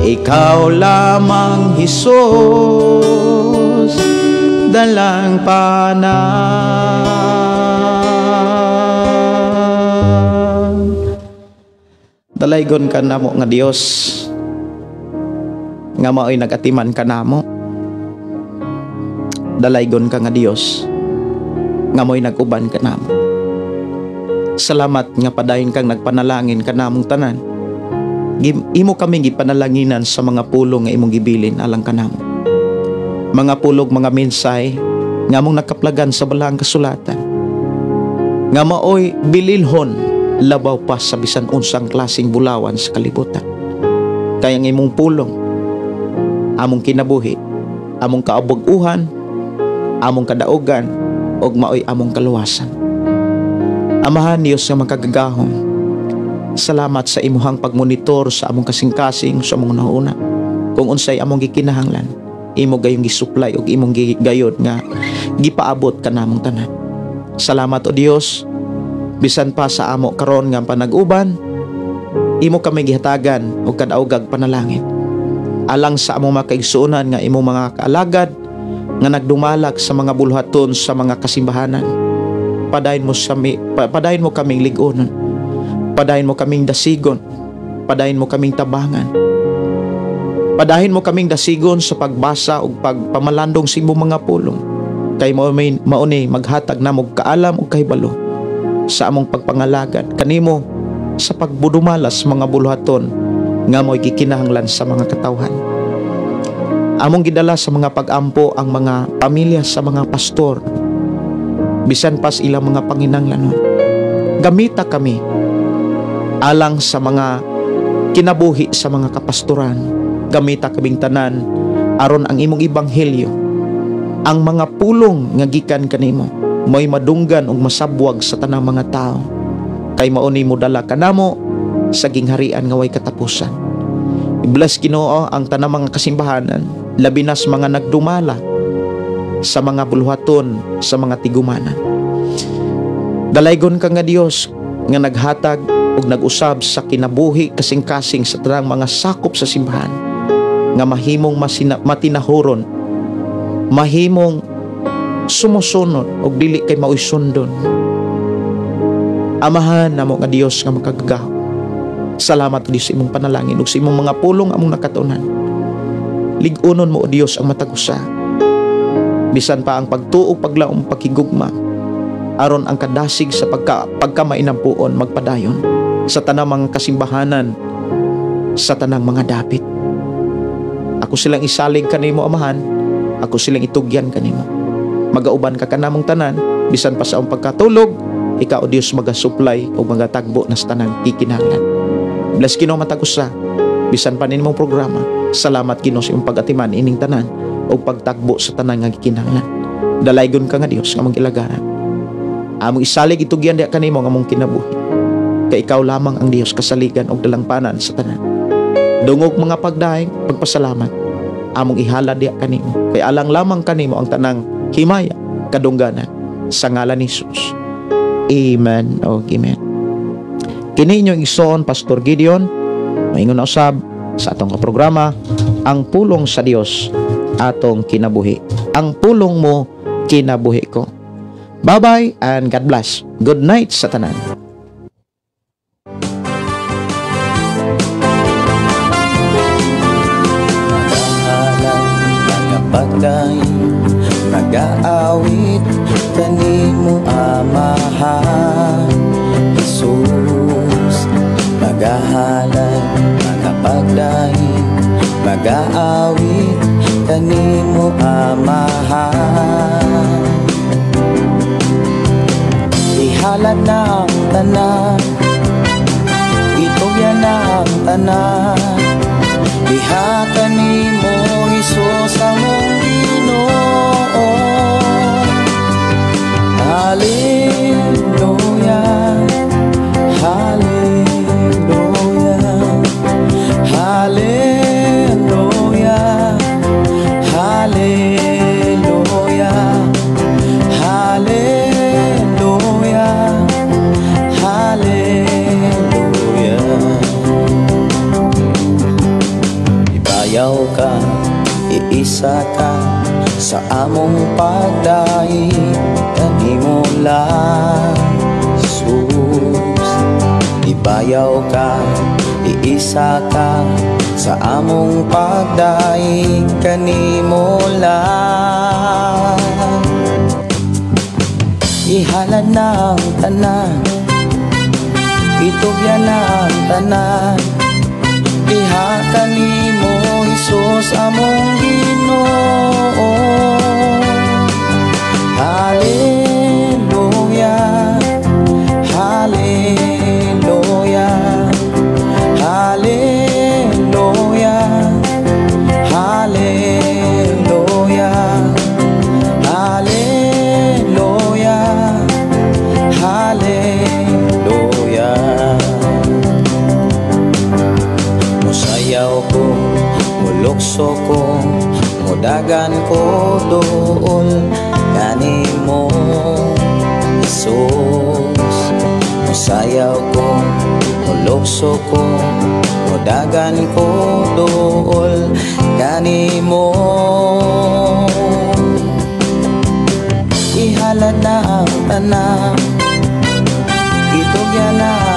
Ikaw lamang Hesus dalang panan. Dalaygon ka namo nga Dios, nga mao'y nagatiman ka namo. Dalaygon ka nga Dios, nga mo'y nag-uban ka namo. Salamat nga padayon kang nagpanalangin ka namong tanan. Imo kaming gipanalanginan sa mga pulong nga imong gibilin alang kanamo. Mga pulog, mga mensahe nga among nakaplagan sa balahang kasulatan, nga maoy bililhon labaw pa sa bisan unsang klaseng bulawan sa kalibutan. Kaya ang imong pulong, among kinabuhi, among kaabog-uhan, among kadaugan, ug maoy among kaluwasan. Amahan Dios nga makagagahom, salamat sa imuhang pagmonitor sa among kasing-kasing sa among nauna. Kung unsay among gikinahanglan, imo gayong gisupply ug imong gayod nga gipaabot kanamong tanan. Salamat o Dios, bisan pa sa amo karon nga panag-uban, imo kami gihatagan og kadaogag panalangin. Alang sa among makaigsuonan nga imong mga kaalagad nga nagdumalak sa mga bulhaton sa mga kasimbahanan. Padayon mo kaming lig-onon. Padayon mo kaming dasigon. Padayon mo kaming tabangan. Padayon mo kaming dasigon sa pagbasa ug pagpamalandong sa imong mga pulong. Kay mao ni maghatag namo kaalam ug kahibalo sa among pagpangalagad kanimo sa pagbudumalas mga buluhaton nga mo'y gikinahanglan sa mga katawhan. Among gidala sa mga pag-ampo ang mga pamilya sa mga pastor, bisan pas ilang mga panginanglanon. Gamita kami alang sa mga kinabuhi sa mga kapastoran. Gamita kaming tanan aron ang imong ebanghelyo, ang mga pulong nga gikan kanimo, mo'y madunggan ug masabwag sa tanang mga tao. Kay mao ni modala kanamo sa gingharian nga way katapusan. I-bless, Ginoo, ang tanang mga kasimbahanan, labi na sa mga nagdumala sa mga buluhaton sa mga tigumanan. Dalaygon ka nga Dios nga naghatag ug nag-usab sa kinabuhi kasing-kasing sa tanang mga sakop sa simbahan nga mahimong matinahuron, mahimong sumusunod ug dili kay maoy sundon. Amahan namo nga Dios nga makagagahom, salamat, Dios, sa imong panalangin ug sa imong mga pulong among nakatunan. Lig-unon mo, O Dios, ang matag usa, bisan pa ang pagtuo, paglaom, pagkigugma, aron ang kadasig sa pagkamainampuon magpadayon sa tanang mga kasimbahanan, sa tanang mga dapit. Ako silang isalig kanimo, Amahan. Ako silang itugyan kanimo. Magauban ka kanamong tanan bisan pa sa among pagkatulog. Ikaw, O Dios, magasupply o magatagbo na sa tanang kikinahanglan. Bless, Ginoo, matag usa bisan pa nimong programa. Salamat, Ginoo, sa imong pag-atiman ining tanan o pagtagbo sa tanan nga gikinahanglan. Dalaygon ka nga Dios nga among ilagaran. Among isalig, itugyan diha kanimo ang among kinabuhi. Kay ikaw lamang ang Dios, kasaligan og dalangpanan sa tanan. Dungog mga pagdaig, pagpasalamat, among ihala diha kanimo. Kay alang lamang kanimo ang tanang himaya, kadungganan, sa ngalan ni Jesus. Amen o amen. Kini inyong igsoon, Pastor Gideon, maingon na usab sa atong programa, Ang Pulong sa Dios Atong Kinabuhi. Ang pulong mo, kinabuhi ko. Bye-bye and God bless. Good night sa tanan. Nagapagday, nagaawit kanimo, Amahan Jesus. Magahalay, magapagday, magaawit kanimo, Amahan. Ihalad na ang tanan, itugyan na ang tanan, diha kanimo, Hesus, among Ginoo. Hallelujah, hallelujah, hallelujah, hallelujah, hallelujah, hallelujah. Ibayaw ka, iisa ka sa among pagdaig kanimo lang, Jesus. Ibayaw ka, iisa ka sa among pagdaig kanimo lang. Ihalad na ang tanan, itugyan na ang tanan, diha kanimo, Hesus, among Ginoo. Hallelujah, hallelujah, hallelujah, hallelujah, hallelujah, hallelujah. Musayaw ko, mulukso ko, mudagan ko dool kanimo, Jesus. Musayaw ko, mulukso ko, mudagan ko dool kanimo. Ihalad na ang tanan, itugyan na